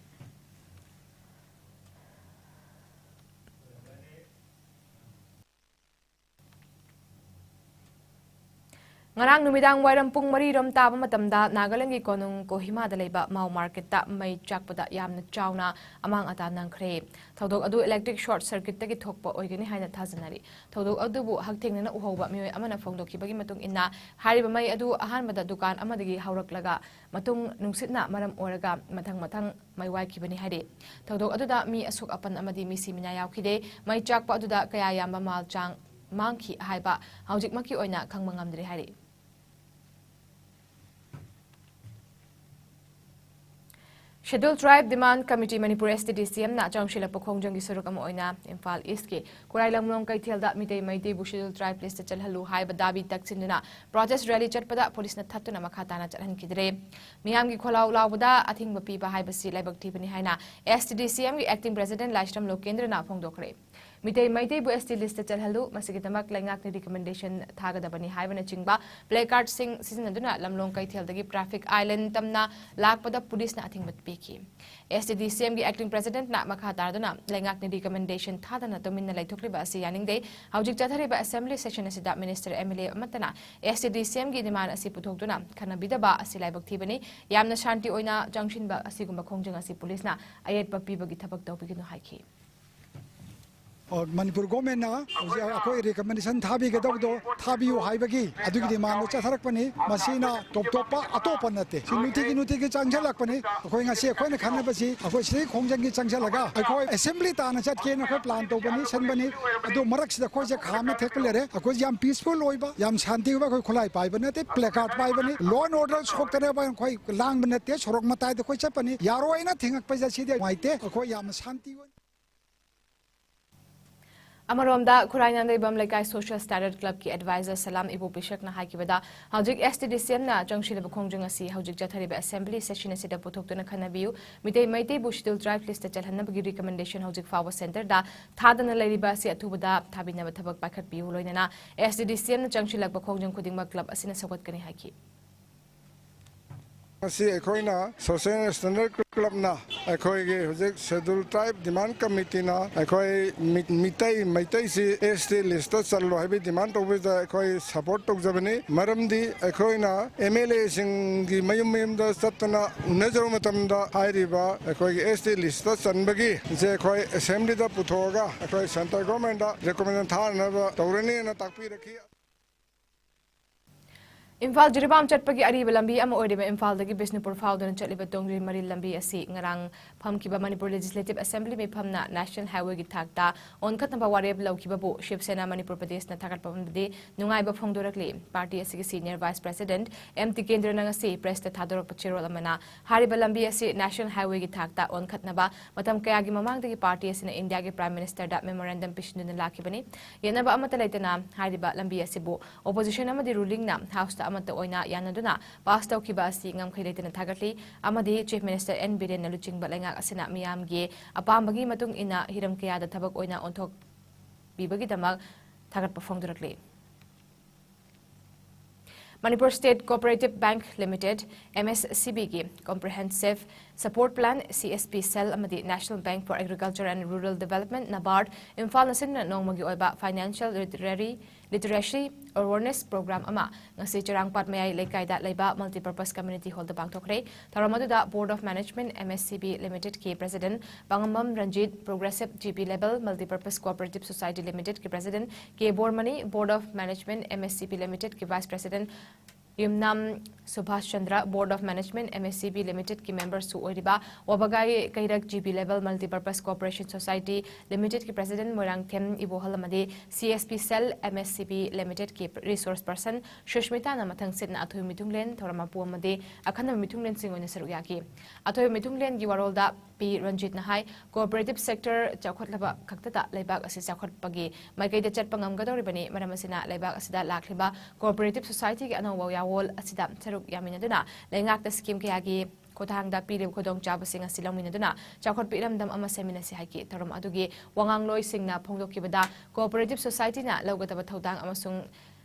ꯉꯔꯥꯡ ꯅꯨꯃꯤꯗꯥꯡ ꯋꯥꯏꯔꯝ ꯄꯨꯡ ꯃꯔꯤ ꯔꯣꯝ ꯇꯥꯕ ꯃꯇꯝꯗ ꯅꯥꯒꯥꯂꯦꯟꯒꯤ ꯀꯣꯅꯨꯡ ꯀꯣꯍꯤꯃꯥꯗ ꯂꯩꯕ ꯃꯥꯎ ꯃꯥꯔꯀꯦꯠꯇ ꯃꯩ ꯆꯥꯛꯄꯗ ꯌꯥꯝꯅ ꯆꯥꯎꯅ ꯑꯃꯥꯡ ꯑꯇꯥ ꯅꯪꯈ꯭ꯔꯦ꯫ ꯊꯧꯗꯣꯛ ꯑꯗꯨ ꯏꯂꯦꯛꯇ꯭ꯔꯤꯛ ꯁꯣꯔꯠ ꯁꯔꯀꯤꯠꯇꯒꯤ ꯊꯣꯛꯄ ꯑꯣꯏꯒꯅꯤ ꯍꯥꯏꯅ ꯊꯥꯖꯅꯔꯤ꯫ ꯊꯧꯗꯣꯛ ꯑꯗꯨꯕꯨ ꯍꯛꯊꯦꯡꯅꯅ ꯎꯍꯧꯕ ꯃꯤꯑꯣꯏ ꯑꯃꯅ ꯐꯣꯡꯗꯣꯛꯈꯤꯕꯒꯤ ꯃꯇꯨꯡ ꯏꯟꯅ, ꯍꯥꯏꯔꯤꯕ ꯃꯩ ꯑꯗꯨ ꯑꯍꯥꯟꯕꯗ ꯗꯨꯀꯥꯟ ꯑꯃꯗꯒꯤ ꯍꯧꯔꯛꯂꯒ ꯃꯇꯨꯡ ꯅꯨꯡꯁꯤꯠꯅ ꯃꯔꯝ ꯑꯣꯏꯔꯒ ꯃꯊꯪ ꯃꯊꯪ ꯃꯩ ꯋꯥꯏꯈꯤꯕꯅꯤ ꯍꯥꯏꯔꯤ꯫ ꯊꯧꯗꯣꯛ ꯑꯗꯨꯗ ꯃꯤ ꯑꯁꯣꯛ ꯑꯄꯟ ꯑꯃꯗꯤ ꯃꯤ ꯁꯤꯃꯤꯅꯥ ꯌꯥꯎꯈꯤꯗꯦ꯫ ꯃꯩ ꯆꯥꯛꯄ ꯑꯗꯨꯗ ꯀꯌꯥ ꯌꯥꯝꯕ ꯃꯥꯜ ꯆꯥꯡ ꯃꯥꯡꯈꯤ ꯍꯥꯏꯕ ꯍꯧꯖꯤꯛꯃꯛꯀꯤ ꯑꯣꯏꯅ ꯈꯪꯕ ꯉꯝꯗ꯭ꯔꯤ ꯍꯥꯏꯔꯤ꯫ Scheduled Tribe Demand Committee Manipur, STDCM ꯅ ꯆꯪꯁꯤꯜꯂꯛꯄ ꯈꯣꯡꯖꯪꯒꯤ ꯁꯔꯨꯛ ꯑꯃ ꯑꯣꯏꯅ ꯏꯝꯐꯥꯜ ꯏꯁ꯭ꯠꯀꯤ ꯈꯨꯔꯥꯏ ꯂꯝꯂꯣꯡ ꯀꯩꯊꯦꯜꯗ ꯃꯤꯇꯩ ꯃꯩꯇꯩꯕꯨ Scheduled Tribe list ꯇ ꯆꯜꯍꯜꯂꯨ ꯍꯥꯏꯕ ꯗꯥꯕꯤ ꯇꯛꯁꯤꯟꯗꯨꯅ protest rally ꯆꯠꯄꯗ ꯄꯨꯂꯤꯁꯅ ꯊꯠꯇꯨꯅ ꯃꯈꯥ ꯇꯥꯅ ꯆꯠꯍꯟꯈꯤꯗ꯭ꯔꯦ꯫ ꯃꯤꯌꯥꯝꯒꯤ ꯈꯣꯜꯂꯥꯎ ꯂꯥꯎꯕꯗ ꯑꯊꯤꯡꯕ ꯄꯤꯕ ꯍꯥꯏꯕꯁꯤ ꯂꯥꯏꯕꯛ ꯊꯤꯕꯅꯤ ꯍꯥꯏꯅ STDCM ꯒꯤ acting president ꯂꯥꯏꯁ꯭ꯔꯝ ꯂꯣꯀꯦꯟꯗ꯭ꯔꯅ ꯐꯣꯡꯗꯣꯛꯈ꯭ꯔꯦ꯫ ꯃꯤꯇꯩ ꯃꯩꯇꯩꯕꯨ ST list ꯇ ꯆꯜꯍꯜꯂꯨ, ꯃꯁꯤꯒꯤꯗꯃꯛ ꯂꯩꯉꯥꯛꯅ recommendation ꯊꯥꯒꯗꯕꯅꯤ ꯍꯥꯏꯕꯅꯆꯤꯡꯕ placard ꯁꯤꯡ ꯁꯤꯖꯤꯟꯅꯗꯨꯅ ꯂꯝꯂꯣꯡ ꯀꯩꯊꯦꯜꯗꯒꯤ traffic island ꯇꯝꯅ ꯂꯥꯛꯄꯗ ꯄꯨꯂꯤꯁꯅ ꯑꯊꯤꯡꯕ ꯄꯤꯈꯤ꯫ STDCM ꯒꯤ acting president ꯅ ꯃꯈꯥ ꯇꯥꯗꯨꯅ ꯂꯩꯉꯥꯛꯅ recommendation ꯊꯥꯗꯅ ꯇꯨꯃꯤꯟꯅ ꯂꯩꯊꯣꯛꯂꯤꯕ ꯑꯁꯤ ꯌꯥꯅꯤꯡꯗꯦ꯫ ꯍꯧꯖꯤꯛ ꯆꯠꯊꯔꯤꯕ assembly session ꯑꯁꯤꯗ minister, MLA ꯑꯃꯠꯇꯅ STDCM ꯒꯤ demand ꯑꯁꯤ ꯄꯨꯊꯣꯛꯇꯨꯅ ꯈꯟꯅꯕꯤꯗꯕ ꯑꯁꯤ ꯂꯥꯏꯕꯛ ꯊꯤꯕꯅꯤ꯫ ꯌꯥꯝꯅ ꯁꯥꯟꯇꯤ ꯑꯣꯏꯅ ꯆꯪꯁꯤꯟꯕ ꯑꯁꯤꯒꯨꯝꯕ ꯈꯣꯡꯖꯪ ꯑꯁꯤ ꯄꯨꯂꯤꯁꯅ ꯑꯌꯦꯠꯄ ꯄꯤꯕꯒꯤ ꯊꯕꯛ ꯇꯧꯕꯤꯒꯅꯨ ꯍꯥꯏꯈꯤ꯫ ꯑꯣ, ꯃꯅꯤꯄꯨꯔ ꯒꯣꯔꯃꯦꯟꯅ ꯍꯧꯖꯤꯛ ꯑꯩꯈꯣꯏ ꯔꯤꯀꯃꯦꯟꯗꯦꯁꯟ ꯊꯥꯕꯤꯒꯗꯧꯕꯗꯣ ꯊꯥꯕꯤꯌꯨ ꯍꯥꯏꯕꯒꯤ ꯑꯗꯨꯒꯤ ꯗꯤꯃꯥꯟꯗꯣ ꯆꯠꯊꯔꯛꯄꯅꯤ꯫ ꯃꯁꯤꯅ ꯇꯣꯞ ꯇꯣꯞꯄ ꯑꯇꯣꯞꯄ ꯅꯠꯇꯦ, ꯁꯤ ꯅꯨꯡꯇꯤꯒꯤ ꯅꯨꯡꯇꯤꯒꯤ ꯆꯪꯁꯤꯜꯂꯛꯄꯅꯤ꯫ ꯑꯩꯈꯣꯏ ꯉꯁꯤ ꯑꯩꯈꯣꯏꯅ ꯈꯟꯅꯕꯁꯤ ꯑꯩꯈꯣꯏ ꯁꯤꯗꯩ ꯈꯣꯡꯖꯪꯒꯤ ꯆꯪꯁꯤꯜꯂꯒ ꯑꯩꯈꯣꯏ ꯑꯦꯁꯦꯝꯕ꯭ꯂꯤ ꯇꯥꯟꯅ ꯆꯠꯀꯦꯅ ꯑꯩꯈꯣꯏ ꯄ꯭ꯂꯥꯟ ꯇꯧꯕꯅꯤ, ꯁꯤꯟꯕꯅꯤ꯫ ꯑꯗꯨ ꯃꯔꯛꯁꯤꯗ ꯑꯩꯈꯣꯏꯁꯦ ꯈꯥ ꯑꯃ ꯊꯦꯛꯄ ꯂꯩꯔꯦ꯫ ꯑꯩꯈꯣꯏ ꯌꯥꯝ ꯄꯤꯁꯐꯨꯜ ꯑꯣꯏꯕ, ꯌꯥꯝ ꯁꯥꯟꯇꯤ ꯑꯣꯏꯕ ꯑꯩꯈꯣꯏ ꯈꯨꯠꯂꯥꯏ ꯄꯥꯏꯕ ꯅꯠꯇꯦ, ꯄ꯭ꯂꯦꯀꯥꯔꯠ ꯄꯥꯏꯕꯅꯤ꯫ ꯂꯣ ꯑꯦꯟ ꯑꯣꯔꯗꯔ ꯁꯣꯛꯇꯅꯕ ꯑꯩꯈꯣꯏ ꯂꯥꯡꯕ ꯅꯠꯇꯦ, ꯁꯣꯔꯣꯛ ꯃꯇꯥꯏꯗ ꯑꯩꯈꯣꯏ ꯆꯠꯄꯅꯤ꯫ ꯌꯥꯔꯣꯏꯅ ꯊꯤꯡꯉꯛꯄꯁꯦ ꯁꯤꯗꯤ ꯅꯨꯡꯉꯥꯏꯇꯦ꯫ ꯑꯩꯈꯣꯏ ꯌꯥꯝꯅ ꯁꯥꯟꯇꯤ ꯑꯣꯏ ꯑꯃꯔꯣꯝꯗ, ꯈꯨꯔꯥꯏ ꯅꯥꯟꯗꯩꯕꯝ ꯂꯩꯀꯥꯏ ꯁꯣꯁꯤꯌꯦꯜ ꯁ꯭ꯇꯥꯟꯗꯔꯗ ꯀ꯭ꯂꯕꯀꯤ ꯑꯦꯗꯚꯥꯏꯖꯔ ꯁꯂꯥꯝ ꯏꯕꯣꯄꯤꯁꯛꯅ ꯍꯥꯏꯈꯤꯕꯗ, ꯍꯧꯖꯤꯛ ꯑꯦꯁ ꯇꯤ ꯗꯤ ꯁꯤ ꯑꯦꯝꯅ ꯆꯪꯁꯤꯜꯂꯕ ꯈꯣꯡꯖꯪ ꯑꯁꯤ ꯍꯧꯖꯤꯛ ꯆꯠꯊꯔꯤꯕ ꯑꯦꯁꯦꯝꯕ꯭ꯂꯤ ꯁꯦꯁꯟ ꯑꯁꯤꯗ ꯄꯨꯊꯣꯛꯇꯨꯅ ꯈꯟꯅꯕꯤꯌꯨ꯫ ꯃꯤꯇꯩ ꯃꯩꯇꯩꯕꯨ ꯁꯦꯗ꯭ꯌꯨꯜ ꯇ꯭ꯔꯥꯏꯕ ꯂꯤꯁꯇ ꯆꯜꯍꯟꯅꯕꯒꯤ ꯔꯤꯀꯃꯦꯟꯗꯦꯁꯟ ꯍꯧꯖꯤꯛ ꯐꯥꯎꯕ ꯁꯦꯟꯇꯔꯗ ꯊꯥꯗꯅ ꯂꯩꯔꯤꯕ ꯑꯁꯤ ꯑꯊꯨꯕꯗ ꯊꯥꯕꯤꯅꯕ ꯊꯕꯛ ꯄꯥꯏꯈꯠꯄꯤꯌꯨ꯫ ꯂꯣꯏꯅꯅ ꯑꯦꯁ ꯇꯤ ꯗꯤ ꯁꯤ ꯑꯦꯝꯅ ꯆꯪꯁꯤꯜꯂꯛꯄ ꯈꯣꯡꯖꯪ ꯈꯨꯗꯤꯡꯃꯛ ꯀ꯭ꯂꯕ ꯑꯁꯤꯅ ꯁꯧꯒꯠꯀꯅꯤ ꯍꯥꯏꯈꯤ꯫ ꯉꯁꯤ ꯑꯩꯈꯣꯏꯅ ꯁꯣꯁꯤꯌꯦꯜ ꯁ꯭ꯇꯥꯟꯗꯔꯗ ꯀ꯭ꯂꯕꯅ ꯑꯩꯈꯣꯏꯒꯤ ꯍꯧꯖꯤꯛ ꯁꯦꯗ꯭ꯌꯨꯜ ꯇ꯭ꯔꯥꯏꯕ ꯗꯤꯃꯥꯟ ꯀꯃꯤꯇꯤꯅ ꯑꯩꯈꯣꯏ ꯃꯤ-, ꯃꯤꯇꯩ, ꯃꯩꯇꯩꯁꯤ ꯑꯦꯁ ꯇꯤ ꯂꯤꯁꯇ ꯆꯜꯂꯣ ꯍꯥꯏꯕꯒꯤ ꯗꯤꯃꯥꯟ ꯇꯧꯕꯗ ꯑꯩꯈꯣꯏ ꯁꯄꯣꯔꯠ ꯇꯧꯖꯕꯅꯤ꯫ ꯃꯔꯝꯗꯤ ꯑꯩꯈꯣꯏꯅ ꯑꯦꯝ ꯑꯦꯜ ꯑꯦꯁꯤꯡꯒꯤ ꯃꯌꯨꯝ ꯃꯌꯨꯝꯗ ꯆꯠꯇꯅ ꯎꯅꯖꯔꯨ ꯃꯇꯝꯗ ꯍꯥꯏꯔꯤꯕ ꯑꯩꯈꯣꯏꯒꯤ ꯑꯦꯁ ꯇꯤ ꯂꯤꯁꯇ ꯆꯟꯕꯒꯤ ꯁꯦ ꯑꯩꯈꯣꯏ ꯑꯦꯁꯦꯝꯕ꯭ꯂꯤꯗ ꯄꯨꯊꯣꯛꯑꯒ ꯑꯩꯈꯣꯏ ꯁꯦꯟꯇ꯭ꯔꯦꯜ ꯒꯣꯔꯃꯦꯟꯗ ꯔꯤꯀꯃꯦꯟꯗꯦꯁꯟ ꯊꯥꯅꯕ ꯇꯧꯔꯅꯤꯅ ꯇꯥꯛꯄꯤꯔꯛꯈꯤ꯫ ꯏꯝꯐꯥꯜ ꯖꯤꯔꯤꯕꯥꯝ ꯆꯠꯄꯒꯤ ꯑꯔꯤꯕ ꯂꯝꯕꯤ ꯑꯃ ꯑꯣꯏꯔꯤꯕ ꯏꯝꯐꯥꯜꯗꯒꯤ ꯕꯤꯁꯅꯨꯄꯨꯔ ꯐꯥꯎꯗꯨꯅ ꯆꯠꯂꯤꯕ ꯇꯣꯡꯖꯩ ꯃꯔꯤꯜ ꯂꯝꯕꯤ ꯑꯁꯤ ꯉꯔꯥꯡ ꯐꯝꯈꯤꯕ ꯃꯅꯤꯄꯨꯔ ꯂꯦꯖꯤꯁꯂꯦꯇꯤꯚ ꯑꯦꯁꯦꯝꯕ꯭ꯂꯤ ꯃꯤꯐꯝꯅ ꯅꯦꯁꯅꯦꯜ ꯍꯥꯏꯋꯦꯒꯤ ꯊꯥꯛꯇ ꯑꯣꯟꯈꯠꯅꯕ ꯋꯥꯔꯦꯞ ꯂꯧꯈꯤꯕꯕꯨ ꯁꯤꯕ ꯁꯦꯅꯥ ꯃꯅꯤꯄꯨꯔ ꯄ꯭ꯔꯗꯦꯁꯅ ꯊꯥꯒꯠꯄ ꯑꯃꯗꯤ ꯅꯨꯡꯉꯥꯏꯕ ꯐꯣꯡꯗꯣꯔꯛꯂꯤ꯫ ꯄꯥꯔꯇꯤ ꯑꯁꯤꯒꯤ ꯁꯤꯅꯤꯌꯔ ꯚꯥꯏꯁ ꯄ꯭ꯔꯦꯁꯤꯗꯦꯟꯠ ꯑꯦꯝ ꯇꯤꯀꯦꯟꯗ꯭ꯔꯅ ꯉꯁꯤ ꯄ꯭ꯔꯦꯁꯇ ꯊꯥꯗꯣꯔꯛꯄ ꯆꯦꯔꯣꯜ ꯑꯃꯅ ꯍꯥꯏꯔꯤꯕ ꯂꯝꯕꯤ ꯑꯁꯤ ꯅꯦꯁꯅꯦꯜ ꯍꯥꯏꯋꯦꯒꯤ ꯊꯥꯛꯇ ꯑꯣꯟꯈꯠꯅꯕ ꯃꯇꯝ ꯀꯌꯥꯒꯤ ꯃꯃꯥꯡꯗꯒꯤ ꯄꯥꯔꯇꯤ ꯑꯁꯤꯅ ꯏꯟꯗꯤꯌꯥꯒꯤ ꯄ꯭ꯔꯥꯏꯝ ꯃꯤꯅꯤꯁꯇꯔꯗ ꯃꯦꯃꯣꯔꯦꯟꯗꯝ ꯄꯤꯁꯤꯟꯗꯨꯅ ꯂꯥꯛꯈꯤꯕꯅꯤ꯫ ꯌꯦꯠꯅꯕ ꯑꯃꯠꯇ ꯂꯩꯇꯅ ꯍꯥꯏꯔꯤꯕ ꯂꯝꯕꯤ ꯑꯁꯤꯕꯨ ꯑꯣꯄꯣꯖꯤꯁꯟ ꯑꯃꯗꯤ ꯔꯨꯂꯤꯡꯅ ꯍꯥꯎꯁꯇ ꯑꯃꯠꯇ ꯑꯣꯏꯅ ꯌꯥꯅꯗꯨꯅ ꯄꯥꯁ ꯇꯧꯈꯤꯕ ꯑꯁꯤ ꯉꯝꯈꯩ ꯂꯩꯇꯅ ꯊꯥꯒꯠꯂꯤ ꯑꯃꯗꯤ ꯆꯤꯐ ꯃꯤꯅꯤꯁꯇꯔ ꯑꯦꯟ ꯕꯤꯔꯦꯟꯅ ꯂꯨꯆꯤꯡꯕ ꯂꯩꯉꯥꯛ ꯑꯁꯤꯅ ꯃꯤꯌꯥꯝꯒꯤ ꯑꯄꯥꯝꯕꯒꯤ ꯃꯇꯨꯡ ꯏꯟꯅ ꯍꯤꯔꯝ ꯀꯌꯥꯗ ꯊꯕꯛ ꯑꯣꯏꯅ ꯑꯣꯟꯊꯣꯛꯄꯤꯕꯒꯤꯗꯃꯛ ꯊꯥꯒꯠꯄ ꯐꯣꯡꯗꯣꯔꯛꯂꯤ꯫ Manipur state cooperative bank limited, M S C ꯕꯤꯒꯤ ꯀꯣꯝꯄ꯭ꯔꯤꯍꯦꯟꯁꯤꯚ Support Plan, C S P Cell ꯑꯃꯗꯤ National Bank for Agriculture and Rural Development, NABARD, ꯏꯝꯐꯥꯜꯅ ꯁꯤꯟꯗꯨꯅ ꯅꯣꯡꯃꯒꯤ ꯑꯣꯏꯕ Financial Literary Literacy Awareness Program ꯑꯃ ꯉꯁꯤ ꯆꯤꯔꯥꯡꯄꯥꯠ ꯃꯌꯥꯏ ꯂꯩꯀꯥꯏꯗ ꯂꯩꯕ Multipurpose Community Hallꯗ ꯄꯥꯡꯊꯣꯛꯈ꯭ꯔꯦ꯫ ꯊꯧꯔꯝ ꯑꯗꯨꯗ Board of Management, M S C B Limitedꯀꯤ President ꯄꯥꯉꯝꯕꯝ Ranjit, Progressive G B Level Multipurpose Cooperative Society Limitedꯀꯤ President K ꯕꯣꯔꯃꯅꯤ, Board of Management, M S C B Limitedꯀꯤ Vice President Yumnam Subhash Chandra, Board of Management, M S C B Limitedꯀꯤ memberꯁꯨ ꯑꯣꯏꯔꯤꯕ ꯋꯥꯕꯒꯥꯏ ꯀꯩꯔꯛ G B Level Multipurpose Cooperation Society Limitedꯀꯤ President Moirangthem ꯏꯕꯣꯍꯜ ꯑꯃꯗꯤ C S P Cell M S C B Limitedꯀꯤ Resource Person ꯁꯨꯁꯃꯤꯇꯥꯅ ꯃꯊꯪ ꯁꯤꯠꯅ ꯑꯊꯣꯏꯕ ꯃꯤꯊꯨꯡꯂꯦꯟ, ꯊꯧꯔꯝ ꯃꯄꯨ ꯑꯃꯗꯤ ꯑꯈꯟꯅꯕ ꯃꯤꯊꯨꯡꯂꯦꯟꯁꯤꯡ ꯑꯣꯏꯅ ꯁꯔꯨꯛ ꯌꯥꯈꯤ꯫ ꯑꯊꯣꯏꯕ ꯃꯤꯊꯨꯡꯂꯦꯟꯒꯤ ꯋꯥꯔꯣꯜꯗ ꯄꯤ ꯔꯟꯖꯤꯠꯅ ꯍꯥꯏ, cooperative sector ꯆꯥꯎꯈꯠꯂꯕ ꯈꯛꯇꯗ ꯂꯩꯕꯥꯛ ꯑꯁꯤ ꯆꯥꯎꯈꯠꯄꯒꯤ ꯃꯥꯏꯀꯩꯗ ꯆꯠꯄ ꯉꯝꯒꯗꯧꯔꯤꯕꯅꯤ꯫ ꯃꯔꯝ ꯑꯁꯤꯅ ꯂꯩꯕꯥꯛ ꯑꯁꯤꯗ ꯂꯥꯛꯂꯤꯕ cooperative societyꯒꯤ ꯑꯅꯧꯕ ꯌꯥꯋꯣꯜ ꯑꯁꯤꯗ ꯁꯔꯨꯛ ꯌꯥꯃꯤꯟꯅꯗꯨꯅ ꯂꯩꯉꯥꯛꯇ scheme ꯀꯌꯥꯒꯤ ꯈꯨꯠꯊꯥꯡꯗ ꯄꯤꯔꯤꯕ ꯈꯨꯗꯣꯡꯆꯥꯕꯁꯤꯡ ꯑꯁꯤ ꯂꯧꯃꯤꯟꯅꯗꯨꯅ ꯆꯥꯎꯈꯠꯄ ꯏꯔꯝꯗꯝ ꯑꯃ ꯁꯦꯝꯃꯤꯟꯅꯁꯤ ꯍꯥꯏꯈꯤ꯫ ꯊꯧꯔꯝ ꯑꯗꯨꯒꯤ ꯋꯥꯉꯥꯡꯂꯣꯏꯁꯤꯡꯅ ꯐꯣꯡꯗꯣꯛꯈꯤꯕꯗ, cooperative societyꯅ ꯂꯧꯒꯗꯕ ꯊꯧꯗꯥꯡ ꯑꯃꯁꯨꯡ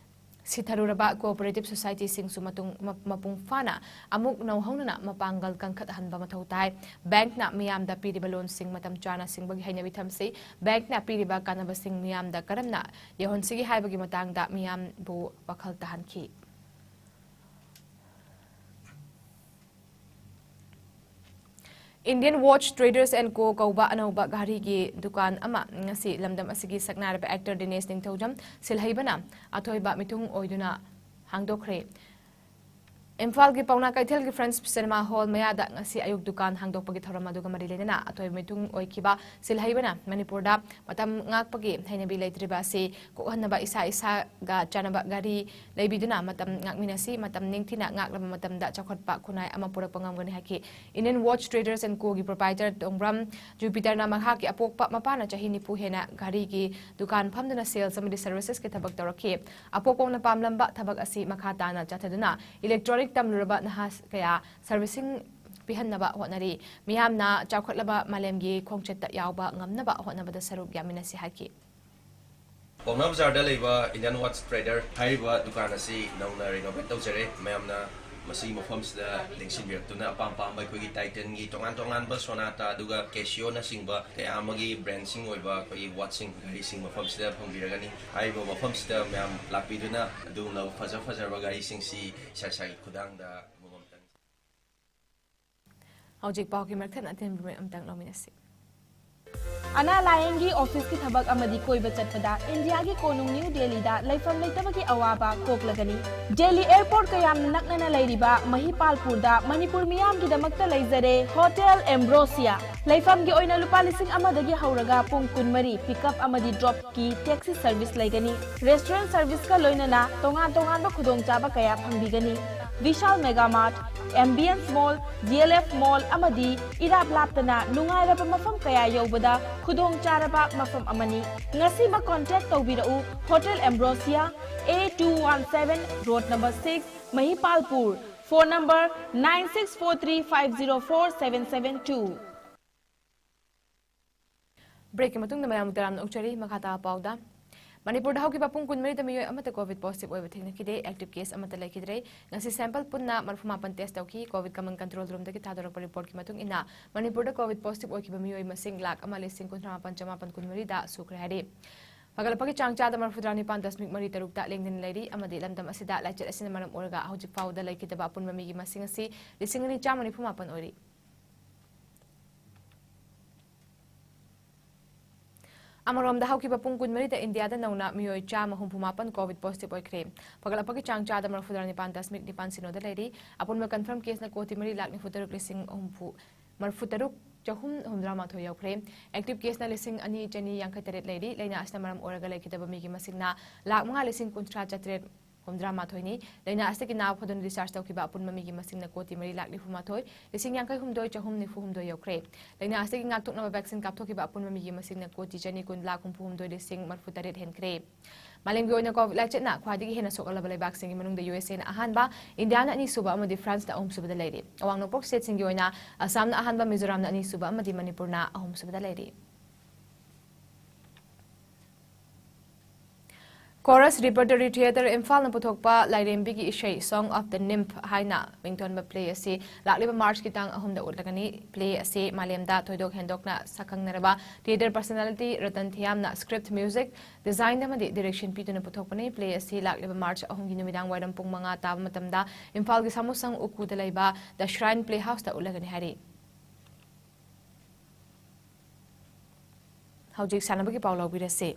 ꯁꯤꯊꯔꯨꯔꯕ cooperative societyꯁꯤꯡꯁꯨ ꯃꯇꯨꯡ, ꯃ-, ꯃꯄꯨꯡ ꯐꯥꯅ ꯑꯃꯨꯛ ꯅꯧꯍꯧꯅꯅ ꯃꯄꯥꯡꯒꯜ ꯀꯟꯈꯠꯍꯟꯕ ꯃꯊꯧ ꯇꯥꯏ꯫ Bankꯅ ꯃꯤꯌꯥꯝꯗ ꯄꯤꯔꯤꯕ loanꯁꯤꯡ ꯃꯇꯝ ꯆꯥꯅ ꯁꯤꯡꯕꯒꯤ ꯍꯩꯅꯕꯤ ꯊꯝꯁꯤ꯫ Bankꯅ ꯄꯤꯔꯤꯕ ꯀꯥꯟꯅꯕꯁꯤꯡ ꯃꯤꯌꯥꯝꯗ ꯀꯔꯝꯅ ꯌꯧꯍꯟꯁꯤꯒꯦ ꯍꯥꯏꯕꯒꯤ ꯃꯇꯥꯡꯗ ꯃꯤꯌꯥꯝꯕꯨ ꯋꯥꯈꯜ ꯇꯥꯍꯟꯈꯤ꯫ Indian Watch Traders and Co ꯀꯧꯕ ꯑꯅꯧꯕ ꯘꯔꯤꯒꯤ ꯗꯨꯀꯥꯟ ꯑꯃ ꯉꯁꯤ ꯂꯝꯗꯝ ꯑꯁꯤꯒꯤ ꯁꯛꯅꯥꯏꯔꯕ actor ꯗꯤꯅꯦꯁ ꯅꯤꯡꯊꯧꯖꯝ ꯁꯤꯜꯍꯩꯕꯅ ꯑꯊꯣꯏꯕ ꯃꯤꯊꯨꯡ ꯑꯣꯏꯗꯨꯅ ꯍꯥꯡꯗꯣꯛꯈ꯭ꯔꯦ꯫ ꯏꯝꯐꯥꯜꯒꯤ ꯄꯥꯎꯅꯥ ꯀꯩꯊꯦꯜꯒꯤ Friends Cinema Hall ꯃꯌꯥꯗ ꯉꯁꯤ ꯑꯌꯨꯛ ꯗꯨꯀꯥꯟ ꯍꯥꯡꯗꯣꯛꯄꯒꯤ ꯊꯧꯔꯝ ꯑꯗꯨꯒ ꯃꯔꯤ ꯂꯩꯅꯅ ꯑꯊꯣꯏꯕ ꯃꯤꯊꯨꯡ ꯑꯣꯏꯈꯤꯕ ꯁꯤꯜꯍꯩꯕꯅ ꯃꯅꯤꯄꯨꯔꯗ ꯃꯇꯝ ꯉꯥꯛꯄꯒꯤ ꯍꯩꯅꯕꯤ ꯂꯩꯇ꯭ꯔꯤꯕ ꯑꯁꯤ ꯀꯣꯛꯍꯟꯅꯕ ꯏꯁꯥ ꯏꯁꯥꯒ ꯆꯥꯟꯅꯕ ꯘꯔꯤ ꯂꯩꯕꯤꯗꯨꯅ ꯃꯇꯝ ꯉꯥꯛꯃꯤꯟꯅꯁꯤ꯫ ꯃꯇꯝ ꯅꯤꯡꯊꯤꯅ ꯉꯥꯛꯂꯕ ꯃꯇꯝꯗ ꯆꯥꯎꯈꯠꯄ ꯈꯨꯟꯅꯥꯏ ꯑꯃ ꯄꯨꯔꯛꯄ ꯉꯝꯒꯅꯤ ꯍꯥꯏꯈꯤ꯫ Indian Watch Traders and Co ꯒꯤ proprietor ꯇꯣꯡꯕ꯭ꯔꯝ ꯖꯨꯄꯤꯇꯔꯅ ꯃꯍꯥꯛꯀꯤ ꯑꯄꯣꯛꯄ ꯃꯄꯥꯅ ꯆꯍꯤ ꯅꯤꯐꯨ ꯍꯦꯟꯅ ꯘꯔꯤꯒꯤ ꯗꯨꯀꯥꯟ ꯐꯝꯗꯨꯅ sales ꯑꯃꯗꯤ servicesꯀꯤ ꯊꯕꯛ ꯇꯧꯔꯛꯈꯤ꯫ ꯑꯄꯣꯛꯄꯅ ꯄꯥꯝꯂꯝꯕ ꯊꯕꯛ ꯑꯁꯤ ꯃꯈꯥ ꯇꯥꯅ ꯆꯠꯊꯗꯨꯅ electronic ꯇꯝꯂꯨꯔꯕ ꯅꯍꯥ ꯀꯌꯥ servicing ꯄꯤꯍꯟꯅꯕ ꯍꯣꯠꯅꯔꯤ꯫ ꯃꯤꯌꯥꯝꯅ ꯆꯥꯎꯈꯠꯂꯕ ꯃꯥꯂꯦꯝꯒꯤ ꯈꯣꯡꯆꯠꯇ ꯌꯥꯎꯕ ꯉꯝꯅꯕ ꯍꯣꯠꯅꯕꯗ ꯁꯔꯨꯛ ꯌꯥꯃꯤꯟꯅꯁꯤ ꯍꯥꯏꯈꯤ꯫ ꯄꯥꯎꯅꯥ ꯕꯖꯥꯔꯗ ꯂꯩꯕ Indian Watch Trader ꯍꯥꯏꯔꯤꯕ ꯗꯨꯀꯥꯟ ꯑꯁꯤ ꯅꯧꯅ renovate ꯇꯧꯖꯔꯦ꯫ ꯃꯌꯥꯝꯅ ꯃꯁꯤꯒꯤ ꯃꯐꯝꯁꯤꯗ ꯂꯦꯡꯁꯤꯟꯕꯤꯔꯛꯇꯨꯅ ꯑꯄꯥꯝ ꯑꯄꯥꯝꯕ ꯑꯩꯈꯣꯏꯒꯤ Titan-ꯒꯤ ꯇꯣꯉꯥꯟ ꯇꯣꯉꯥꯟꯕ Sonata ꯑꯗꯨꯒ Casio-ꯅꯆꯤꯡꯕ ꯀꯌꯥ ꯑꯃꯒꯤ brand-ꯁꯤꯡ ꯑꯣꯏꯕ ꯑꯩꯈꯣꯏꯒꯤ watch-ꯁꯤꯡ, ꯘꯔꯤꯁꯤꯡ ꯃꯐꯝꯁꯤꯗ ꯐꯪꯕꯤꯔꯒꯅꯤ꯫ ꯍꯥꯏꯔꯤꯕ ꯃꯐꯝꯁꯤꯗ ꯃꯌꯥꯝ ꯂꯥꯛꯄꯤꯗꯨꯅ ꯑꯗꯨꯒꯨꯝꯂꯕ ꯐꯖ ꯐꯖꯔꯕ ꯘꯔꯤꯁꯤꯡꯁꯤ ꯏꯁꯥ ꯏꯁꯥꯒꯤ ꯈꯨꯗꯥꯡꯗ ꯑꯃꯃꯝꯇꯪ꯫ ꯍꯧꯖꯤꯛ ꯄꯥꯎꯒꯤ ꯃꯔꯛꯊꯠꯅ ꯑꯇꯦꯟꯕ break ꯑꯃꯇꯪ ꯂꯧꯃꯤꯟꯅꯁꯤ꯫ ꯑꯅꯥ ꯂꯥꯌꯦꯡꯒꯤ ꯑꯣꯐꯤꯁꯀꯤ ꯊꯕꯛ ꯑꯃꯗꯤ ꯀꯣꯏꯕ ꯆꯠꯄꯗ ꯏꯟꯗꯤꯌꯥꯒꯤ ꯀꯣꯅꯨꯡ ꯅ꯭ꯌꯨ ꯗꯦꯜꯂꯤꯗ ꯂꯩꯐꯝ ꯂꯩꯇꯕꯒꯤ ꯑꯋꯥꯕ ꯀꯣꯛꯂꯒꯅꯤ꯫ ꯗꯦꯜꯂꯤ ꯑꯦꯌꯔꯄꯣꯔꯠꯀ ꯌꯥꯝꯅ ꯅꯛꯅꯅ ꯂꯩꯔꯤꯕ ꯃꯍꯤꯄꯥꯜꯄꯨꯔꯗ ꯃꯅꯤꯄꯨꯔ ꯃꯤꯌꯥꯝꯒꯤꯗꯃꯛꯇ ꯂꯩꯖꯔꯦ ꯍꯣꯇꯦꯜ ꯑꯦꯝꯕ꯭ꯔꯣꯁꯤꯌꯥ꯫ ꯂꯩꯐꯝꯒꯤ ꯑꯣꯏꯅ ꯂꯨꯄꯥ ꯂꯤꯁꯤꯡ ꯑꯃꯗꯒꯤ ꯍꯧꯔꯒ ꯄꯨꯡ ꯀꯨꯟꯃꯔꯤ ꯄꯤꯛꯑꯞ ꯑꯃꯗꯤ ꯗ꯭ꯔꯣꯞꯀꯤ ꯇꯦꯛꯁꯤ ꯁꯔꯚꯤꯁ ꯂꯩꯒꯅꯤ꯫ ꯔꯦꯁꯇꯨꯔꯦꯟ ꯁꯔꯚꯤꯁꯀ ꯂꯣꯏꯅꯅ ꯇꯣꯉꯥꯟ ꯇꯣꯉꯥꯟꯕ ꯈꯨꯗꯣꯡꯆꯥꯕ ꯀꯌꯥ ꯐꯪꯕꯤꯒꯅꯤ꯫ ꯚꯤꯁꯥꯜ ꯃꯦꯒꯥ ꯃꯥꯔꯠ, ꯑꯦꯝꯕꯤꯌꯟꯁ ꯃꯣꯜ, ꯖꯤ ꯑꯦꯜ ꯑꯦꯐ ꯃꯣꯜ ꯑꯃꯗꯤ ꯏꯔꯥꯞ ꯂꯥꯞꯇꯅ ꯅꯨꯡꯉꯥꯏꯔꯕ ꯃꯐꯝ ꯀꯌꯥ ꯌꯧꯕꯗ ꯈꯨꯗꯣꯡ ꯆꯥꯔꯕ ꯃꯐꯝ ꯑꯃꯅꯤ꯫ ꯉꯁꯤꯃꯛ ꯀꯣꯟꯇꯦꯛ ꯇꯧꯕꯤꯔꯛꯎ, hotel Ambrosia, A two one seven, road number six, Mahipalpur. Phone number nine six four three five zero four seven seven two. Break-ꯀꯤ ꯃꯇꯨꯡꯗ ꯃꯌꯥꯝꯕꯨ ꯇꯔꯥꯝꯅ ꯑꯣꯛꯆꯔꯤ꯫ ꯃꯈꯥ ꯇꯥꯕ ꯄꯥꯎꯗ, ꯃꯅꯤꯄꯨꯔꯗ ꯍꯧꯈꯤꯕ ꯄꯨꯡ ꯀꯨꯟꯃꯔꯤꯗ ꯃꯤꯑꯣꯏ ꯑꯃꯠꯇ COVID positive ꯑꯣꯏꯕ ꯊꯦꯡꯅꯈꯤꯗꯦ꯫ Active case ꯑꯃꯠꯇ ꯂꯩꯈꯤꯗ꯭ꯔꯦ꯫ ꯉꯁꯤ sample ꯄꯨꯟꯅ ꯃꯔꯤꯐꯨ ꯃꯥꯄꯟ test ꯇꯧꯈꯤ꯫ COVID Command Control Room-ꯗꯒꯤ ꯊꯥꯗꯣꯔꯛꯄ report-ꯀꯤ ꯃꯇꯨꯡ ꯏꯟꯅ, ꯃꯅꯤꯄꯨꯔꯗ COVID positive ꯑꯣꯏꯈꯤꯕ ꯃꯤꯑꯣꯏ ꯃꯁꯤꯡ ꯂꯥꯈ ꯑꯃ ꯂꯤꯁꯤꯡ ꯀꯨꯟꯊ꯭ꯔꯥ ꯃꯥꯄꯟ ꯆꯃꯥꯄꯟ ꯀꯨꯟꯃꯔꯤꯗ ꯁꯨꯈ꯭ꯔꯦ ꯍꯥꯏꯔꯤ꯫ ꯐꯒꯠꯂꯛꯄꯒꯤ ꯆꯥꯡ ꯆꯥꯗ ꯃꯔꯤꯐꯨꯇꯔꯥ ꯅꯤꯄꯥꯟ ꯗꯁꯃꯤꯛ ꯃꯔꯤ ꯇꯔꯨꯛꯇ ꯂꯦꯡꯗꯅ ꯂꯩꯔꯤ ꯑꯃꯗꯤ ꯂꯝꯗꯝ ꯑꯁꯤꯗ ꯂꯥꯏꯆꯠ ꯑꯁꯤꯅ ꯃꯔꯝ ꯑꯣꯏꯔꯒ ꯍꯧꯖꯤꯛ ꯐꯥꯎꯕꯗ ꯂꯩꯈꯤꯗꯕ ꯑꯄꯨꯟꯕ ꯃꯤꯒꯤ ꯃꯁꯤꯡ ꯑꯁꯤ ꯂꯤꯁꯤꯡ ꯑꯅꯤ ꯆꯥꯝꯃ ꯅꯤꯐꯨ ꯃꯥꯄꯟ ꯑꯣꯏꯔꯤ꯫ ꯑꯃꯔꯣꯝꯗ, ꯍꯧꯈꯤꯕ ꯄꯨꯡ ꯀꯨꯟꯃꯔꯤꯗ ꯏꯟꯗꯤꯌꯥꯗ ꯅꯧꯅ ꯃꯤꯑꯣꯏ ꯆꯥꯝꯃ ꯍꯨꯝꯐꯨ ꯃꯥꯄꯟ COVID positive ꯑꯣꯏꯈ꯭ꯔꯦ꯫ ꯐꯒꯠꯂꯛꯄꯒꯤ ꯆꯥꯡ ꯆꯥꯗ ꯃꯔꯤꯐꯨꯇꯔꯥ ꯅꯤꯄꯥꯟ ꯗꯁꯃꯤꯛ ꯅꯤꯄꯥꯟ ꯁꯤꯅꯣꯗ ꯂꯩꯔꯤ꯫ ꯑꯄꯨꯟꯕ confirm case-ꯅ ꯀꯣꯇꯤ ꯃꯔꯤ ꯂꯥꯈ ꯅꯤꯐꯨ ꯇꯔꯨꯛ ꯂꯤꯁꯤꯡ ꯍꯨꯝꯐꯨ, ꯃꯔꯤꯐꯨ ꯇꯔꯨꯛ ꯆꯍꯨꯝ ꯍꯨꯝꯐꯨꯇꯔꯥ ꯃꯥꯊꯣꯏ ꯌꯧꯈ꯭ꯔꯦ꯫ Active case-ꯅ ꯂꯤꯁꯤꯡ ꯑꯅꯤ ꯆꯅꯤ ꯌꯥꯡꯈꯩ ꯇꯔꯦꯠ ꯂꯩꯔꯤ꯫ ꯂꯥꯏꯅꯥ ꯑꯁꯤꯅ ꯃꯔꯝ ꯑꯣꯏꯔꯒ ꯂꯩꯈꯤꯗꯕ ꯃꯤꯒꯤ ꯃꯁꯤꯡꯅ ꯂꯥꯈ ꯃꯉꯥ ꯂꯤꯁꯤꯡ ꯀꯨꯟꯊ꯭ꯔꯥ ꯆꯥꯇꯔꯦꯠ ꯍꯨꯝꯐꯨꯇꯔꯥ ꯃꯥꯊꯣꯏꯅꯤ꯫ ꯂꯥꯏꯅꯥ ꯑꯁꯤꯗꯒꯤ ꯅꯥꯕ ꯐꯗꯨꯅ discharge ꯇꯧꯈꯤꯕ ꯑꯄꯨꯟꯕ ꯃꯤꯒꯤ ꯃꯁꯤꯡꯅ ꯀꯣꯇꯤ ꯃꯔꯤ ꯂꯥꯈ ꯅꯤꯐꯨ ꯃꯥꯊꯣꯏ ꯂꯤꯁꯤꯡ ꯌꯥꯡꯈꯩ ꯍꯨꯝꯗꯣꯏ ꯆꯍꯨꯝ ꯅꯤꯐꯨ ꯍꯨꯝꯗꯣꯏ ꯌꯧꯈ꯭ꯔꯦ꯫ ꯂꯥꯏꯅꯥ ꯑꯁꯤꯗꯒꯤ ꯉꯥꯛꯊꯣꯛꯅꯕ vaccine ꯀꯥꯞꯊꯣꯛꯈꯤꯕ ꯑꯄꯨꯟꯕ ꯃꯤꯒꯤ ꯃꯁꯤꯡꯅ ꯀꯣꯇꯤ ꯆꯅꯤ ꯀꯨꯟ ꯂꯥꯈ ꯍꯨꯝꯐꯨ ꯍꯨꯝꯗꯣꯏ ꯂꯤꯁꯤꯡ ꯃꯔꯤꯐꯨ ꯇꯔꯦꯠ ꯍꯦꯟꯈ꯭ꯔꯦ꯫ ꯃꯥꯂꯦꯝꯒꯤ ꯑꯣꯏꯅ COVID ꯂꯥꯏꯆꯠꯅ ꯈ꯭ꯋꯥꯏꯗꯒꯤ ꯍꯦꯟꯅ ꯁꯣꯛꯍꯜꯂꯕ ꯂꯩꯕꯥꯛꯁꯤꯡꯒꯤ ꯃꯅꯨꯡꯗ ꯌꯨ ꯑꯦꯁ ꯑꯦꯅ ꯑꯍꯥꯟꯕ, ꯏꯟꯗꯤꯌꯥꯅ ꯑꯅꯤꯁꯨꯕ ꯑꯃꯗꯤ ꯐ꯭ꯔꯥꯟꯁꯅ ꯑꯍꯨꯝꯁꯨꯕꯗ ꯂꯩꯔꯤ꯫ ꯑꯋꯥꯡ ꯅꯣꯡꯄꯣꯛ state-ꯁꯤꯡꯒꯤ ꯑꯣꯏꯅ ꯑꯁꯥꯝꯅ ꯑꯍꯥꯟꯕ, ꯃꯤꯖꯣꯔꯥꯝꯅ ꯑꯅꯤꯁꯨꯕ ꯑꯃꯗꯤ ꯃꯅꯤꯄꯨꯔꯅ ꯑꯍꯨꯝꯁꯨꯕꯗ ꯂꯩꯔꯤ꯫ Chorus Repertory Theatre ꯏꯝꯐꯥꯜꯅ ꯄꯨꯊꯣꯛꯄ ꯂꯥꯏꯔꯦꯝꯕꯤꯒꯤ ꯏꯁꯩ Song of the Nymph ꯍꯥꯏꯅ ꯃꯤꯡꯊꯣꯟꯕ play ꯑꯁꯤ ꯂꯥꯛꯂꯤꯕ Marchꯀꯤ ꯇꯥꯡ ꯑꯍꯨꯝꯗ ꯎꯠꯂꯒꯅꯤ꯫ Play ꯑꯁꯤ ꯃꯥꯂꯦꯝꯗ ꯊꯣꯏꯗꯣꯛ ꯍꯦꯟꯗꯣꯛꯅ ꯁꯛꯈꯪꯅꯔꯕ theatre personality Ratan ꯊꯤꯌꯥꯝꯅ script, music, design ꯑꯃꯗꯤ direction ꯄꯤꯗꯨꯅ ꯄꯨꯊꯣꯛꯄꯅꯤ꯫ Play ꯑꯁꯤ ꯂꯥꯛꯂꯤꯕ March ꯑꯍꯨꯝꯒꯤ ꯅꯨꯃꯤꯗꯥꯡ ꯋꯥꯏꯔꯝ ꯄꯨꯡ ꯃꯉꯥ ꯇꯥꯕ ꯃꯇꯝꯗ ꯏꯝꯐꯥꯜꯒꯤ ꯁꯥꯃꯨꯁꯪ ꯎꯀꯨꯗ ꯂꯩꯕ The Shrine Playhouseꯇ ꯎꯠꯂꯒꯅꯤ ꯍꯥꯏꯔꯤ꯫ ꯍꯧꯖꯤꯛ ꯁꯥꯟꯅꯕꯒꯤ ꯄꯥꯎ ꯂꯧꯕꯤꯔꯁꯤ꯫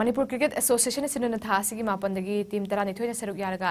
ꯃꯅꯤꯄꯨꯔ Cricket Association ꯑꯁꯤꯅ ꯊꯥ ꯑꯁꯤꯒꯤ ꯃꯥꯄꯟꯗꯒꯤ team ꯇꯔꯥꯅꯤꯊꯣꯏꯅ ꯁꯔꯨꯛ ꯌꯥꯔꯒ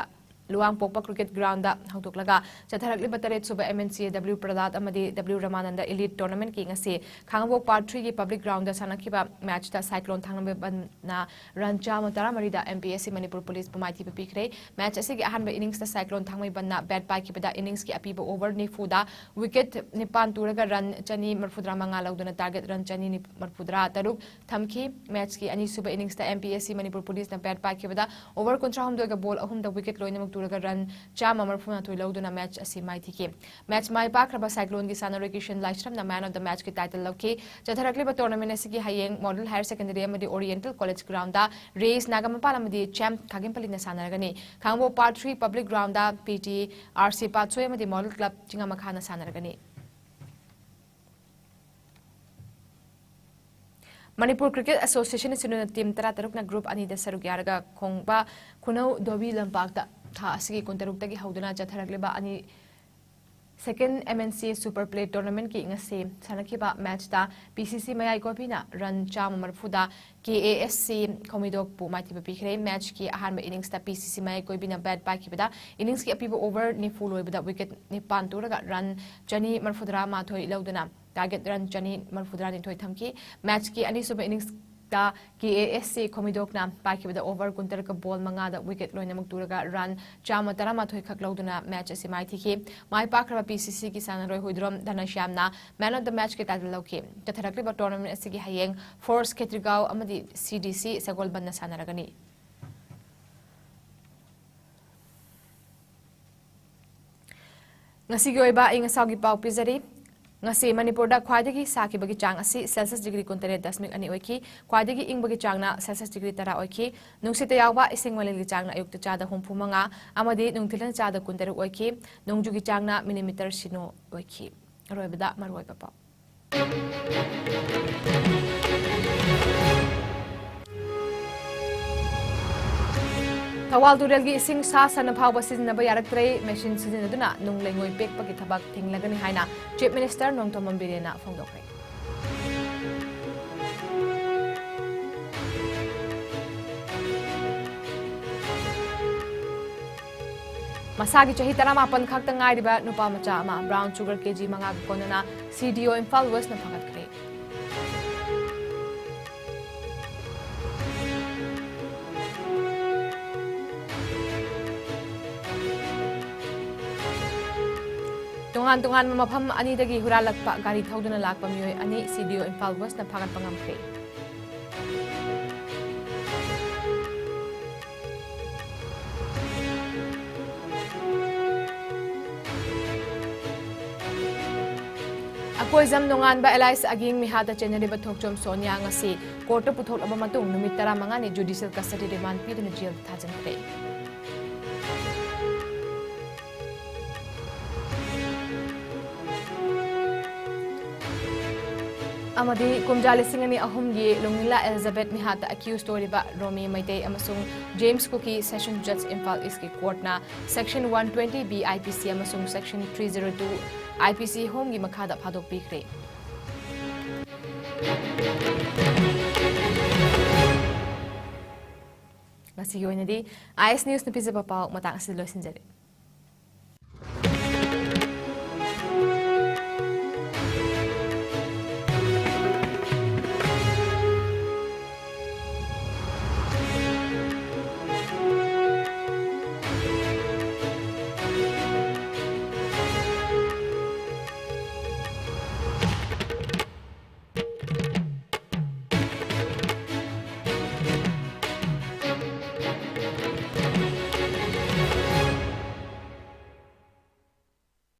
ꯂꯨꯋꯥꯡꯄꯣꯛꯄ cricket groundꯗ ꯍꯧꯗꯣꯛꯂꯒ ꯆꯠꯊꯔꯛꯂꯤꯕ ꯇꯔꯦꯠ ꯁꯨꯕ M N C A W ꯄ꯭ꯔꯍꯂꯥꯗ ꯑꯃꯗꯤ W ꯔꯃꯥꯅꯟꯗ Elite Tournamentꯀꯤ ꯉꯁꯤ ꯈꯥꯉꯕꯣꯛ Part Threeꯒꯤ public groundꯗ ꯁꯥꯟꯅꯈꯤꯕ matchꯇ Cyclone ꯊꯥꯡꯃꯩꯕꯟꯅ run ꯆꯥꯝꯃ ꯇꯔꯥꯃꯔꯤꯗ M P S C Manipur ꯄꯨꯂꯤꯁꯄꯨ ꯃꯥꯏꯊꯤꯕ ꯄꯤꯈ꯭ꯔꯦ꯫ Match ꯑꯁꯤꯒꯤ ꯑꯍꯥꯟꯕ inningsꯇ Cyclone ꯊꯥꯡꯃꯩꯕꯟꯅ bat ꯄꯥꯏꯈꯤꯕꯗ inningsꯀꯤ ꯑꯄꯤꯕ over ꯅꯤꯐꯨꯗ wicket ꯅꯤꯄꯥꯟ ꯇꯨꯔꯒ run ꯆꯅꯤ ꯃꯔꯐꯨꯇꯔꯥ ꯃꯉꯥ ꯂꯧꯗꯨꯅ target run ꯆꯅꯤ ꯃꯔꯐꯨꯇꯔꯥ ꯇꯔꯨꯛ ꯊꯝꯈꯤ꯫ Matchꯀꯤ ꯑꯅꯤꯁꯨꯕ inningsꯇ M P S C Manipur ꯄꯨꯂꯤꯁꯅ bat ꯄꯥꯏꯈꯤꯕꯗ over ꯀꯨꯟꯊ꯭ꯔꯥ ꯍꯨꯝꯗꯣꯏꯒ ball ꯑꯍꯨꯝꯗ wicket ꯂꯣꯏꯅꯃꯛ ꯇꯨꯔꯒ run ꯆꯥꯝꯃ ꯃꯔꯐꯨ ꯃꯥꯊꯣꯏ ꯂꯧꯗꯨꯅ match ꯑꯁꯤ ꯃꯥꯏꯊꯤꯈꯤ꯫ Match ꯃꯥꯏ ꯄꯥꯛꯈ꯭ꯔꯕ Cycloneꯒꯤ ꯁꯥꯟꯅꯔꯣꯏ Kisan ꯂꯥꯏꯁ꯭ꯔꯝꯅ man of the matchꯀꯤ title ꯂꯧꯈꯤ꯫ ꯆꯠꯊꯔꯛꯂꯤꯕ tournament ꯑꯁꯤꯒꯤ ꯍꯌꯦꯡ Model Higher Secondary ꯑꯃꯗꯤ Oriental College groundꯗ ꯔꯦꯁ ꯅꯥꯒꯥꯃꯄꯥꯜ ꯑꯃꯗꯤ ꯆꯦꯝ ꯈꯥꯒꯦꯝꯄꯜꯂꯤꯅ ꯁꯥꯟꯅꯔꯒꯅꯤ꯫ ꯈꯥꯉꯕꯣꯛ Part Three public groundꯗ P T R C ꯄꯥꯠꯁꯣꯏ ꯑꯃꯗꯤ Model Club ꯆꯤꯡꯉꯥꯃꯈꯥꯅ ꯁꯥꯟꯅꯔꯒꯅꯤ꯫ Manipur Cricket Association ꯑꯁꯤꯅ team ꯇꯔꯥꯇꯔꯨꯛꯅ group ꯑꯅꯤꯗ ꯁꯔꯨꯛ ꯌꯥꯔꯒ ꯈꯣꯡꯕ ꯈꯨꯅꯧ ꯙꯣꯕꯤ ꯂꯝꯄꯥꯛꯇ ꯊꯥ ꯑꯁꯤꯒꯤ ꯀꯨꯟꯇꯔꯨꯛꯇꯒꯤ ꯍꯧꯗꯨꯅ ꯆꯠꯊꯔꯛꯂꯤꯕ ꯑꯅꯤ, Second M N C Super Play Tournamentꯀꯤ ꯉꯁꯤ ꯁꯥꯟꯅꯈꯤꯕ matchꯇ P C C ꯃꯌꯥꯏ ꯀꯣꯏꯕꯤꯅ run ꯆꯥꯝꯃ ꯃꯔꯐꯨꯗ K A S C ꯈꯣꯃꯤꯗꯣꯛꯄꯨ ꯃꯥꯏꯊꯤꯕ ꯄꯤꯈ꯭ꯔꯦ꯫ Matchꯀꯤ ꯑꯍꯥꯟꯕ inningsꯇ P C C ꯃꯌꯥꯏ ꯀꯣꯏꯕꯤꯅ bat ꯄꯥꯏꯈꯤꯕꯗ inningsꯀꯤ ꯑꯄꯤꯕ over ꯅꯤꯐꯨ ꯂꯣꯏꯕꯗ wicket ꯅꯤꯄꯥꯟ ꯇꯨꯔꯒ run ꯆꯅꯤ ꯃꯔꯐꯨꯇꯔꯥ ꯃꯥꯊꯣꯏ ꯂꯧꯗꯨꯅ target run ꯆꯅꯤ ꯃꯔꯐꯨꯇꯔꯥ ꯅꯤꯊꯣꯏ ꯊꯝꯈꯤ꯫ Matchꯀꯤ ꯑꯅꯤꯁꯨꯕ inningsꯇ K A S C ꯈꯣꯃꯤꯗꯣꯛꯅ ꯄꯥꯏꯈꯤꯕꯗ over ꯀꯨꯟꯇꯔꯨꯛꯀ ball ꯃꯉꯥꯗ wicket ꯂꯣꯏꯅꯃꯛ ꯇꯨꯔꯒ run ꯆꯥꯝꯃ ꯇꯔꯥꯃꯥꯊꯣꯏ ꯈꯛ ꯂꯧꯗꯨꯅ match ꯑꯁꯤ ꯃꯥꯏꯊꯤꯈꯤ꯫ ꯃꯥꯏ ꯄꯥꯛꯈ꯭ꯔꯕ P C Cꯒꯤ ꯁꯥꯟꯅꯔꯣꯏ Huidrom ꯙꯅꯁ꯭ꯌꯥꯝꯅ man of the matchꯀꯤ title ꯂꯧꯈꯤ꯫ ꯆꯠꯊꯔꯛꯂꯤꯕ tournament ꯑꯁꯤꯒꯤ ꯍꯌꯦꯡ Force ꯈꯦꯇ꯭ꯔꯤꯒꯥꯎ ꯑꯃꯗꯤ C D C ꯁꯒꯣꯜꯕꯟꯅ ꯁꯥꯟꯅꯔꯒꯅꯤ꯫ ꯉꯁꯤꯒꯤ ꯑꯣꯏꯕ ꯑꯏꯪ ꯑꯁꯥꯒꯤ ꯄꯥꯎ ꯄꯤꯖꯔꯤ꯫ ꯉꯁꯤ ꯃꯅꯤꯄꯨꯔꯗ ꯈ꯭ꯋꯥꯏꯗꯒꯤ ꯁꯥꯈꯤꯕꯒꯤ ꯆꯥꯡ ꯑꯁꯤ ꯁꯦꯜꯁꯤꯌꯁ ꯗꯤꯒ꯭ꯔꯤ ꯀꯨꯟꯇꯔꯦꯠ ꯗꯁꯃꯤꯛ ꯑꯅꯤ ꯑꯣꯏꯈꯤ꯫ ꯈ꯭ꯋꯥꯏꯗꯒꯤ ꯏꯪꯕꯒꯤ ꯆꯥꯡꯅ ꯁꯦꯜꯁꯤꯌꯁ ꯗꯤꯒ꯭ꯔꯤ ꯇꯔꯥ ꯑꯣꯏꯈꯤ꯫ ꯅꯨꯡꯁꯤꯠꯇ ꯌꯥꯎꯕ ꯏꯁꯤꯡ ꯃꯅꯤꯜꯒꯤ ꯆꯥꯡꯅ ꯑꯌꯨꯛꯇ ꯆꯥꯗ ꯍꯨꯝꯐꯨ ꯃꯉꯥ ꯑꯃꯗꯤ ꯅꯨꯡꯊꯤꯜꯅ ꯆꯥꯗ ꯀꯨꯟꯇꯔꯨꯛ ꯑꯣꯏꯈꯤ꯫ ꯅꯣꯡꯖꯨꯒꯤ ꯆꯥꯡꯅ ꯃꯤꯂꯤꯃꯤꯇꯔ ꯁꯤꯅꯣ ꯑꯣꯏꯈꯤ꯫ ꯑꯔꯣꯏꯕꯗ ꯃꯔꯨꯑꯣꯏꯕ ꯄꯥꯎ꯫ ꯊꯧꯕꯥꯜ ꯇꯨꯔꯦꯜꯒꯤ ꯏꯁꯤꯡ ꯁꯥ ꯁꯟꯅ ꯐꯥꯎꯕ ꯁꯤꯖꯤꯟꯅꯕ ꯌꯥꯔꯛꯇ꯭ꯔꯦ꯫ ꯃꯦꯁꯤꯟ ꯁꯤꯖꯤꯟꯅꯗꯨꯅ ꯅꯨꯡ ꯂꯩꯉꯣꯏ ꯄꯦꯛꯄꯒꯤ ꯊꯕꯛ ꯊꯤꯡꯂꯒꯅꯤ ꯍꯥꯏꯅ ꯆꯤꯐ ꯃꯤꯅꯤꯁꯇꯔ ꯅꯣꯡꯊꯣꯝꯕꯝ ꯕꯤꯔꯦꯟꯅ ꯐꯣꯡꯗꯣꯛꯈ꯭ꯔꯦ꯫ ꯃꯁꯥꯒꯤ ꯆꯍꯤ ꯇꯔꯥꯃꯥꯄꯟ ꯈꯛꯇ ꯉꯥꯏꯔꯤꯕ ꯅꯨꯄꯥ ꯃꯆꯥ ꯑꯃ ꯕ꯭ꯔꯥꯎꯟ ꯁꯨꯒꯔ ꯀꯦꯖꯤ ꯃꯉꯥꯒ ꯀꯣꯟꯅꯅ ꯁꯤ ꯗꯤ ꯑꯣ ꯏꯝꯐꯥꯜ ꯋꯦꯁꯅ ꯐꯥꯒꯠꯈ꯭ꯔꯦ꯫ ꯇꯣꯉꯥꯟ ꯇꯣꯉꯥꯟꯕ ꯃꯐꯝ ꯑꯅꯤꯗꯒꯤ ꯍꯨꯔꯥꯜꯂꯛꯄ ꯒꯥꯔꯤ ꯊꯧꯗꯨꯅ ꯂꯥꯛꯄ ꯃꯤꯑꯣꯏ ꯑꯅꯤ ꯁꯤ ꯗꯤ ꯑꯣ ꯏꯝꯐꯥꯜ ꯋꯦꯁꯅ ꯐꯥꯒꯠꯄ ꯉꯝꯈ꯭ꯔꯦ꯫ ꯑꯀꯣꯏꯖꯝ ꯅꯣꯡꯉꯥꯟꯕ ꯑꯦꯂꯥꯏꯁ ꯑꯒꯤꯡ ꯃꯤꯍꯥꯠꯇ ꯆꯦꯟꯅꯔꯤꯕ ꯊꯣꯛꯆꯣꯝ ꯁꯣꯅꯤꯌꯥ ꯉꯁꯤ ꯀꯣꯔꯠꯇ ꯄꯨꯊꯣꯛꯂꯕ ꯃꯇꯨꯡ ꯅꯨꯃꯤꯠ ꯇꯔꯥꯃꯉꯥꯅꯤ ꯖꯨꯗꯤꯁꯤꯌꯦꯜ ꯀꯁꯇꯗꯤ ꯔꯤꯃꯥꯟꯗ ꯄꯤꯗꯨꯅ ꯖꯦꯜꯗ ꯊꯥꯖꯤꯟꯈ꯭ꯔꯦ꯫ ꯑꯃꯗꯤ ꯀꯨꯝꯖꯥ ꯂꯤꯁꯤꯡ ꯑꯅꯤ ꯑꯍꯨꯝꯒꯤ ꯂꯨꯡꯅꯤꯂꯥ ꯑꯦꯂꯤꯖꯥꯕꯦꯊ ꯃꯤꯍꯥꯠꯇ ꯑꯦꯀ꯭ꯌꯨꯁ ꯑꯣꯏꯔꯤꯕ ꯔꯣꯃꯤ ꯃꯩꯇꯩ ꯑꯃꯁꯨꯡ ꯖꯦꯝꯁ ꯀꯨꯀꯤ ꯁꯦꯁꯟ ꯖꯖ ꯏꯝꯐꯥꯜ ꯏꯁꯀꯤ ꯀꯣꯔꯠꯅ section one twenty B I P C ꯑꯃꯁꯨꯡ section three zero two I P C ꯍꯣꯝꯒꯤ ꯃꯈꯥꯗ ꯐꯥꯗꯣꯛꯄꯤꯈ꯭ꯔꯦ꯫ ꯉꯁꯤꯒꯤ ꯑꯣꯏꯅꯗꯤ ꯑꯥꯏ ꯑꯦꯁ ꯅ꯭ꯌꯨꯁꯅ ꯄꯤꯖꯕ ꯄꯥꯎ ꯃꯇꯥꯡ ꯑꯁꯤꯗ ꯂꯣꯏꯁꯤꯟꯖꯔꯦ꯫